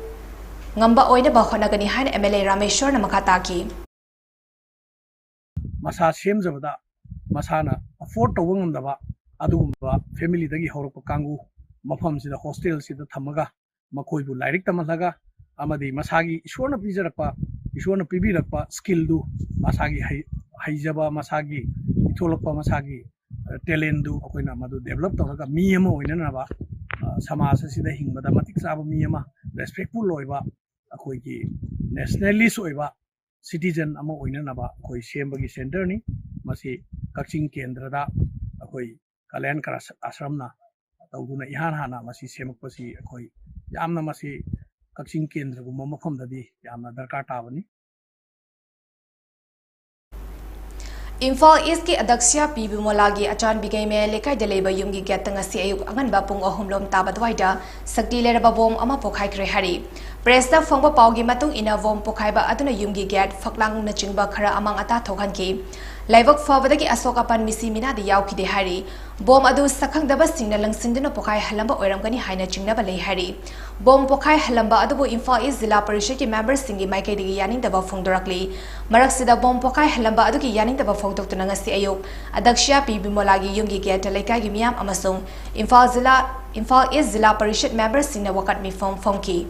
ꯉꯝꯕ ꯑꯣꯏꯅꯕ ꯍꯣꯠꯅꯒꯅꯤ ꯍꯥꯏꯅ ꯑꯦꯝ ꯑꯦꯜ ꯑꯦ ꯔꯥꯃꯦꯁꯣꯔꯅ ꯃꯈꯥ ꯇꯥꯈꯤ꯫ ꯃꯁꯥ ꯁꯦꯝꯖꯕꯗ ꯃꯁꯥꯅ ꯑꯦꯐꯣꯔꯗ ꯇꯧꯕ ꯉꯝꯗꯕ ꯑꯗꯨꯒꯨꯝꯕ ꯐꯦꯃꯤꯂꯤꯗꯒꯤ ꯍꯧꯔꯛꯄ ꯀꯥꯡꯕꯨ ꯃꯐꯝꯁꯤꯗ ꯍꯣꯁꯇꯦꯜꯁꯤꯗ ꯊꯝꯃꯒ ꯃꯈꯣꯏꯕꯨ ꯂꯥꯏꯔꯤꯛ ꯇꯝꯍꯜꯂꯒ ꯑꯃꯗꯤ ꯃꯁꯥꯒꯤ ꯏꯁꯣꯔꯅ ꯄꯤꯖꯔꯛꯄ, ꯏꯁꯣꯔꯅ ꯄꯤꯕꯤꯔꯛꯄ ꯁ꯭ꯀꯤꯜꯗꯨ, ꯃꯁꯥꯒꯤ ꯍꯩ-, ꯍꯩꯖꯕ, ꯃꯁꯥꯒꯤ ꯄꯤꯊꯣꯛꯂꯛꯄ, ꯃꯁꯥꯒꯤ, ꯑ, ꯇꯦꯂꯦꯟꯗꯨ ꯑꯩꯈꯣꯏꯅ ꯃꯗꯨ ꯗꯦꯕꯂꯞ ꯇꯧꯔꯒ ꯃꯤ ꯑꯃ ꯑꯣꯏꯅꯅꯕ, ꯑ, ꯁꯃꯥꯖ ꯑꯁꯤꯗ ꯍꯤꯡꯕꯗ ꯃꯇꯤꯛ ꯆꯥꯕ ꯃꯤ ꯑꯃ, ꯔꯦꯁꯄꯦꯛꯐꯨꯜ ꯑꯣꯏꯕ, ꯑꯩꯈꯣꯏꯒꯤ ꯅꯦꯁꯅꯦꯂꯤꯁ ꯑꯣꯏꯕ ꯁꯤꯇꯤꯖꯟ ꯑꯃ ꯑꯣꯏꯅꯅꯕ ꯑꯩꯈꯣꯏ ꯁꯦꯝꯕꯒꯤ ꯁꯦꯟꯇꯔꯅꯤ꯫ ꯃꯁꯤ ꯀꯛꯆꯤꯡ ꯀꯦꯟꯗ꯭ꯔꯗ ꯑꯩꯈꯣꯏ ꯀꯂꯌꯥꯟ ꯀꯔꯥꯁ-, ꯑꯥꯁ꯭ꯔꯝꯅ ꯇꯧꯗꯨꯅ ꯏꯍꯥꯟ ꯍꯥꯟꯅ ꯃꯁꯤ ꯁꯦꯝꯃꯛꯄꯁꯤ ꯑꯩꯈꯣꯏ ꯌꯥꯝꯅ ꯃꯁꯤ ꯀꯛꯆꯤꯡ ꯀꯦꯟꯗ꯭ꯔꯒꯨꯝꯕ ꯃꯐꯝꯗꯗꯤ ꯌꯥꯝꯅ ꯗꯔꯀꯥꯔ ꯇꯥꯕꯅꯤ꯫ ꯏꯝꯐꯥꯜ ꯏꯁꯀꯤ ꯑꯗꯛꯁꯤꯌꯥ ꯄꯤ ꯕꯤꯃꯣꯂꯥꯒꯤ ꯑꯆꯥꯟꯕꯤꯒꯩ ꯃꯌꯥꯏ ꯂꯩꯀꯥꯏꯗ ꯂꯩꯕ ꯌꯨꯝꯒꯤ ꯒꯦꯠꯇ ꯉꯁꯤ ꯑꯌꯨꯛ ꯑꯉꯟꯕ ꯄꯨꯡ ꯑꯍꯨꯝ ꯂꯣꯝ ꯇꯥꯕ ꯑꯗꯨꯋꯥꯏꯗ ꯁꯛꯇꯤ ꯂꯩꯔꯕ ꯕꯣꯝ ꯑꯃ ꯄꯣꯈꯥꯏꯈ꯭ꯔꯦ ꯍꯥꯏꯔꯤ꯫ ꯄ꯭ꯔꯦꯁꯇ ꯐꯪꯕ ꯄꯥꯎꯒꯤ ꯃꯇꯨꯡ ꯏꯟꯅ ꯕꯣꯝ ꯄꯣꯈꯥꯏꯕ ꯑꯗꯨꯅ ꯌꯨꯝꯒꯤ ꯒꯦꯠ, ꯐꯛꯂꯥꯡꯅꯆꯤꯡꯕ ꯈꯔ ꯑꯃꯥꯡ ꯑꯇꯥ ꯊꯣꯛꯍꯟꯈꯤ꯫ ꯂꯥꯏꯕꯛ ꯐꯕꯗꯒꯤ ꯑꯁꯣꯛ ꯑꯄꯟ ꯃꯤꯁꯤ ꯃꯤꯅꯥꯗꯤ ꯌꯥꯎꯈꯤꯗꯦ ꯍꯥꯏꯔꯤ꯫ ꯕꯣꯝ ꯑꯗꯨ ꯁꯛꯈꯪꯗꯕꯁꯤꯡꯅ ꯂꯪꯁꯤꯟꯗꯨꯅ ꯄꯣꯈꯥꯏꯍꯜꯂꯝꯕ ꯑꯣꯏꯔꯝꯒꯅꯤ ꯍꯥꯏꯅ ꯆꯤꯡꯅꯕ ꯂꯩ ꯍꯥꯏꯔꯤ꯫ ꯕꯣꯝ ꯄꯣꯈꯥꯏꯍꯜꯂꯝꯕ ꯑꯗꯨꯕꯨ ꯏꯝꯐꯥꯜ ꯏꯁ ꯖꯤꯂꯥ ꯄꯔꯤꯁꯠꯀꯤ ꯃꯦꯝꯕꯔꯁꯤꯡꯒꯤ ꯃꯥꯏꯀꯩꯗꯒꯤ ꯌꯥꯅꯤꯡꯗꯕ ꯐꯣꯡꯗꯣꯔꯛꯂꯤ꯫ ꯃꯔꯛꯁꯤꯗ ꯕꯣꯝ ꯄꯣꯈꯥꯏꯍꯜꯂꯝꯕ ꯑꯗꯨꯒꯤ ꯌꯥꯅꯤꯡꯗꯕ ꯐꯣꯡꯗꯣꯛꯇꯨꯅ ꯉꯁꯤ ꯑꯌꯨꯛ ꯑꯗꯛꯁꯤꯌꯥ ꯄꯤ ꯕꯤꯃꯣꯂꯥꯒꯤ ꯌꯨꯝꯒꯤ ꯒꯦꯠꯇ ꯂꯩꯀꯥꯏꯒꯤ ꯃꯤꯌꯥꯝ ꯑꯃꯁꯨꯡ ꯏꯝꯐꯥꯜ ꯖꯤꯂꯥ, ꯏꯝꯐꯥꯜ ꯏꯁ ꯖꯤꯂꯥ ꯄꯔꯤꯁꯠ ꯃꯦꯝꯕꯔꯁꯤꯡꯅ ꯋꯥꯀꯠ ꯃꯤꯐꯝ ꯐꯣꯡꯈꯤ꯫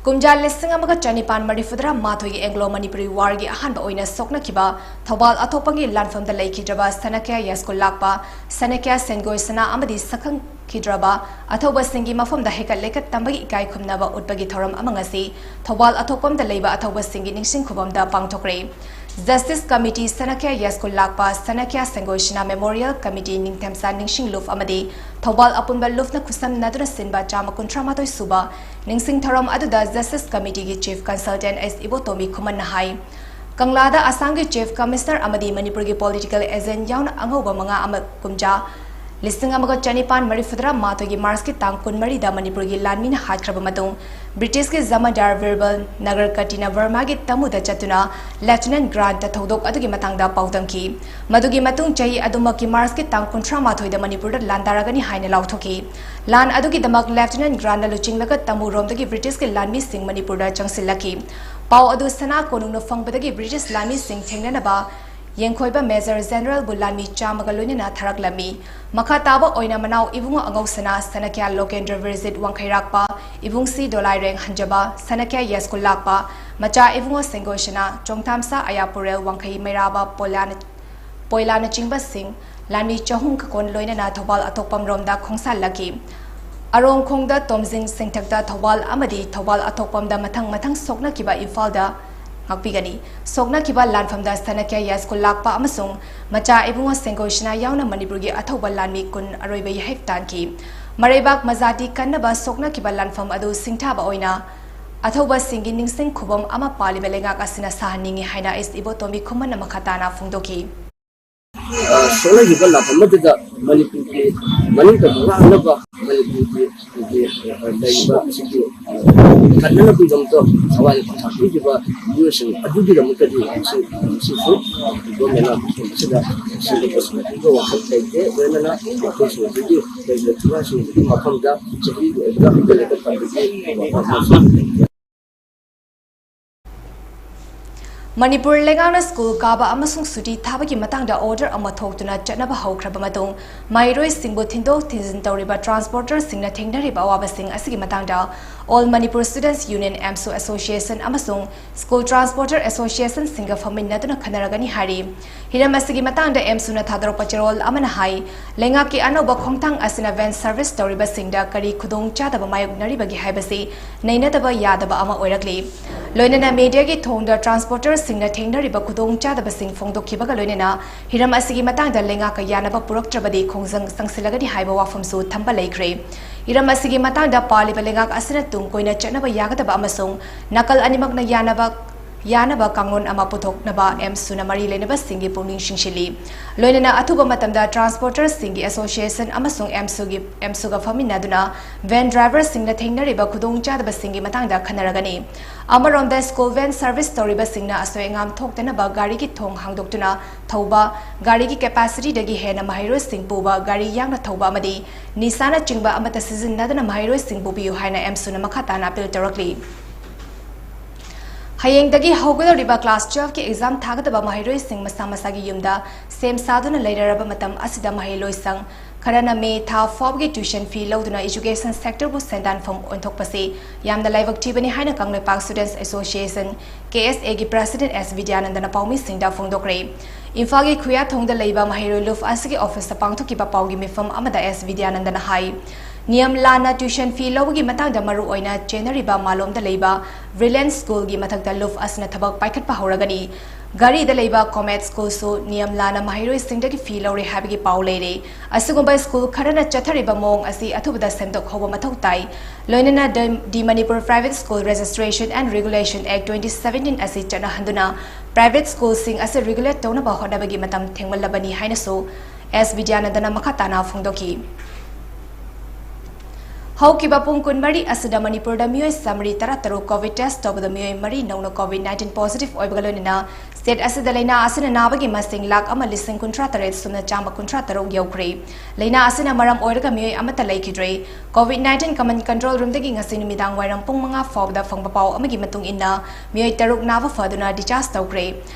ꯀꯨꯝꯖꯥ ꯂꯤꯁꯤꯡ ꯑꯃꯒ ꯆꯅꯤꯄꯥꯟ ꯃꯔꯤꯐꯨꯇꯔꯥ ꯃꯥꯊꯣꯏꯒꯤ ꯑꯦꯡꯒ꯭ꯂꯣ ꯃꯅꯤꯄꯨꯔꯤ ꯋꯥꯔꯒꯤ ꯑꯍꯥꯟꯕ ꯑꯣꯏꯅ ꯁꯣꯛꯅꯈꯤꯕ ꯊꯧꯕꯥꯜ ꯑꯊꯣꯛꯄꯝꯒꯤ ꯂꯥꯟꯐꯝꯗ ꯂꯩꯈꯤꯗ꯭ꯔꯕ ꯁꯅꯀ꯭ꯌꯥ ꯌꯥꯏꯁ꯭ꯀꯨꯜ ꯂꯥꯛꯄ ꯁꯅꯀ꯭ꯌꯥ ꯁꯦꯟꯒꯣꯏ ꯁꯅꯥ ꯑꯃꯗꯤ ꯁꯛꯈꯪꯈꯤꯗ꯭ꯔꯕ ꯑꯊꯧꯕꯁꯤꯡꯒꯤ ꯃꯐꯝꯗ ꯍꯩꯀꯠ ꯂꯩꯀꯠ ꯇꯝꯕꯒꯤ ꯏꯀꯥꯏ ꯈꯨꯝꯅꯕ ꯎꯠꯄꯒꯤ ꯊꯧꯔꯝ ꯑꯃ ꯉꯁꯤ ꯊꯧꯕꯥꯜ ꯑꯊꯣꯛꯄꯝꯗ ꯂꯩꯕ ꯑꯊꯧꯕꯁꯤꯡꯒꯤ ꯅꯤꯡꯁꯤꯡ ꯈꯨꯕꯝꯗ ꯄꯥꯡꯊꯣꯛꯈ꯭ꯔꯦ꯫ ꯖꯁꯇꯤꯁ ꯀꯃꯤꯇꯤ ꯁꯅꯀ꯭ꯌꯥ ꯌꯥꯏꯁ꯭ꯀꯨꯜ ꯂꯥꯛꯄ ꯁꯅꯀ꯭ꯌꯥ ꯁꯦꯟꯒꯣꯏ ꯁꯅꯥ ꯃꯦꯃꯣꯔꯤꯌꯦꯜ ꯀꯃꯤꯇꯤ ꯅꯤꯡꯊꯦꯝꯆꯥ ꯅꯤꯡꯁꯤꯡ ꯂꯨꯞ ꯑꯃꯗꯤ ꯊꯧꯕꯥꯜ ꯑꯄꯨꯟꯕ ꯂꯨꯞꯅ ꯈꯨꯠꯁꯝꯅꯗꯨꯅ ꯁꯤꯟꯕ ꯆꯥꯝꯃ ꯀꯨꯟꯊ꯭ꯔꯥ ꯃꯥꯊꯣꯏ ꯁꯨꯕ ꯅꯤꯡꯁꯤꯡ ꯊꯧꯔꯝ ꯑꯗꯨꯗ ꯖꯁꯇꯤꯁ ꯀꯃꯤꯇꯤꯒꯤ ꯆꯤꯐ ꯀꯟꯁꯜꯇꯦꯟꯠ ꯑꯦꯁ ꯏꯕꯣꯇꯣꯝꯕꯤ ꯈꯨꯃꯟꯅ ꯍꯥꯏ, ꯀꯪꯂꯥꯗ ꯑꯁꯥꯝꯒꯤ ꯆꯤꯐ ꯀꯃꯤꯁꯅꯔ ꯑꯃꯗꯤ ꯃꯅꯤꯄꯨꯔꯒꯤ ꯄꯣꯂꯤꯇꯤꯀꯦꯜ ꯑꯦꯖꯦꯟꯠ ꯌꯥꯎꯅ ꯑꯉꯧꯕ ꯃꯉꯥ ꯑꯃ ꯀꯨꯝꯖꯥ ꯂꯤꯁꯤꯡ ꯑꯃꯒ ꯆꯅꯤꯄꯥꯟ ꯃꯔꯤꯐꯨꯇꯔꯥ ꯃꯥꯊꯣꯏꯒꯤ ꯃꯥꯔꯆꯀꯤ ꯇꯥꯡ ꯀꯨꯟꯃꯔꯤꯗ ꯃꯅꯤꯄꯨꯔꯒꯤ ꯂꯥꯟꯃꯤꯅ ꯍꯥꯠꯈ꯭ꯔꯕ ꯃꯇꯨꯡ ꯕ꯭ꯔꯤꯇꯤꯁꯀꯤ ꯖꯃꯥꯗꯥꯔ ꯕꯤꯔꯕꯜ ꯅꯒꯔꯀꯇꯤꯅ ꯕꯔꯃꯥꯒꯤ ꯇꯃꯨꯗ ꯆꯠꯇꯨꯅ ꯂꯦꯐꯇꯤꯅꯦꯟꯠ ꯒ꯭ꯔꯥꯟꯠꯇ ꯊꯧꯗꯣꯛ ꯑꯗꯨꯒꯤ ꯃꯇꯥꯡꯗ ꯄꯥꯎꯗꯝꯈꯤ꯫ ꯃꯗꯨꯒꯤ ꯃꯇꯨꯡ ꯆꯍꯤ ꯑꯗꯨꯃꯛꯀꯤ ꯃꯥꯔꯆꯀꯤ ꯇꯥꯡ ꯀꯨꯟꯊ꯭ꯔꯥ ꯃꯥꯊꯣꯏꯗ ꯃꯅꯤꯄꯨꯔꯗ ꯂꯥꯟꯗꯥꯔꯒꯅꯤ ꯍꯥꯏꯅ ꯂꯥꯎꯊꯣꯛꯈꯤ꯫ ꯂꯥꯟ ꯑꯗꯨꯒꯤꯗꯃꯛ ꯂꯦꯐꯇꯤꯅꯦꯟꯠ ꯒ꯭ꯔꯥꯟꯠꯅ ꯂꯨꯆꯤꯡꯂꯒ ꯇꯃꯨꯔꯣꯝꯗꯒꯤ ꯕ꯭ꯔꯤꯇꯤꯁꯀꯤ ꯂꯥꯟꯃꯤꯁꯤꯡ ꯃꯅꯤꯄꯨꯔꯗ ꯆꯪꯁꯤꯜꯂꯛꯈꯤ꯫ ꯄꯥꯎ ꯑꯗꯨ ꯁꯅꯥ ꯀꯣꯅꯨꯡꯅ ꯐꯪꯕꯗꯒꯤ ꯕ꯭ꯔꯤꯇꯤꯁ ꯂꯥꯟꯃꯤꯁꯤꯡ ꯊꯦꯡꯅꯅꯕ ꯌꯦꯡꯈꯣꯏꯕ ꯃꯦꯖꯔ ꯖꯦꯅꯔꯦꯜꯕꯨ ꯂꯥꯟꯃꯤ ꯆꯥꯝꯃꯒ ꯂꯣꯏꯅꯅ ꯊꯥꯔꯛꯂꯝꯃꯤ꯫ ꯃꯈꯥ ꯇꯥꯕ ꯑꯣꯏꯅ ꯃꯅꯥꯎ ꯏꯕꯨꯡꯉꯣ ꯑꯉꯧꯁꯅꯥ, ꯁꯅꯀ꯭ꯌꯥ ꯂꯣꯀꯦꯟꯗ꯭ꯔ ꯕꯤꯔꯖꯤꯠ ꯋꯥꯡꯈꯩꯔꯥꯛꯄ, ꯏꯕꯨꯡꯁꯤ ꯗꯣꯂꯥꯏꯔꯦꯡ ꯍꯟꯖꯕ, ꯁꯅꯀ꯭ꯌꯥ ꯌꯥꯏꯁ꯭ꯀꯨꯜ ꯂꯥꯛꯄ, ꯃꯆꯥ ꯏꯕꯨꯡꯉꯣ ꯁꯦꯡꯒꯣꯏꯁꯅꯥ, ꯆꯣꯡꯊꯥꯝꯁꯥ ꯑꯌꯥꯄꯨꯔꯦꯜ ꯋꯥꯡꯈꯩ ꯃꯩꯔꯥꯕ, ꯄꯣꯂꯥꯅ ꯄꯣꯏꯂꯥꯅꯆꯤꯡꯕꯁꯤꯡ ꯂꯥꯟꯃꯤ ꯆꯍꯨꯝ ꯀꯀꯣꯟ ꯂꯣꯏꯅꯅ ꯊꯧꯕꯥꯜ ꯑꯊꯣꯛꯄꯝꯔꯣꯝꯗ ꯈꯣꯡꯁꯥꯜꯂꯛꯈꯤ꯫ ꯑꯔꯣꯡꯈꯣꯡꯗ, ꯇꯣꯝꯖꯤꯡ ꯁꯤꯡꯊꯛꯇ, ꯊꯧꯕꯥꯜ ꯑꯃꯗꯤ ꯊꯧꯕꯥꯜ ꯑꯊꯣꯛꯄꯝꯗ ꯃꯊꯪ ꯃꯊꯪ ꯁꯣꯛꯅꯈꯤꯕ ꯏꯝꯐꯥꯜꯗ ꯉꯥꯛꯄꯤꯒꯅꯤ꯫ ꯁꯣꯛꯅꯈꯤꯕ ꯂꯥꯟꯐꯝꯗ ꯁꯅꯀ꯭ꯌꯥ ꯌꯥꯏꯁ꯭ꯀꯨꯜ ꯂꯥꯛꯄ ꯑꯃꯁꯨꯡ ꯃꯆꯥ ꯏꯕꯨꯡꯉꯣ ꯁꯦꯡꯒꯣꯏꯁꯤꯅ ꯌꯥꯎꯅ ꯃꯅꯤꯄꯨꯔꯒꯤ ꯑꯊꯧꯕ ꯂꯥꯟꯃꯤ ꯀꯨꯟ ꯑꯔꯣꯏꯕ ꯌꯥꯍꯩ ꯇꯥꯟꯈꯤ꯫ ꯃꯔꯩꯕꯥꯛ ꯃꯖꯥꯇꯤ ꯀꯟꯅꯕ ꯁꯣꯛꯅꯈꯤꯕ ꯂꯥꯟꯐꯝ ꯑꯗꯨ ꯁꯤꯡꯊꯥꯕ ꯑꯣꯏꯅ ꯑꯊꯧꯕꯁꯤꯡꯒꯤ ꯅꯤꯡꯁꯤꯡ ꯈꯨꯕꯝ ꯑꯃ ꯄꯥꯜꯂꯤꯕ ꯂꯩꯉꯥꯛ ꯑꯁꯤꯅ ꯁꯥꯍꯟꯅꯤꯡꯏ ꯍꯥꯏꯅ ꯑꯦꯁ ꯏꯕꯣꯇꯣꯝꯕꯤ ꯈꯨꯃꯟꯅ ꯃꯈꯥ ꯇꯥꯅ ꯐꯣꯡꯗꯣꯛꯈꯤ꯫ ꯑ, ꯁꯣꯛꯅꯈꯤꯕ ꯂꯥꯟꯐꯝ ꯑꯗꯨꯗ ꯃꯅꯤꯄꯨꯔꯒꯤ ꯃꯅꯤꯡꯇꯝꯕ ꯉꯥꯛꯅꯕ, ꯃꯅꯤꯄꯨꯔꯒꯤ, ꯑꯩꯈꯣꯏꯒꯤ, ꯑ, ꯂꯩꯔꯤꯕ ꯑꯁꯤꯒꯤ, ꯑ, ꯀꯟꯅꯅꯕꯒꯤꯗꯃꯛꯇ ꯊꯋꯥꯏ ꯊꯥꯛꯄꯤꯈꯤꯕ ꯃꯤꯑꯣꯏꯁꯤꯡ ꯑꯗꯨꯒꯤꯗꯃꯛꯇꯗꯤ ꯉꯁꯤ, ꯉꯁꯤꯁꯨ ꯒꯣꯔꯃꯦꯟꯅ ꯃꯐꯝ ꯑꯁꯤꯗ ꯁꯦꯝꯒꯠꯄꯁꯤꯡ ꯑꯗꯨꯒ ꯋꯥꯈꯜ ꯂꯩꯇꯦ꯫ ꯂꯣꯏꯅꯅ ꯑꯩꯈꯣꯏꯁꯤꯡ ꯑꯗꯨꯒꯤ ꯂꯩꯔꯤꯕ ꯐꯤꯕꯝꯁꯤꯡ ꯑꯗꯨꯒꯤ ꯃꯐꯝꯗ ꯆꯍꯤ ꯂꯣꯏꯕꯗ ꯍꯟꯊꯔꯒ ꯊꯝꯕꯒꯤ ꯋꯥꯐꯝ ꯑꯃꯁꯨ ꯂꯩꯇꯦ꯫ ꯃꯅꯤꯄꯨꯔ ꯂꯩꯉꯥꯛꯅ ꯁ꯭ꯀꯨꯜ ꯀꯥꯕ ꯑꯃꯁꯨꯡ ꯁꯨꯇꯤ ꯊꯥꯕꯒꯤ ꯃꯇꯥꯡꯗ ꯑꯣꯔꯗꯔ ꯑꯃ ꯊꯣꯛꯇꯨꯅ ꯆꯠꯅꯕ ꯍꯧꯈ꯭ꯔꯕ ꯃꯇꯨꯡ, ꯃꯍꯩꯔꯣꯏꯁꯤꯡꯕꯨ ꯊꯤꯟꯗꯣꯛ ꯊꯤꯟꯖꯤꯟ ꯇꯧꯔꯤꯕ ꯇ꯭ꯔꯥꯟꯁꯄꯣꯔꯇꯔꯁꯤꯡꯅ ꯊꯦꯡꯅꯔꯤꯕ ꯑꯋꯥꯕꯁꯤꯡ ꯑꯁꯤꯒꯤ ꯃꯇꯥꯡꯗ All Manipur Students Union, ꯑꯦꯝꯁꯨ Association ꯑꯃꯁꯨꯡ ꯁ꯭ꯀꯨꯜ ꯇ꯭ꯔꯥꯟꯁꯄꯣꯔꯇꯔ ꯑꯦꯁꯣꯁꯤꯌꯦꯁꯟꯁꯤꯡꯒ ꯐꯝꯃꯤꯟꯅꯗꯨꯅ ꯈꯟꯅꯔꯒꯅꯤ ꯍꯥꯏꯔꯤ꯫ ꯍꯤꯔꯝ ꯑꯁꯤꯒꯤ ꯃꯇꯥꯡꯗ ꯑꯦꯝꯁꯨꯅ ꯊꯥꯗꯣꯔꯛꯄ ꯆꯦꯔꯣꯜ ꯑꯃꯅ ꯍꯥꯏ, ꯂꯩꯉꯥꯛꯀꯤ ꯑꯅꯧꯕ ꯈꯣꯡꯊꯥꯡ ꯑꯁꯤꯅ ꯚꯦꯟ ꯁꯔꯚꯤꯁ ꯇꯧꯔꯤꯕꯁꯤꯡꯗ ꯀꯔꯤ ꯈꯨꯗꯣꯡꯆꯥꯗꯕ ꯃꯥꯌꯣꯛꯅꯔꯤꯕꯒꯦ ꯍꯥꯏꯕꯁꯤ ꯅꯩꯅꯗꯕ ꯌꯥꯗꯕ ꯑꯃ ꯑꯣꯏꯔꯛꯂꯤ꯫ ꯂꯣꯏꯅꯅ ꯃꯤꯗꯤꯌꯥꯒꯤ ꯊꯣꯡꯗ ꯇ꯭ꯔꯥꯟꯁꯄꯣꯔꯇꯔꯁꯤꯡꯅ ꯊꯦꯡꯅꯔꯤꯕ ꯈꯨꯗꯣꯡꯆꯥꯗꯕꯁꯤꯡ ꯐꯣꯡꯗꯣꯛꯈꯤꯕꯒ ꯂꯣꯏꯅꯅ ꯍꯤꯔꯝ ꯑꯁꯤꯒꯤ ꯃꯇꯥꯡꯗ ꯂꯩꯉꯥꯛꯀ ꯌꯥꯅꯕ ꯄꯨꯔꯛꯇ꯭ꯔꯕꯗꯤ ꯈꯣꯡꯖꯪ ꯆꯪꯁꯤꯜꯂꯒꯅꯤ ꯍꯥꯏꯕ ꯋꯥꯐꯝꯁꯨ ꯊꯝꯕ ꯂꯩꯈ꯭ꯔꯦ꯫ ꯍꯤꯔꯝ ꯑꯁꯤꯒꯤ ꯃꯇꯥꯡꯗ ꯄꯥꯜꯂꯤꯕ ꯂꯩꯉꯥꯛ ꯑꯁꯤꯅ ꯇꯨꯡ ꯀꯣꯏꯅ ꯆꯠꯅꯕ ꯌꯥꯒꯗꯕ ꯑꯃꯁꯨꯡ ꯅꯥꯀꯜ ꯑꯅꯤꯃꯛꯅ ꯌꯥꯅꯕ, ꯌꯥꯅꯕ ꯀꯥꯡꯂꯣꯟ ꯑꯃ ꯄꯨꯊꯣꯛꯅꯕ ꯑꯦꯝꯁꯨꯅ ꯃꯔꯤ ꯂꯩꯅꯕꯁꯤꯡꯒꯤ ꯄꯨꯛꯅꯤꯡ ꯆꯤꯡꯁꯤꯜꯂꯤ꯫ ꯂꯣꯏꯅꯅ ꯑꯊꯨꯕ ꯃꯇꯝꯗ ꯇ꯭ꯔꯥꯟꯁꯄꯣꯔꯇꯔꯁꯤꯡꯒꯤ ꯑꯦꯁꯣꯁꯤꯌꯦꯁꯟ ꯑꯃꯁꯨꯡ ꯑꯦꯝꯁꯨꯒꯤ, ꯑꯦꯝꯁꯨꯒ ꯐꯝꯃꯤꯟꯅꯗꯨꯅ ꯚꯦꯟ ꯗ꯭ꯔꯥꯏꯚꯔꯁꯤꯡꯅ ꯊꯦꯡꯅꯔꯤꯕ ꯈꯨꯗꯣꯡꯆꯥꯗꯕꯁꯤꯡꯒꯤ ꯃꯇꯥꯡꯗ ꯈꯟꯅꯔꯒꯅꯤ꯫ ꯑꯃꯔꯣꯝꯗ ꯁ꯭ꯀꯨꯜ ꯚꯦꯟ ꯁꯔꯚꯤꯁ ꯇꯧꯔꯤꯕꯁꯤꯡꯅ ꯑꯁꯣꯏ ꯑꯉꯥꯝ ꯊꯣꯛꯇꯅꯕ ꯒꯥꯔꯤꯒꯤ ꯊꯣꯡ ꯍꯥꯡꯗꯣꯛꯇꯨꯅ ꯊꯧꯕ, ꯒꯥꯔꯤꯒꯤ ꯀꯦꯄꯥꯁꯤꯇꯤꯗꯒꯤ ꯍꯦꯟꯅ ꯃꯍꯩꯔꯣꯏꯁꯤꯡ ꯄꯨꯕ, ꯒꯥꯔꯤ ꯌꯥꯡꯅ ꯊꯧꯕ ꯑꯃꯗꯤ ꯅꯤꯁꯥꯅꯆꯤꯡꯕ ꯑꯃꯠꯇ ꯁꯤꯖꯤꯟꯅꯗꯅ ꯃꯍꯩꯔꯣꯏꯁꯤꯡ ꯄꯨꯕꯤꯌꯨ ꯍꯥꯏꯅ ꯑꯦꯝꯁꯨꯅ ꯃꯈꯥ ꯇꯥꯅ ꯑꯄꯤꯜ ꯇꯧꯔꯛꯂꯤ꯫ ꯍꯌꯦꯡꯗꯒꯤ ꯍꯧꯒꯗꯧꯔꯤꯕ ꯀ꯭ꯂꯥꯁ ꯇꯨꯌꯦꯜꯐꯀꯤ ꯑꯦꯛꯖꯥꯝ ꯊꯥꯒꯗꯕ ꯃꯍꯩꯔꯣꯏꯁꯤꯡ ꯃꯁꯥ ꯃꯁꯥꯒꯤ ꯌꯨꯝꯗ ꯁꯦꯝ ꯁꯥꯗꯨꯅ ꯂꯩꯔꯔꯕ ꯃꯇꯝ ꯑꯁꯤꯗ ꯃꯍꯩꯂꯣꯏꯁꯪ ꯈꯔꯅ ꯃꯦ ꯊꯥ ꯐꯥꯎꯕꯒꯤ ꯇ꯭ꯌꯨꯁꯟ ꯐꯤ ꯂꯧꯗꯨꯅ ꯏꯖꯨꯀꯦꯁꯟ ꯁꯦꯛꯇꯔꯕꯨ ꯁꯦꯟꯗꯥꯟꯐꯝ ꯑꯣꯟꯊꯣꯛꯄꯁꯤ ꯌꯥꯝꯅ ꯂꯥꯏꯕꯛ ꯊꯤꯕꯅꯤ ꯍꯥꯏꯅ ꯀꯪꯂꯩꯄꯥꯛ ꯁ꯭ꯇꯨꯗꯦꯟꯠꯁ ꯑꯦꯁꯣꯁꯤꯌꯦꯁꯟ, ꯀꯦ ꯑꯦꯁ ꯑꯦꯒꯤ ꯄ꯭ꯔꯦꯁꯤꯗꯦꯟꯠ ꯑꯦꯁ ꯕꯤꯗ꯭ꯌꯥꯅꯟꯗꯅ ꯄꯥꯎꯃꯤꯁꯤꯡꯗ ꯐꯣꯡꯗꯣꯛꯈ꯭ꯔꯦ꯫ ꯏꯝꯐꯥꯜꯒꯤ ꯈꯨꯌꯥꯊꯣꯡꯗ ꯂꯩꯕ ꯃꯍꯩꯔꯣꯏ ꯂꯨꯞ ꯑꯁꯤꯒꯤ ꯑꯣꯐꯤꯁꯇ ꯄꯥꯡꯊꯣꯛꯈꯤꯕ ꯄꯥꯎꯒꯤ ꯃꯤꯐꯝ ꯑꯃꯗ ꯑꯦꯁ ꯕꯤꯗ꯭ꯌꯥꯅꯟꯗꯅ ꯍꯥꯏ, ꯅꯤꯌꯝ ꯂꯥꯟꯅ tuition fee ꯂꯧꯕꯒꯤ ꯃꯇꯥꯡꯗ ꯃꯔꯨ ꯑꯣꯏꯅ ꯆꯦꯟꯅꯔꯤꯕ ꯃꯥꯂꯣꯝꯗ ꯂꯩꯕ Reliance Schoolꯒꯤ ꯃꯊꯛꯇ ꯂꯨꯐ ꯑꯁꯤꯅ ꯊꯕꯛ ꯄꯥꯏꯈꯠꯄ ꯍꯧꯔꯒꯅꯤ꯫ ꯘꯔꯤꯗ ꯂꯩꯕ Comet Schoolꯁꯨ ꯅꯤꯌꯝ ꯂꯥꯟꯅ ꯃꯍꯩꯔꯣꯏꯁꯤꯡꯗꯒꯤ fee ꯂꯧꯔꯦ ꯍꯥꯏꯕꯒꯤ ꯄꯥꯎ ꯂꯩꯔꯦ꯫ ꯑꯁꯤꯒꯨꯝꯕ school ꯈꯔꯅ ꯆꯠꯊꯔꯤꯕ ꯃꯑꯣꯡ ꯑꯁꯤ ꯑꯊꯨꯕꯗ ꯁꯦꯝꯗꯣꯛꯍꯧꯕ ꯃꯊꯧ ꯇꯥꯏ꯫ ꯂꯣꯏꯅꯅ The, The Manipur Private School Registration and Regulation Act twenty seventeen ꯑꯁꯤ ꯆꯠꯅꯍꯟꯗꯨꯅ private schoolꯁꯤꯡ ꯑꯁꯤ regulate ꯇꯧꯅꯕ ꯍꯣꯠꯅꯕꯒꯤ ꯃꯇꯝ ꯊꯦꯡꯃꯜꯂꯕꯅꯤ ꯍꯥꯏꯅꯁꯨ ꯑꯦꯁ ꯕꯤꯗ꯭ꯌꯥꯅꯟꯗꯅ ꯃꯈꯥ ꯇꯥꯅ ꯐꯣꯡꯗꯣꯛꯈꯤ꯫ ꯍꯧꯈꯤꯕ ꯄꯨꯡ ꯀꯨꯟꯃꯔꯤ ꯑꯁꯤꯗ ꯃꯅꯤꯄꯨꯔꯗ ꯃꯤꯑꯣꯏ ꯆꯥꯃꯔꯤ ꯇꯔꯥꯇꯔꯨꯛ COVID test ꯇꯧꯕꯗ ꯃꯤꯑꯣꯏ ꯃꯔꯤ ꯅꯧꯅ COVID nineteen positive ꯑꯣꯏꯕꯒ ꯂꯣꯏꯅꯅ state ꯑꯁꯤꯗ ꯂꯥꯏꯅꯥ ꯑꯁꯤꯅ ꯅꯥꯕꯒꯤ ꯃꯁꯤꯡ ꯂꯥꯈ ꯑꯃ ꯂꯤꯁꯤꯡ ꯀꯨꯟꯊ꯭ꯔꯥ ꯇꯔꯦꯠ ꯁꯨꯞꯅ ꯆꯥꯝꯃ ꯀꯨꯟꯊ꯭ꯔꯥ ꯇꯔꯨꯛ ꯌꯧꯈ꯭ꯔꯦ꯫ ꯂꯥꯏꯅꯥ ꯑꯁꯤꯅ ꯃꯔꯝ ꯑꯣꯏꯔꯒ ꯃꯤꯑꯣꯏ ꯑꯃꯠꯇ ꯂꯩꯈꯤꯗ꯭ꯔꯦ꯫ COVID nineteen Command Control Roomꯗꯒꯤ ꯉꯁꯤ ꯅꯨꯃꯤꯗꯥꯡ ꯋꯥꯏꯔꯝ ꯄꯨꯡ ꯃꯉꯥ ꯐꯥꯎꯕꯗ ꯐꯪꯕ ꯄꯥꯎ ꯑꯃꯒꯤ ꯃꯇꯨꯡ ꯏꯟꯅ ꯃꯤꯑꯣꯏ ꯇꯔꯨꯛ ꯅꯥꯕ ꯐꯗꯨꯅ discharge ꯇꯧꯈ꯭ꯔꯦ꯫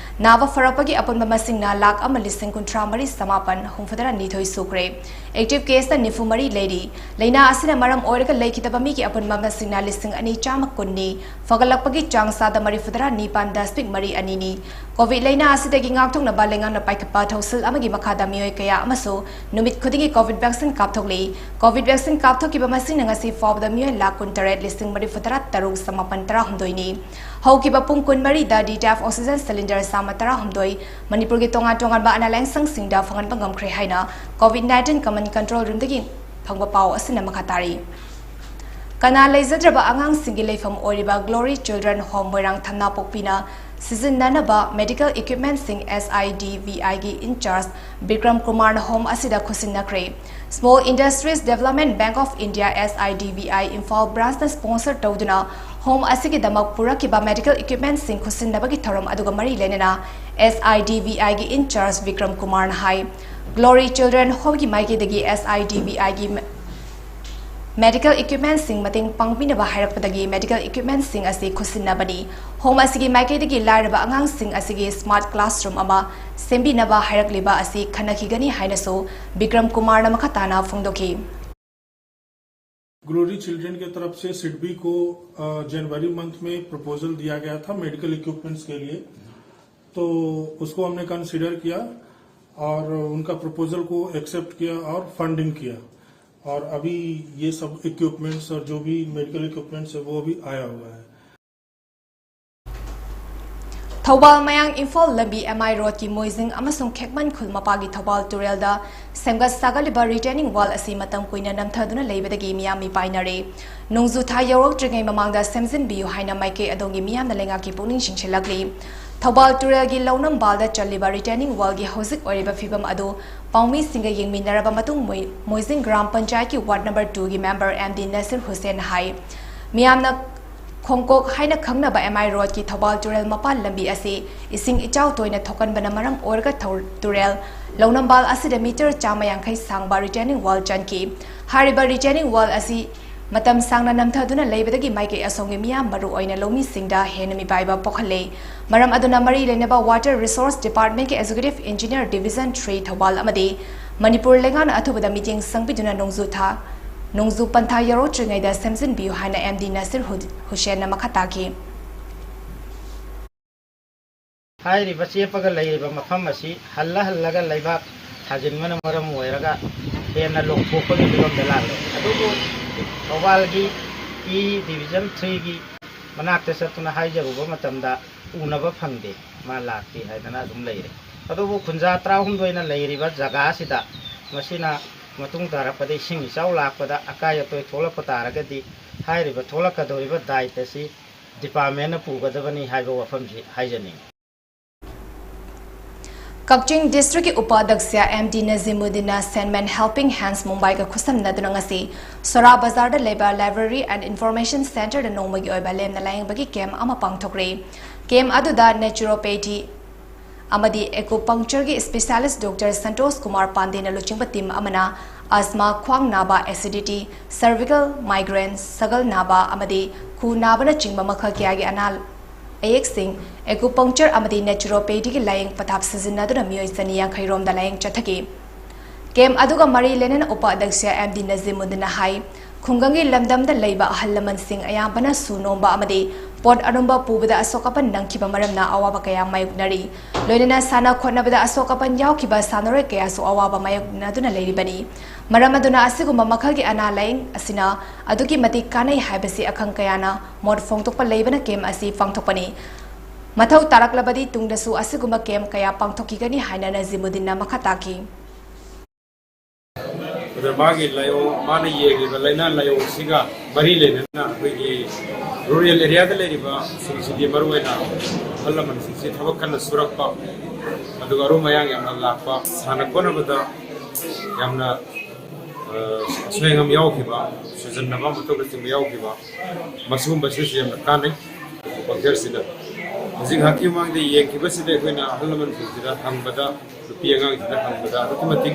ꯅꯥꯕ ꯐꯔꯛꯄꯒꯤ ꯑꯄꯨꯟꯕ ꯃꯁꯤꯡꯅ ꯂꯥꯈ ꯑꯃ ꯂꯤꯁꯤꯡ ꯀꯨꯟꯊ꯭ꯔꯥ ꯃꯔꯤ ꯆꯃꯥꯄꯟ ꯍꯨꯝꯐꯨꯇꯔꯥ ꯅꯤꯊꯣꯏ ꯁꯨꯈ꯭ꯔꯦ꯫ Active caseꯅ ꯅꯤꯐꯨ ꯃꯔꯤ ꯂꯩꯔꯤ꯫ ꯂꯥꯏꯅꯥ ꯑꯁꯤꯅ ꯃꯔꯝ ꯑꯣꯏꯔꯒ ꯂꯩꯈꯤꯗꯕ ꯃꯤꯒꯤ ꯑꯄꯨꯟꯕ ꯃꯁꯤꯡꯅ ꯂꯤꯁꯤꯡ ꯑꯅꯤ ꯆꯥꯝꯃ ꯀꯨꯟꯅꯤ꯫ ꯐꯒꯠꯂꯛꯄꯒꯤ ꯆꯥꯡ ꯆꯥꯗ ꯃꯔꯤꯐꯨꯇꯔꯥ ꯅꯤꯄꯥꯟ ꯗꯁꯃꯤꯛ ꯃꯔꯤ ꯑꯅꯤꯅꯤ꯫ COVID ꯂꯥꯏꯅꯥ ꯑꯁꯤꯗꯒꯤ ꯉꯥꯛꯊꯣꯛꯅꯕ ꯂꯩꯉꯥꯛꯅ ꯄꯥꯏꯈꯠꯄ ꯊꯧꯁꯤꯜ ꯑꯃꯒꯤ ꯃꯈꯥꯗ ꯃꯤꯑꯣꯏ ꯀꯌꯥ ꯑꯃꯁꯨ ꯅꯨꯃꯤꯠ ꯈꯨꯗꯤꯡꯒꯤ COVID vaccine ꯀꯥꯞꯊꯣꯛꯂꯤ꯫ COVID vaccine ꯀꯥꯞꯊꯣꯛꯈꯤꯕ ꯃꯁꯤꯡꯅ ꯉꯁꯤ ꯐꯥꯎꯕꯗ ꯃꯤꯑꯣꯏ ꯂꯥꯈ ꯀꯨꯟꯇꯔꯦꯠ ꯂꯤꯁꯤꯡ ꯃꯔꯤꯐꯨꯇꯔꯥ ꯇꯔꯨꯛ ꯆꯃꯥꯄꯟ ꯇꯔꯥꯍꯨꯝꯗꯣꯏꯅꯤ꯫ ꯍꯧꯈꯤꯕ ꯄꯨꯡ ꯀꯨꯟꯃꯔꯤꯗ detap oxygen cylinder ꯆꯥꯝꯃ ꯇꯔꯥꯍꯨꯝꯗꯣꯏ ꯃꯅꯤꯄꯨꯔꯒꯤ ꯇꯣꯉꯥꯟ ꯇꯣꯉꯥꯟꯕ ꯑꯅꯥ ꯂꯥꯌꯦꯡꯁꯪꯁꯤꯡꯗ ꯐꯪꯍꯟꯕ ꯉꯝꯈ꯭ꯔꯦ ꯍꯥꯏꯅ COVID nineteen Command Control Roomꯗꯒꯤ ꯐꯪꯕ ꯄꯥꯎ ꯑꯁꯤꯅ ꯃꯈꯥ ꯇꯥꯔꯤ꯫ ꯀꯅꯥ ꯂꯩꯖꯗ꯭ꯔꯕ ꯑꯉꯥꯡꯁꯤꯡꯒꯤ ꯂꯩꯐꯝ ꯑꯣꯏꯔꯤꯕ Glory Children Home ꯃꯣꯏꯔꯥꯡ ꯊꯝꯅꯥꯄꯣꯛꯄꯤꯅ ꯁꯤꯖꯤꯟꯅꯅꯕ medical equipmentꯁꯤꯡ SIDVIꯒꯤ in charge ꯕꯤꯀ꯭ꯔꯝ ꯀꯨꯃꯥꯔꯅ home ꯑꯁꯤꯗ ꯈꯨꯠꯁꯤꯟꯅꯈ꯭ꯔꯦ꯫ Small Industries Development Bank of India, SIDVI, Imphal branchꯅ sponsor ꯇꯧꯗꯨꯅ home ꯑꯁꯤꯒꯤꯗꯃꯛ ꯄꯨꯔꯛꯈꯤꯕ medical equipmentꯁꯤꯡ ꯈꯨꯠꯁꯤꯟꯅꯕꯒꯤ ꯊꯧꯔꯝ ꯑꯗꯨꯒ ꯃꯔꯤ ꯂꯩꯅꯅ SIDVIꯒꯤ in charge ꯕꯤꯀ꯭ꯔꯝ ꯀꯨꯃꯥꯔꯅ ꯍꯥꯏ꯫ Glory Children Homeꯒꯤ ꯃꯥꯏꯀꯩꯗꯒꯤ SIDVIꯒꯤ medical equipmentꯁꯤꯡ ꯃꯇꯦꯡ ꯄꯥꯡꯕꯤꯅꯕ ꯍꯥꯏꯔꯛꯄꯗꯒꯤ medical equipmentꯁꯤꯡ ꯑꯁꯤ ꯈꯨꯠꯁꯤꯟꯅꯕꯅꯤ꯫ Home ꯑꯁꯤꯒꯤ ꯃꯥꯏꯀꯩꯗꯒꯤ ꯂꯥꯏꯔꯕ ꯑꯉꯥꯡꯁꯤꯡ ꯑꯁꯤꯒꯤ smart classroom ꯑꯃ ꯁꯦꯝꯕꯤꯅꯕ ꯍꯥꯏꯔꯛꯂꯤꯕ ꯑꯁꯤ ꯈꯟꯅꯈꯤꯒꯅꯤ ꯍꯥꯏꯅꯁꯨ ꯕꯤꯀ꯭ꯔꯝ ꯀꯨꯃꯥꯔꯅ ꯃꯈꯥ ꯇꯥꯅ ꯐꯣꯡꯗꯣꯛꯈꯤ꯫ ग्लोरी चिल्ड्रन की तरफ से सिडबी को जनवरी मंथ में प्रपोजल दिया गया था मेडिकल इक्विपमेंट्स के लिए। तो उसको हमने कंसीडर किया और उनका प्रपोजल को एक्सेप्ट किया और फंडिंग किया। और अभी ये सब इक्विपमेंट्स और जो भी मेडिकल इक्विपमेंट्स है, वो अभी आया हुआ है। ꯊꯧꯕꯥꯜ ꯃꯌꯥꯡ ꯏꯝꯐꯥꯜ ꯂꯝꯕꯤ ꯑꯦꯝ ꯑꯥꯏ ꯔꯣꯗꯀꯤ ꯃꯣꯏꯖꯤꯡ ꯑꯃꯁꯨꯡ ꯈꯦꯛꯃꯟ ꯈꯨꯜ ꯃꯄꯥꯒꯤ ꯊꯧꯕꯥꯜ ꯇꯨꯔꯦꯜꯗ ꯁꯦꯝꯒꯠ ꯁꯥꯒꯠꯂꯤꯕ ꯔꯤꯇꯦꯅꯤꯡ ꯋꯥꯜ ꯑꯁꯤ ꯃꯇꯝ ꯀꯨꯏꯅ ꯅꯝꯊꯗꯨꯅ ꯂꯩꯕꯗꯒꯤ ꯃꯤꯌꯥꯝ ꯃꯤꯄꯥꯏꯅꯔꯦ꯫ ꯅꯣꯡꯖꯨ ꯊꯥ ꯌꯧꯔꯛꯇ꯭ꯔꯤꯉꯩ ꯃꯃꯥꯡꯗ ꯁꯦꯝꯖꯤꯟꯕꯤꯌꯨ ꯍꯥꯏꯅ ꯃꯥꯏꯀꯩ ꯑꯗꯣꯝꯒꯤ ꯃꯤꯌꯥꯝꯅ ꯂꯩꯉꯥꯛꯀꯤ ꯄꯨꯛꯅꯤꯡ ꯆꯤꯡꯁꯤꯜꯂꯛꯂꯤ꯫ ꯊꯧꯕꯥꯜ ꯇꯨꯔꯦꯜꯒꯤ ꯂꯧꯅꯝꯕꯥꯜꯗ ꯆꯜꯂꯤꯕ ꯔꯤꯇꯦꯅꯤꯡ ꯋꯥꯜꯒꯤ ꯍꯧꯖꯤꯛ ꯑꯣꯏꯔꯤꯕ ꯐꯤꯕꯝ ꯑꯗꯨ ꯄꯥꯎꯃꯤꯁꯤꯡꯒ ꯌꯦꯡꯃꯤꯟꯅꯔꯕ ꯃꯇꯨꯡ ꯃꯣꯏ-, ꯃꯣꯏꯖꯤꯡ ꯒ꯭ꯔꯥꯝ ꯄꯟꯆꯥꯌꯠꯀꯤ ꯋꯥꯔꯗ ꯅꯝꯕꯔ ꯇꯨꯒꯤ ꯃꯦꯝꯕꯔ ꯑꯦꯝ ꯗꯤ ꯅꯁꯤꯔ ꯍꯨꯁꯦꯟꯅ ꯍꯥꯏ꯫ ꯃꯤꯌꯥꯝꯅ ꯈꯣꯡꯀꯣꯛ ꯍꯥꯏꯅ ꯈꯪꯅꯕ ꯑꯦꯝ ꯑꯥꯏ ꯔꯣꯗꯀꯤ ꯊꯧꯕꯥꯜ ꯇꯨꯔꯦꯜ ꯃꯄꯥꯟ ꯂꯝꯕꯤ ꯑꯁꯤ ꯏꯁꯤꯡ ꯏꯆꯥꯎ ꯇꯣꯏꯅ ꯊꯣꯛꯀꯟꯕꯅ ꯃꯔꯝ ꯑꯣꯏꯔꯒ ꯊꯧ-, ꯇꯨꯔꯦꯜ ꯂꯧꯅꯝꯕꯥꯜ ꯑꯁꯤꯗ ꯃꯤꯇꯔ ꯆꯥꯝꯃ ꯌꯥꯡꯈꯩ ꯁꯥꯡꯕ ꯔꯤꯇꯦꯅꯤꯡ ꯋꯥꯜ ꯆꯟꯈꯤ꯫ ꯍꯥꯏꯔꯤꯕ ꯔꯤꯇꯦꯅꯤꯡ ꯋꯥꯜ ꯑꯁꯤ ꯃꯇꯝ ꯁꯥꯡꯅ ꯅꯝꯊꯗꯨꯅ ꯂꯩꯕꯗꯒꯤ ꯃꯥꯏꯀꯩ ꯑꯁꯣꯝꯒꯤ ꯃꯤꯌꯥꯝ, ꯃꯔꯨ ꯑꯣꯏꯅ ꯂꯧꯃꯤꯁꯤꯡꯗ ꯍꯦꯟꯅ ꯃꯤꯄꯥꯏꯕ ꯄꯣꯛꯍꯜꯂꯦ꯫ ꯃꯔꯝ ꯑꯗꯨꯅ ꯃꯔꯤ ꯂꯩꯅꯕ Water Resource Department ꯀꯤ Executive Engineer Division three Thoubal ꯑꯃꯗꯤ ꯃꯅꯤꯄꯨꯔ ꯂꯩꯉꯥꯛꯅ ꯑꯊꯨꯕꯗ ꯃꯤꯠꯌꯦꯡ ꯆꯪꯕꯤꯗꯨꯅ ꯅꯣꯡꯖꯨ ꯊꯥ, ꯅꯣꯡꯖꯨ ꯄꯟꯊꯥ ꯌꯧꯔꯛꯇ꯭ꯔꯤꯉꯩꯗ ꯁꯦꯝꯖꯤꯟꯕꯤꯌꯨ ꯍꯥꯏꯅ ꯑꯦꯝ ꯗꯤ ꯅꯁꯤꯔ ꯍꯨ-, ꯍꯨꯁꯦꯟꯅ ꯃꯈꯥ ꯇꯥꯈꯤ꯫ ꯍꯥꯏꯔꯤꯕ ꯆꯦꯞꯄꯒ ꯂꯩꯔꯤꯕ ꯃꯐꯝ ꯑꯁꯤ ꯍꯜꯂ ꯍꯜꯂꯒ ꯂꯩꯕꯥꯛ ꯊꯥꯖꯤꯟꯕꯅ ꯃꯔꯝ ꯑꯣꯏꯔꯒ ꯍꯦꯟꯅ ꯂꯣꯡꯊꯣꯛꯄꯒꯤ ꯐꯤꯕꯝꯗ ꯂꯥꯛꯂꯦ꯫ ꯑꯗꯨꯕꯨ ꯊꯧꯕꯥꯜꯒꯤ ꯄꯤ ꯗꯤꯕꯤꯖꯟ ꯊ꯭ꯔꯤꯒꯤ ꯃꯅꯥꯛꯇ ꯆꯠꯇꯨꯅ ꯍꯥꯏꯖꯔꯨꯕ ꯃꯇꯝꯗ ꯎꯅꯕ ꯐꯪꯗꯦ, ꯃꯥ ꯂꯥꯛꯇꯦ ꯍꯥꯏꯗꯅ ꯑꯗꯨꯝ ꯂꯩꯔꯦ꯫ ꯑꯗꯨꯕꯨ ꯈꯨꯟꯖꯥ ꯇꯔꯥꯍꯨꯝꯗꯣꯏꯅ ꯂꯩꯔꯤꯕ ꯖꯒꯥ ꯑꯁꯤꯗ ꯃꯁꯤꯅ ꯃꯇꯨꯡ ꯇꯥꯔꯛꯄꯗ ꯏꯁꯤꯡ ꯏꯆꯥꯎ ꯂꯥꯛꯄꯗ ꯑꯀꯥꯏ ꯑꯇꯣꯏ ꯊꯣꯛꯂꯛꯄ ꯇꯥꯔꯒꯗꯤ ꯍꯥꯏꯔꯤꯕ ꯊꯣꯛꯂꯛꯀꯗꯧꯔꯤꯕ ꯗꯥꯏꯇ ꯑꯁꯤ ꯗꯤꯄꯥꯔꯠꯃꯦꯟꯅ ꯄꯨꯒꯗꯕꯅꯤ ꯍꯥꯏꯕ ꯋꯥꯐꯝꯁꯤ ꯍꯥꯏꯖꯅꯤꯡꯏ꯫ ꯀꯛꯆꯤꯡ ꯗꯤꯁꯇ꯭ꯔꯤꯛꯀꯤ ꯎꯄ ꯑꯗ꯭ꯌꯛꯁ ꯑꯦꯝ ꯗꯤ ꯅꯖꯤꯃꯨꯗꯤꯟꯅ ꯁꯦꯟꯃꯦꯟ ꯍꯦꯜꯄꯤꯡ ꯍꯦꯟꯁ ꯃꯨꯝꯕꯥꯏꯒ ꯈꯨꯠꯁꯝꯅꯗꯨꯅ ꯉꯁꯤ ꯁꯣꯔꯥ ꯕꯖꯥꯔꯗ ꯂꯩꯕ Library and Information Centre ꯗ ꯅꯣꯡꯃꯒꯤ ꯑꯣꯏꯕ ꯂꯦꯝꯅ ꯂꯥꯌꯦꯡꯕꯒꯤ ꯀꯦꯝꯞ ꯑꯃ ꯄꯥꯡꯊꯣꯛꯈ꯭ꯔꯦ꯫ ꯀꯦꯝꯞ ꯑꯗꯨꯗ naturopathy ꯑꯃꯗꯤ acupuncture ꯒꯤ specialist ꯗꯣꯛꯇꯔ ꯁꯟꯇꯣꯁ ꯀꯨꯃꯥꯔ ꯄꯥꯟꯗꯦꯅ ꯂꯨꯆꯤꯡꯕ ꯇꯤꯝ ꯑꯃꯅ ꯑꯁꯃꯥ, ꯈ꯭ꯋꯥꯡ ꯅꯥꯕ, acidity, cervical migraine, ꯁꯒꯜ ꯅꯥꯕ ꯑꯃꯗꯤ ꯈꯨ ꯅꯥꯕꯅꯆꯤꯡꯕ ꯃꯈꯜ ꯀꯌꯥꯒꯤ ꯑꯅꯥ ꯑꯌꯦꯛꯁꯤꯡ acupuncture ꯑꯃꯗꯤ naturopathy ꯒꯤ ꯂꯥꯌꯦꯡ ꯄꯊꯥꯞ ꯁꯤꯖꯤꯟꯅꯗꯨꯅ ꯃꯤꯑꯣꯏ ꯆꯅꯤ ꯌꯥꯡꯈꯩ ꯔꯣꯝꯗ ꯂꯥꯌꯦꯡ ꯆꯠꯊꯈꯤ꯫ ꯀꯦꯝꯞ ꯑꯗꯨꯒ ꯃꯔꯤ ꯂꯩꯅꯅ ꯎꯄ ꯑꯗ꯭ꯌꯛꯁ ꯑꯦꯝ ꯗꯤ ꯅꯖꯤꯃꯨꯗꯤꯟꯅ ꯍꯥꯏ, ꯈꯨꯡꯒꯪꯒꯤ ꯂꯝꯗꯝꯗ ꯂꯩꯕ ꯑꯍꯜ ꯂꯃꯟꯁꯤꯡ ꯑꯌꯥꯝꯕꯅ ꯁꯨ ꯅꯣꯝꯕ ꯑꯃꯗꯤ ꯄꯣꯠ ꯑꯔꯨꯝꯕ ꯄꯨꯕꯗ ꯑꯁꯣꯛ ꯑꯄꯟ ꯅꯪꯈꯤꯕ ꯃꯔꯝꯅ ꯑꯋꯥꯕ ꯀꯌꯥ ꯃꯥꯌꯣꯛꯅꯔꯤ꯫ ꯂꯣꯏꯅꯅ ꯁꯥꯟꯅ ꯈꯣꯠꯅꯕꯗ ꯑꯁꯣꯛ ꯑꯄꯟ ꯌꯥꯎꯈꯤꯕ ꯁꯥꯟꯅꯔꯣꯏ ꯀꯌꯥꯁꯨ ꯑꯋꯥꯕ ꯃꯥꯌꯣꯛꯅꯗꯨꯅ ꯂꯩꯔꯤꯕꯅꯤ꯫ ꯃꯔꯝ ꯑꯗꯨꯅ ꯑꯁꯤꯒꯨꯝꯕ ꯃꯈꯜꯒꯤ ꯑꯅꯥ ꯂꯥꯌꯦꯡ ꯑꯁꯤꯅ ꯑꯗꯨꯛꯀꯤ ꯃꯇꯤꯛ ꯀꯥꯟꯅꯩ ꯍꯥꯏꯕꯁꯤ ꯑꯈꯪ ꯀꯌꯥꯅ ꯃꯣꯠ ꯐꯣꯡꯗꯣꯛꯄ ꯂꯩꯕꯅ ꯀꯦꯝ ꯑꯁꯤ ꯄꯥꯡꯊꯣꯛꯄꯅꯤ꯫ ꯃꯊꯧ ꯇꯥꯔꯛꯂꯕꯗꯤ ꯇꯨꯡꯗꯁꯨ ꯑꯁꯤꯒꯨꯝꯕ ꯀꯦꯝ ꯀꯌꯥ ꯄꯥꯡꯊꯣꯛꯈꯤꯒꯅꯤ ꯍꯥꯏꯅ ꯅꯖꯤꯃꯨꯗꯤꯟꯅ ꯃꯈꯥ ꯇꯥꯈꯤ꯫ ꯑꯗꯨꯗ ꯃꯥꯒꯤ ꯂꯥꯏꯑꯣꯡ, ꯃꯥꯅ ꯌꯦꯡꯂꯤꯕ ꯂꯥꯏꯅꯥ ꯂꯥꯏꯑꯣꯡꯁꯤꯒ ꯃꯔꯤ ꯂꯩꯅꯅ ꯑꯩꯈꯣꯏꯒꯤ ꯔꯨꯔꯦꯜ ꯑꯦꯔꯤꯌꯥꯗ ꯂꯩꯔꯤꯕꯁꯤꯡꯁꯤꯗꯤ ꯃꯔꯨꯑꯣꯏꯅ ꯑꯍꯜ ꯂꯃꯟꯁꯤꯡꯁꯤ ꯊꯕꯛ ꯀꯟꯅ ꯁꯨꯔꯛꯄ, ꯑꯗꯨꯒ ꯑꯔꯨꯝ ꯑꯌꯥꯡ ꯌꯥꯝꯅ ꯂꯥꯛꯄ, ꯁꯥꯟꯅ ꯈꯣꯠꯅꯕꯗ ꯌꯥꯝꯅ, ꯑ, ꯑꯁꯣꯏ ꯑꯉꯥꯝ ꯌꯥꯎꯈꯤꯕ, ꯁꯨꯖꯟꯅꯕ ꯑꯃ ꯃꯇꯧꯅꯆꯤꯡꯕ ꯌꯥꯎꯈꯤꯕ, ꯃꯁꯤꯒꯨꯝꯕꯁꯤꯁꯨ ꯌꯥꯝꯅ ꯀꯥꯟꯅꯩ ꯑꯦꯀꯨꯄꯪꯆꯔꯁꯤꯗ꯫ ꯍꯧꯖꯤꯛ ꯉꯥꯏꯍꯥꯛꯀꯤ ꯃꯃꯥꯡꯗ ꯌꯦꯡꯈꯤꯕꯁꯤꯗ ꯑꯩꯈꯣꯏꯅ ꯑꯍꯜ ꯂꯃꯟꯁꯤꯡꯁꯤꯗ ꯍꯪꯕꯗ, ꯅꯨꯄꯤ ꯑꯉꯥꯡꯁꯤꯡꯗ ꯍꯪꯕꯗ ꯑꯗꯨꯛꯀꯤ ꯃꯇꯤꯛ,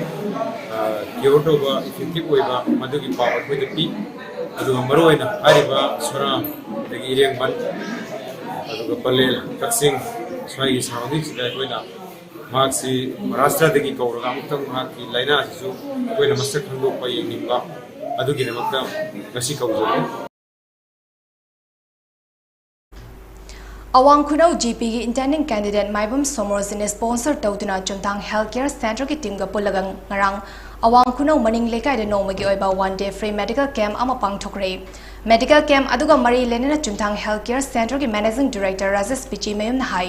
ꯑ, ꯀ꯭ꯌꯣꯔ ꯇꯧꯕ, ꯏꯐꯦꯛꯇꯤꯚ ꯑꯣꯏꯕ ꯃꯗꯨꯒꯤ ꯄꯥꯎ ꯑꯩꯈꯣꯏꯗ ꯄꯤ꯫ ꯑꯗꯨꯒ ꯃꯔꯨꯑꯣꯏꯅ ꯍꯥꯏꯔꯤꯕ ꯁꯣꯔꯥ, ꯑꯗꯒꯤ ꯏꯔꯦꯡꯕꯟ, ꯑꯗꯨꯒ ꯄꯂꯦꯜ, ꯀꯛꯆꯤꯡ ꯁ꯭ꯋꯥꯏꯒꯤ ꯁꯔꯥꯎꯟꯗꯤꯡꯁꯤꯗ ꯑꯩꯈꯣꯏꯅ ꯃꯍꯥꯛꯁꯤ ꯃꯍꯥꯔꯥꯁꯇ꯭ꯔꯗꯒꯤ ꯀꯧꯔꯒ ꯑꯃꯨꯛꯇꯪ ꯃꯍꯥꯛꯀꯤ ꯂꯥꯏꯅꯥ ꯑꯁꯤꯁꯨ ꯑꯩꯈꯣꯏꯅ ꯃꯁꯛ ꯈꯪꯗꯣꯛꯄ ꯌꯦꯡꯅꯤꯡꯕ ꯑꯗꯨꯒꯤꯗꯃꯛꯇ ꯉꯁꯤ ꯀꯧꯖꯕꯅꯤ꯫ ꯑꯋꯥꯡ ꯈꯨꯅꯧ ꯖꯤ ꯄꯤꯒꯤ intending candidate ꯃꯥꯏꯕꯝ ꯁꯣꯃꯣꯔꯖꯤꯅ sponsor ꯇꯧꯗꯨꯅ ꯆꯨꯝꯊꯥꯡ health care centreꯒꯤ teamꯒ ꯄꯨꯜꯂꯒ ꯉꯔꯥꯡ ꯑꯋꯥꯡ ꯈꯨꯅꯧ ꯃꯅꯤꯡ ꯂꯩꯀꯥꯏꯗ ꯅꯣꯡꯃꯒꯤ ꯑꯣꯏꯕ one day free medical camp ꯑꯃ ꯄꯥꯡꯊꯣꯛꯈ꯭ꯔꯦ꯫ Medical camp ꯑꯗꯨꯒ ꯃꯔꯤ ꯂꯩꯅꯅ ꯆꯨꯝꯊꯥꯡ health care centreꯒꯤ managing director Rajesh ꯄꯤꯆꯤꯃꯌꯨꯝꯅ ꯍꯥꯏ,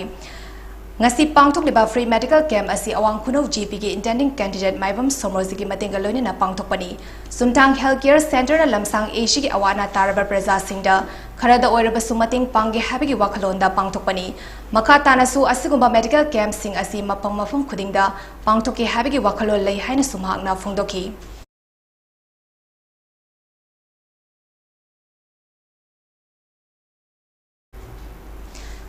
ꯉꯁꯤ ꯄꯥꯡꯊꯣꯛꯂꯤꯕ free medical camp ꯑꯁꯤ ꯑꯋꯥꯡ ꯈꯨꯅꯧ ꯖꯤ ꯄꯤꯒꯤ intending candidate ꯃꯥꯏꯕꯝ ꯁꯣꯃꯣꯔꯖꯤꯒꯤ ꯃꯇꯦꯡꯒ ꯂꯣꯏꯅꯅ ꯄꯥꯡꯊꯣꯛꯄꯅꯤ꯫ ꯆꯨꯝꯊꯥꯡ health care centreꯅ ꯂꯝꯁꯥꯡ ꯑꯦꯁꯤꯒꯤ ꯑꯋꯥ ꯑꯅꯥ ꯇꯥꯔꯕ ꯄ꯭ꯔꯖꯥꯁꯤꯡꯗ ꯈꯔꯗ ꯑꯣꯏꯔꯕꯁꯨ ꯃꯇꯦꯡ ꯄꯥꯡꯒꯦ ꯍꯥꯏꯕꯒꯤ ꯋꯥꯈꯜꯂꯣꯟꯗ ꯄꯥꯡꯊꯣꯛꯄꯅꯤ꯫ ꯃꯈꯥ ꯇꯥꯅꯁꯨ ꯑꯁꯤꯒꯨꯝꯕ medical campꯁꯤꯡ ꯑꯁꯤ ꯃꯐꯝ ꯃꯐꯝ ꯈꯨꯗꯤꯡꯗ ꯄꯥꯡꯊꯣꯛꯀꯦ ꯍꯥꯏꯕꯒꯤ ꯋꯥꯈꯜꯂꯣꯟ ꯂꯩ ꯍꯥꯏꯅꯁꯨ ꯃꯍꯥꯛꯅ ꯐꯣꯡꯗꯣꯛꯈꯤ꯫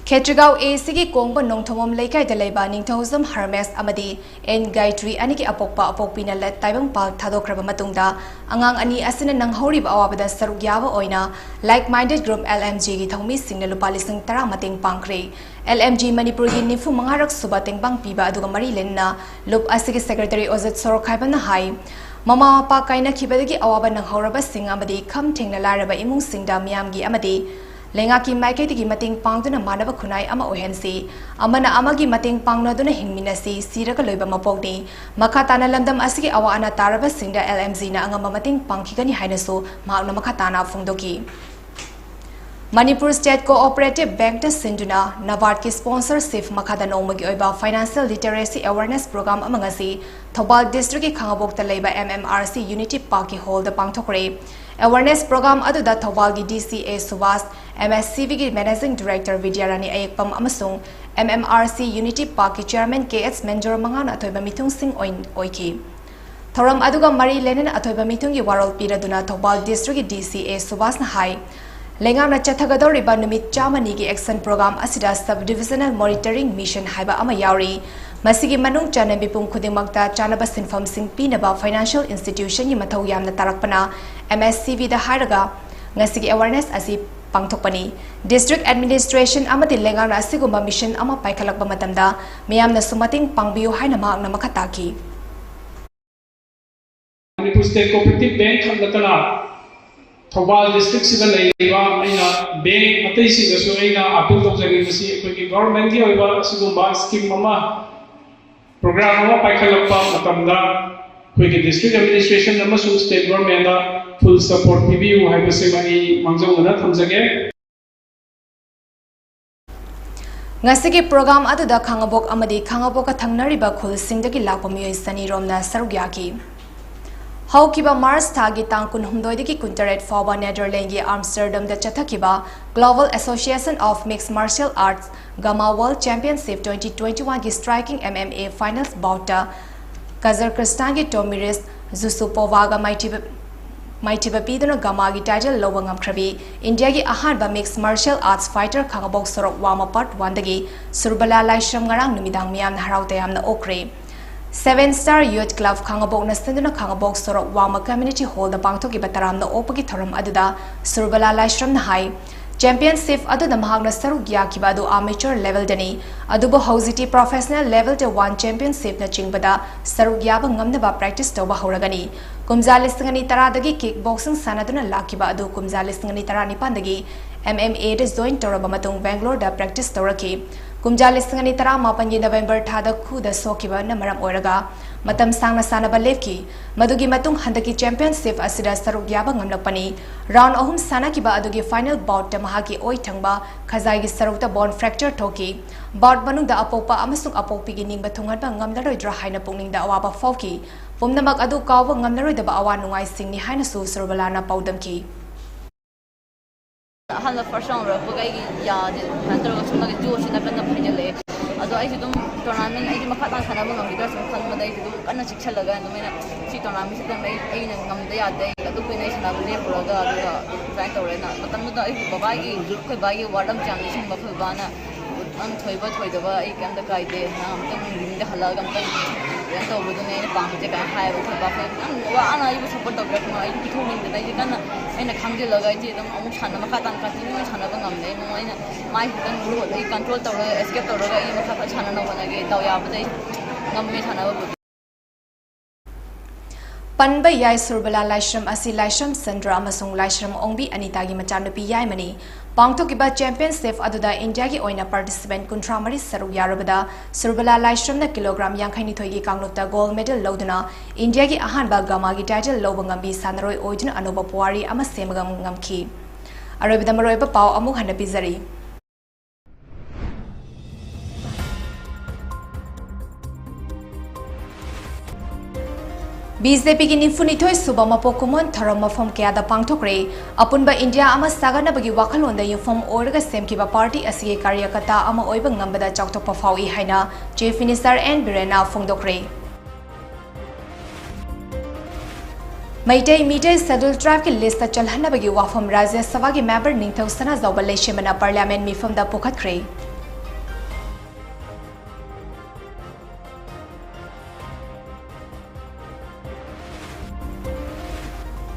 ꯈꯦꯇ꯭ꯔꯤꯒꯥꯎ ꯑꯦꯁꯤꯒꯤ ꯀꯣꯡꯕ ꯅꯣꯡꯊꯣꯝꯕꯝ ꯂꯩꯀꯥꯏꯗ ꯂꯩꯕ ꯅꯤꯡꯊꯧꯖꯝ ꯍꯔꯃꯦꯁ ꯑꯃꯗꯤ ꯑꯦꯟ ꯒꯥꯌꯇ꯭ꯔꯤ ꯑꯅꯤꯒꯤ ꯑꯄꯣꯛꯄ ꯑꯄꯣꯛꯄꯤꯅ ꯂ-, ꯇꯥꯏꯕꯪꯄꯥꯜ ꯊꯥꯗꯣꯛꯈ꯭ꯔꯕ ꯃꯇꯨꯡꯗ ꯑꯉꯥꯡ ꯑꯅꯤ ꯑꯁꯤꯅ ꯅꯪꯍꯧꯔꯤꯕ ꯑꯋꯥꯕꯗ ꯁꯔꯨꯛ ꯌꯥꯕ ꯑꯣꯏꯅ Like Minded Group L M Gꯒꯤ ꯊꯧꯃꯤꯁꯤꯡꯅ ꯂꯨꯄꯥ ꯂꯤꯁꯤꯡ ꯇꯔꯥ ꯃꯇꯦꯡ ꯄꯥꯡꯈ꯭ꯔꯦ꯫ L M G ꯃꯅꯤꯄꯨꯔꯒꯤ ꯅꯤꯐꯨ ꯃꯉꯥꯔꯛ ꯁꯨꯕ ꯇꯦꯡꯕꯥꯡ ꯄꯤꯕ ꯑꯗꯨꯒ ꯃꯔꯤ ꯂꯩꯅꯅ ꯂꯨꯞ ꯑꯁꯤꯒꯤ secretary ꯑꯣꯖꯤꯠ ꯁꯣꯔꯣꯛꯈꯥꯏꯕꯝꯅ ꯍꯥꯏ, ꯃꯃꯥ ꯃꯄꯥ ꯀꯥꯏꯅꯈꯤꯕꯗꯒꯤ ꯑꯋꯥꯕ ꯅꯪꯍꯧꯔꯕꯁꯤꯡ ꯑꯃꯗꯤ ꯈꯝ ꯊꯦꯡꯅ ꯂꯥꯏꯔꯕ ꯏꯃꯨꯡꯁꯤꯡꯗ ꯃꯤꯌꯥꯝꯒꯤ ꯑꯃꯗꯤ ꯂꯩꯉꯥꯛꯀꯤ ꯃꯥꯏꯀꯩꯗꯒꯤ ꯃꯇꯦꯡ ꯄꯥꯡꯗꯨꯅ ꯃꯥꯟꯅꯕ ꯈꯨꯟꯅꯥꯏ ꯑꯃ ꯑꯣꯏꯍꯟꯁꯤ꯫ ꯑꯃꯅ ꯑꯃꯒꯤ ꯃꯇꯦꯡ ꯄꯥꯡꯅꯗꯨꯅ ꯍꯤꯡꯃꯤꯟꯅꯁꯤ, ꯁꯤꯔꯒ ꯂꯣꯏꯕ ꯃꯄꯣꯛꯅꯤ꯫ ꯃꯈꯥ ꯇꯥꯅ ꯂꯝꯗꯝ ꯑꯁꯤꯒꯤ ꯑꯋꯥ ꯑꯅꯥ ꯇꯥꯔꯕꯁꯤꯡꯗ LMGꯅ ꯑꯉꯝꯕ ꯃꯇꯦꯡ ꯄꯥꯡꯈꯤꯒꯅꯤ ꯍꯥꯏꯅꯁꯨ ꯃꯍꯥꯛꯅ ꯃꯈꯥ ꯇꯥꯅ ꯐꯣꯡꯗꯣꯛꯈꯤ꯫ ꯃꯅꯤꯄꯨꯔ ꯁ꯭ꯇꯦꯠ ꯀꯣꯑꯣꯄꯔꯦꯇꯤꯚ ꯕꯦꯡꯛꯇ ꯁꯤꯟꯗꯨꯅ ꯅꯕꯥꯔꯗꯀꯤ ꯁ꯭ꯄꯣꯟꯁꯔꯁꯤꯞ ꯃꯈꯥꯗ ꯅꯣꯡꯃꯒꯤ ꯑꯣꯏꯕ ꯐꯥꯏꯅꯥꯟꯁꯤꯌꯦꯜ ꯂꯤꯇꯔꯦꯁꯤ ꯑꯦꯋꯥꯔꯅꯦꯁ ꯄ꯭ꯔꯣꯒ꯭ꯔꯥꯝ ꯑꯃ ꯉꯁꯤ ꯊꯧꯕꯥꯜ ꯗꯤꯁꯇ꯭ꯔꯤꯛꯀꯤ ꯈꯥꯉꯕꯣꯛꯇ ꯂꯩꯕ MMRC ꯌꯨꯅꯤꯇꯤ ꯄꯥꯔꯛꯀꯤ ꯍꯣꯜꯗ ꯄꯥꯡꯊꯣꯛꯈ꯭ꯔꯦ꯫ ꯑꯦꯋꯥꯔꯅꯦꯁ ꯄ꯭ꯔꯣꯒ꯭ꯔꯥꯝ ꯑꯗꯨꯗ ꯊꯧꯕꯥꯜꯒꯤ DC ꯑꯦ ꯁꯨꯕꯥꯁ, MSCBꯒꯤ ꯃꯦꯅꯦꯖꯤꯡ ꯗꯤꯔꯦꯛꯇꯔ ꯕꯤꯗ꯭ꯌꯥꯔꯥꯅꯤ ꯑꯌꯦꯛꯄꯝ ꯑꯃꯁꯨꯡ MMRC ꯌꯨꯅꯤꯇꯤ ꯄꯥꯔꯛꯀꯤ ꯆꯤꯌꯔꯃꯦꯟ ꯀꯦ ꯑꯦꯁ ꯃꯦꯟꯖꯣꯔ ꯃꯉꯥꯅ ꯑꯊꯣꯏꯕ ꯃꯤꯊꯨꯡꯁꯤꯡ ꯑꯣꯏ-, ꯑꯣꯏꯈꯤ꯫ ꯊꯧꯔꯝ ꯑꯗꯨꯒ ꯃꯔꯤ ꯂꯩꯅꯅ ꯑꯊꯣꯏꯕ ꯃꯤꯊꯨꯡꯒꯤ ꯋꯥꯔꯣꯜ ꯄꯤꯔꯗꯨꯅ ꯊꯧꯕꯥꯜ ꯗꯤꯁꯇ꯭ꯔꯤꯛꯀꯤ DC ꯑꯦ ꯁꯨꯕꯥꯁꯅ ꯍꯥꯏ, ꯂꯩꯉꯥꯛꯅ ꯆꯠꯊꯒꯗꯧꯔꯤꯕ ꯅꯨꯃꯤꯠ ꯆꯥꯝꯃꯅꯤꯒꯤ ꯑꯦꯛꯁꯟ ꯄ꯭ꯔꯣꯒ꯭ꯔꯥꯝ ꯑꯁꯤꯗ Sub Divisional Monitoring Mission ꯍꯥꯏꯕ ꯑꯃ ꯌꯥꯎꯔꯤ꯫ ꯃꯁꯤꯒꯤ ꯃꯅꯨꯡ ꯆꯟꯅ ꯃꯤꯄꯨꯝ ꯈꯨꯗꯤꯡꯃꯛꯇ ꯆꯥꯅꯕ ꯁꯤꯟꯐꯝꯁꯤꯡ ꯄꯤꯅꯕ ꯐꯥꯏꯅꯥꯟꯁꯤꯌꯦꯜ ꯏꯟꯁꯇꯤꯇ꯭ꯌꯨꯁꯟꯒꯤ ꯃꯊꯧ ꯌꯥꯝꯅ ꯇꯥꯔꯛꯄꯅ MSCBꯗ ꯍꯥꯏꯔꯒ ꯉꯁꯤꯒꯤ ꯑꯦꯋꯥꯔꯅꯦꯁ ꯑꯁꯤ ꯄꯥꯡꯊꯣꯛꯄꯅꯤ꯫ ꯗꯤꯁꯇ꯭ꯔꯤꯛ ꯑꯦꯗꯃꯤꯅꯤꯁꯇ꯭ꯔꯦꯁꯟ ꯑꯃꯗꯤ ꯂꯩꯉꯥꯛꯅ ꯑꯁꯤꯒꯨꯝꯕ ꯃꯤꯁꯟ ꯑꯃ ꯄꯥꯏꯈꯠꯂꯛꯄ ꯃꯇꯝꯗ ꯃꯤꯌꯥꯝꯅꯁꯨ ꯃꯇꯦꯡ ꯄꯥꯡꯕꯤꯌꯨ ꯍꯥꯏꯅ ꯃꯍꯥꯛꯅ ꯃꯈꯥ ꯇꯥꯈꯤ꯫ ꯃꯅꯤꯄꯨꯔ ꯁ꯭ꯇꯦꯠ ꯀꯣꯑꯣꯄꯔꯦꯇꯤꯚ ꯕꯦꯡꯛ ꯈꯛ ꯅꯠꯇꯅ ꯊꯧꯕꯥꯜ ꯗꯤꯁꯇ꯭ꯔꯤꯛꯁꯤꯗ ꯂꯩꯔꯤꯕ ꯑꯩꯅ ꯕꯦꯡꯛ ꯑꯇꯩꯁꯤꯡꯗꯁꯨ ꯑꯩꯅ ꯑꯄꯤꯜ ꯇꯧꯖꯅꯤꯡꯕꯁꯤ, ꯑꯩꯈꯣꯏꯒꯤ ꯒꯣꯚꯔꯟꯃꯦꯟꯠꯀꯤ ꯑꯣꯏꯕ ꯑꯁꯤꯒꯨꯝꯕ ꯁ꯭ꯀꯤꯝ ꯑꯃ, ꯄ꯭ꯔꯣꯒ꯭ꯔꯥꯝ ꯑꯃ ꯄꯥꯏꯈꯠꯂꯛꯄ ꯃꯇꯝꯗ ꯑꯩꯈꯣꯏꯒꯤ ꯗꯤꯁꯇ꯭ꯔꯤꯛ ꯑꯦꯗꯃꯤꯅꯤꯁꯇ꯭ꯔꯦꯁꯟ ꯑꯃꯁꯨꯡ ꯁ꯭ꯇꯦꯠ ꯒꯣꯚꯔꯟꯃꯦꯟꯠꯇ ꯐꯨꯜ ꯁꯄꯣꯔꯠ ꯄꯤꯕꯤꯌꯨ ꯍꯥꯏꯕꯁꯤꯃ ꯑꯩ ꯃꯥꯡꯖꯧꯅꯅ ꯊꯝꯖꯒꯦ꯫ ꯉꯁꯤꯒꯤ ꯄ꯭ꯔꯣꯒ꯭ꯔꯥꯝ ꯑꯗꯨꯗ ꯈꯥꯉꯕꯣꯛ ꯑꯃꯗꯤ ꯈꯥꯉꯕꯣꯛꯀ ꯊꯪꯅꯔꯤꯕ ꯈꯨꯜꯁꯤꯡꯗꯒꯤ ꯂꯥꯛꯄ ꯃꯤꯑꯣꯏ ꯆꯅꯤꯔꯣꯝꯅ ꯁꯔꯨꯛ ꯌꯥꯈꯤ꯫ ꯍꯧꯈꯤꯕ ꯃꯥꯔꯆ ꯊꯥꯒꯤ ꯇꯥꯡ ꯀꯨꯟꯍꯨꯝꯗꯣꯏꯗꯒꯤ ꯀꯨꯟꯇꯔꯦꯠ ꯐꯥꯎꯕ ꯅꯦꯗꯔꯂꯦꯟꯒꯤ ꯑꯥꯝꯁꯇꯔꯗꯝꯗ ꯆꯠꯊꯈꯤꯕ Global Association of Mixed Martial Arts, GAMA World Championship twenty twenty-oneꯒꯤ striking MMA finals boutꯇ ꯀꯖꯔꯀꯤꯁꯇꯥꯟꯒꯤ ꯇꯣꯃꯤꯔꯤꯁ ꯖꯨꯁꯨꯄꯣꯚꯥꯒ ꯃꯥꯏꯊꯤꯕ, ꯃꯥꯏꯊꯤꯕ ꯄꯤꯗꯨꯅ ꯒꯃꯥꯒꯤ ꯇꯥꯏꯇꯜ ꯂꯧꯕ ꯉꯝꯈ꯭ꯔꯕꯤ ꯏꯟꯗꯤꯌꯥꯒꯤ ꯑꯍꯥꯟꯕ ꯃꯤꯛꯁ ꯃꯥꯔꯁꯤꯌꯦꯜ ꯑꯥꯔꯠꯁ ꯐꯥꯏꯇꯔ ꯈꯥꯉꯕꯣꯛ ꯁꯣꯔꯣꯛ ꯋꯥꯡꯃ ꯄꯥꯔꯠ ꯋꯥꯟꯗꯒꯤ ꯁꯨꯔꯕꯂꯥ ꯂꯥꯏꯁ꯭ꯔꯝ ꯉꯔꯥꯡ ꯅꯨꯃꯤꯗꯥꯡ ꯃꯤꯌꯥꯝꯅ ꯍꯔꯥꯎ ꯇꯌꯥꯝꯅ ꯑꯣꯛꯈ꯭ꯔꯦ꯫ Seven Star Youth Club ꯈꯥꯉꯕꯣꯛꯅ ꯁꯤꯟꯗꯨꯅ ꯈꯥꯉꯕꯣꯛ ꯁꯣꯔꯣꯛ ꯋꯥꯡꯃ ꯀꯝꯃ꯭ꯌꯨꯅꯤꯇꯤ ꯍꯣꯜꯗ ꯄꯥꯡꯊꯣꯛꯈꯤꯕ ꯇꯔꯥꯝꯅ ꯑꯣꯛꯄꯒꯤ ꯊꯧꯔꯝ ꯑꯗꯨꯗ ꯁꯨꯔꯕꯂꯥ ꯂꯥꯏꯁ꯭ꯔꯝꯅ ꯍꯥꯏ, Championship ꯑꯗꯨꯗ ꯃꯍꯥꯛꯅ ꯁꯔꯨꯛ ꯌꯥꯈꯤꯕ ꯑꯗꯨ amateur levelꯗꯅꯤ꯫ ꯑꯗꯨꯕꯨ ꯍꯧꯖꯤꯛꯇꯤ professional levelꯗ One Championshipꯅꯆꯤꯡꯕꯗ ꯁꯔꯨꯛ ꯌꯥꯕ ꯉꯝꯅꯕ practice ꯇꯧꯕ ꯍꯧꯔꯒꯅꯤ꯫ ꯀꯨꯝꯖꯥ ꯂꯤꯁꯤꯡ ꯑꯅꯤ ꯇꯔꯥꯗꯒꯤ kick boxing ꯁꯥꯟꯅꯗꯨꯅ ꯂꯥꯛꯈꯤꯕ ꯑꯗꯨ ꯀꯨꯝꯖꯥ ꯂꯤꯁꯤꯡ ꯑꯅꯤ ꯇꯔꯥꯅꯤꯄꯥꯟꯗꯒꯤ MMAꯗ join ꯇꯧꯔꯕ ꯃꯇꯨꯡ Bangaloreꯗ practice ꯇꯧꯔꯛꯈꯤ꯫ ꯀꯨꯝꯖꯥ ꯂꯤꯁꯤꯡ ꯑꯅꯤ ꯇꯔꯥꯃꯥꯄꯟꯒꯤ November ꯊꯥꯗ ꯈꯨꯗ ꯁꯣꯛꯈꯤꯕꯅ ꯃꯔꯝ ꯑꯣꯏꯔꯒ ꯃꯇꯝ ꯁꯥꯡꯅ ꯁꯥꯟꯅꯕ ꯂꯦꯞꯈꯤ꯫ ꯃꯗꯨꯒꯤ ꯃꯇꯨꯡ ꯍꯟꯗꯛꯀꯤ championship ꯑꯁꯤꯗ ꯁꯔꯨꯛ ꯌꯥꯕ ꯉꯝꯂꯛꯄꯅꯤ꯫ Round ꯑꯍꯨꯝ ꯁꯥꯟꯅꯈꯤꯕ ꯑꯗꯨꯒꯤ final boutꯇ ꯃꯍꯥꯛꯀꯤ ꯑꯣꯏ ꯊꯪꯕ ꯈꯖꯥꯏꯒꯤ ꯁꯔꯨꯛꯇ bone fracture ꯊꯣꯛꯈꯤ꯫ Bout ꯃꯅꯨꯡꯗ ꯑꯄꯣꯛꯄ ꯑꯃꯁꯨꯡ ꯑꯄꯣꯛꯄꯤꯒꯤ ꯅꯤꯡꯕ ꯊꯨꯡꯍꯟꯕ ꯉꯝꯂꯔꯣꯏꯗ꯭ꯔꯥ ꯍꯥꯏꯅ ꯄꯨꯛꯅꯤꯡꯗ ꯑꯋꯥꯕ ꯐꯥꯎꯈꯤ꯫ ꯄꯨꯝꯅꯃꯛ ꯑꯗꯨ ꯀꯥꯎꯕ ꯉꯝꯂꯔꯣꯏꯗꯕ ꯑꯋꯥ ꯅꯨꯡꯉꯥꯏꯁꯤꯡꯅꯤ ꯍꯥꯏꯅꯁꯨ ꯁꯨꯔꯕꯂꯥꯅ ꯄꯥꯎꯗꯝꯈꯤ꯫ ꯑꯍꯥꯟꯕ first round ꯂꯣꯏꯔꯛꯄꯒ ꯑꯩꯒꯤ ꯌꯥꯁꯦ ꯁꯨꯃꯥꯏꯅ ꯇꯧꯔꯒ ꯁꯨꯝ ꯃꯥꯒꯤ ꯖꯣꯁꯤꯅ ꯀꯟꯅ ꯐꯩꯖꯜꯂꯛꯑꯦ꯫ ꯑꯗꯣ ꯑꯩꯁꯨ ꯑꯗꯨꯝ tournament ꯑꯩꯗꯤ ꯃꯈꯥ ꯇꯥꯅ ꯁꯥꯟꯅꯕ ꯉꯝꯈꯤꯗ꯭ꯔꯥ ꯁꯨꯝ ꯈꯟꯕꯗ ꯑꯩꯁꯨ ꯑꯗꯨꯝ ꯀꯟꯅ ꯆꯤꯛꯁꯜꯂꯒ ꯑꯗꯨꯃꯥꯏꯅ ꯁꯤ tournamentꯁꯤꯗ ꯑꯩ ꯑꯩꯅ ꯉꯝꯗ ꯌꯥꯗꯦ, ꯑꯗꯨ ꯀꯨꯏꯅ ꯑꯩ ꯁꯥꯟꯅꯕ ꯂꯦꯞꯄꯨꯔꯒ ꯑꯗꯨꯒ ꯑꯗꯨꯃꯥꯏꯅ ꯇꯧꯔꯦꯅ꯫ ꯃꯇꯝꯗꯨꯗ ꯑꯩꯒꯤ ꯕꯕꯥꯒꯤ, ꯑꯩꯈꯣꯏ ꯕꯥꯒꯤ word ꯑꯃ ꯌꯥꯝ ꯅꯤꯡꯁꯤꯡꯕ, ꯑꯩꯈꯣꯏ ꯕꯕꯥꯅ, "ꯅꯪ ꯊꯣꯏꯕ ꯊꯣꯏꯗꯕ ꯑꯩ ꯀꯩꯝꯇ ꯀꯥꯏꯗꯦ, ꯅꯪ ꯑꯃꯨꯛꯇꯪ ringꯗ ꯍꯜꯂꯛꯑꯒ ꯑꯃꯨꯛꯇꯪ ꯀꯩꯅꯣ ꯇꯧꯕꯗꯨꯅꯦ ꯑꯩꯅ ꯄꯥꯝꯃꯤꯁꯦ" ꯀꯥꯏꯅ ꯍꯥꯏꯌꯦꯕ꯫ ꯑꯩꯈꯣꯏ ꯕꯥ ꯑꯩꯈꯣꯏ ꯌꯥꯝ ꯋꯥꯅ ꯑꯩꯕꯨ support ꯇꯧꯕꯤꯔꯛꯄ, ꯑꯩ ꯄꯤꯊꯣꯛꯅꯤꯡꯗꯅ ꯑꯩꯁꯦ ꯀꯟꯅ ꯑꯩꯅ ꯈꯥꯡꯖꯤꯜꯂꯒ ꯑꯩꯁꯦ ꯑꯗꯨꯝ ꯑꯃꯨꯛ ꯁꯥꯟꯅ ꯃꯈꯥ ꯇꯥꯅ continue ꯁꯥꯟꯅꯕ ꯉꯝꯗꯦ꯫ ꯑꯩ ꯅꯣꯡꯃ ꯑꯩꯅ ꯃꯥꯏ ꯈꯤꯇꯪ ꯂꯣꯠ ꯑꯩ control ꯇꯧꯔꯒ escape ꯇꯧꯔꯒ ꯑꯩ ꯃꯈꯥ ꯈꯔ ꯁꯥꯟꯅꯅꯕ ꯍꯣꯠꯅꯒꯦ꯫ ꯗꯥꯎ ꯌꯥꯕꯗ ꯑꯩ ꯉꯝꯃꯦ ꯁꯥꯟꯅꯕꯕꯨꯗꯤ꯫ ꯄꯟꯕ ꯌꯥꯏ, ꯁꯨꯔꯕꯂꯥ ꯂꯥꯏꯁ꯭ꯔꯝ ꯑꯁꯤ ꯂꯥꯏꯁ꯭ꯔꯝ ꯆꯟꯗ꯭ꯔ ꯑꯃꯁꯨꯡ ꯂꯥꯏꯁ꯭ꯔꯝ ꯑꯣꯡꯕꯤ ꯑꯅꯤꯇꯥꯒꯤ ꯃꯆꯥꯅꯨꯄꯤ ꯌꯥꯏꯃꯅꯤ꯫ ꯄꯥꯡꯊꯣꯛꯈꯤꯕ championship ꯑꯗꯨꯗ ꯏꯟꯗꯤꯌꯥꯒꯤ ꯑꯣꯏꯅ participant ꯀꯨꯟꯊ꯭ꯔꯥ ꯃꯔꯤ ꯁꯔꯨꯛ ꯌꯥꯔꯨꯕꯗ ꯁꯨꯔꯕꯂꯥ ꯂꯥꯏꯁ꯭ꯔꯝꯅ kilogram ꯌꯥꯡꯈꯩ ꯅꯤꯊꯣꯏꯒꯤ ꯀꯥꯡꯂꯨꯞꯇ gold medal ꯂꯧꯗꯨꯅ ꯏꯟꯗꯤꯌꯥꯒꯤ ꯑꯍꯥꯟꯕ ꯒꯃꯥꯒꯤ title ꯂꯧꯕ ꯉꯝꯕꯤ ꯁꯥꯟꯅꯔꯣꯏ ꯑꯣꯏꯗꯨꯅ ꯑꯅꯧꯕ ꯄꯨꯋꯥꯔꯤ ꯑꯃ ꯁꯦꯝꯕ ꯉꯝꯈꯤ꯫ ꯑꯔꯣꯏꯕꯗ ꯃꯔꯨꯑꯣꯏꯕ ꯄꯥꯎ ꯑꯃꯨꯛ ꯍꯟꯅ ꯄꯤꯖꯔꯤ꯫ BJPꯒꯤ ꯅꯤꯐꯨꯅꯤꯊꯣꯏ ꯁꯨꯕ ꯃꯄꯣꯛ ꯀꯨꯝꯑꯣꯟ ꯊꯧꯔꯝ ꯃꯐꯝ ꯀꯌꯥꯗ ꯄꯥꯡꯊꯣꯛꯈ꯭ꯔꯦ꯫ ꯑꯄꯨꯟꯕ ꯏꯟꯗꯤꯌꯥ ꯑꯃ ꯁꯥꯒꯠꯅꯕꯒꯤ ꯋꯥꯈꯜꯂꯣꯟꯗ ꯌꯨꯝꯐꯝ ꯑꯣꯏꯔꯒ ꯁꯦꯝꯈꯤꯕ party ꯑꯁꯤꯒꯤ ꯀꯥꯔꯌꯀꯔꯇꯥ ꯑꯃ ꯑꯣꯏꯕ ꯉꯝꯕꯗ ꯆꯥꯎꯊꯣꯛꯄ ꯐꯥꯎꯏ ꯍꯥꯏꯅ Chief Minister ꯑꯦꯟ ꯕꯤꯔꯦꯟꯅ ꯐꯣꯡꯗꯣꯛꯈ꯭ꯔꯦ꯫ ꯃꯩꯇꯩ ꯃꯤꯇꯩ Scheduled Tribeꯀꯤ listꯇ ꯆꯜꯍꯟꯅꯕꯒꯤ ꯋꯥꯐꯝ ꯔꯥꯖ꯭ꯌ ꯁꯚꯥꯒꯤ member ꯅꯤꯡꯊꯧ ꯁꯅꯥꯖꯥꯎꯕ ꯂꯩꯁꯦꯝꯕꯅ parliament ꯃꯤꯐꯝꯗ ꯄꯨꯈꯠꯈ꯭ꯔꯦ꯫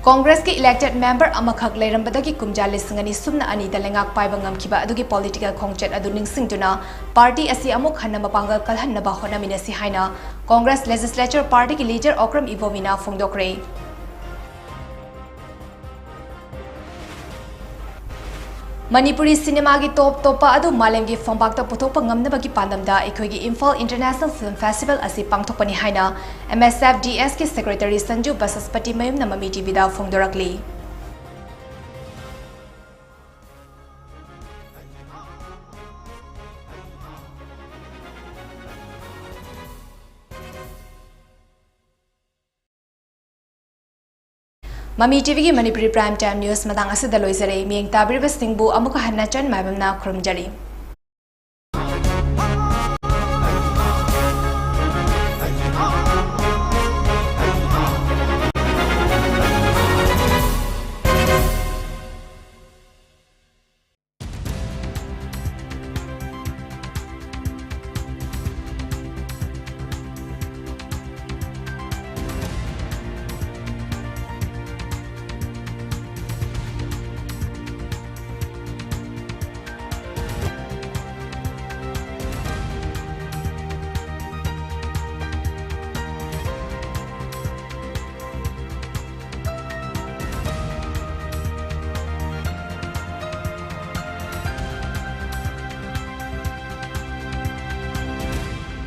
ꯀꯣꯡꯒ꯭ꯔꯦꯁꯀꯤ elected member ꯑꯃꯈꯛ ꯂꯩꯔꯝꯕꯗꯒꯤ ꯀꯨꯝꯖꯥ ꯂꯤꯁꯤꯡ ꯑꯅꯤ ꯁꯨꯞꯅ ꯑꯅꯤꯗ ꯂꯩꯉꯥꯛ ꯄꯥꯏꯕ ꯉꯝꯈꯤꯕ ꯑꯗꯨꯒꯤ political ꯈꯣꯡꯆꯠ ꯑꯗꯨ ꯅꯤꯡꯁꯤꯡꯗꯨꯅ party ꯑꯁꯤ ꯑꯃꯨꯛ ꯍꯟꯅ ꯃꯄꯥꯡꯒꯜ ꯀꯜꯍꯟꯅꯕ ꯍꯣꯠꯅꯃꯤꯟꯅꯁꯤ ꯍꯥꯏꯅ Congress Legislature Partyꯒꯤ leader Okram ꯏꯕꯣꯕꯤꯅ ꯐꯣꯡꯗꯣꯛꯈ꯭ꯔꯦ꯫ Manipuri ꯁꯤꯅꯦꯃꯥꯒꯤ ꯇꯣꯞ ꯇꯣꯞꯄ ꯑꯗꯨ ꯃꯥꯂꯦꯝꯒꯤ ꯐꯝꯄꯥꯛꯇ ꯄꯨꯊꯣꯛꯄ ꯉꯝꯅꯕꯒꯤ ꯄꯥꯟꯗꯝꯗ ꯑꯩꯈꯣꯏꯒꯤ Imphal International Film Festival ꯑꯁꯤ ꯄꯥꯡꯊꯣꯛꯄꯅꯤ ꯍꯥꯏꯅ M S F D Sꯒꯤ secretary Sanju ꯕꯁꯁꯄꯇꯤ ꯃꯌꯨꯝꯅ ꯃꯃꯤ TVꯗ ꯐꯣꯡꯗꯣꯔꯛꯂꯤ꯫ ꯃꯃꯤ TVꯒꯤ ꯃꯅꯤꯄꯨꯔꯤ prime time news ꯃꯇꯥꯡ ꯑꯁꯤꯗ ꯂꯣꯏꯖꯔꯦ꯫ ꯃꯤꯠꯌꯦꯡ ꯇꯥꯕꯤꯔꯤꯕꯁꯤꯡꯕꯨ ꯑꯃꯨꯛꯀ ꯍꯟꯅ ꯆꯟ ꯃꯥꯏꯕꯝꯅ ꯈꯨꯔꯨꯝꯖꯔꯤ꯫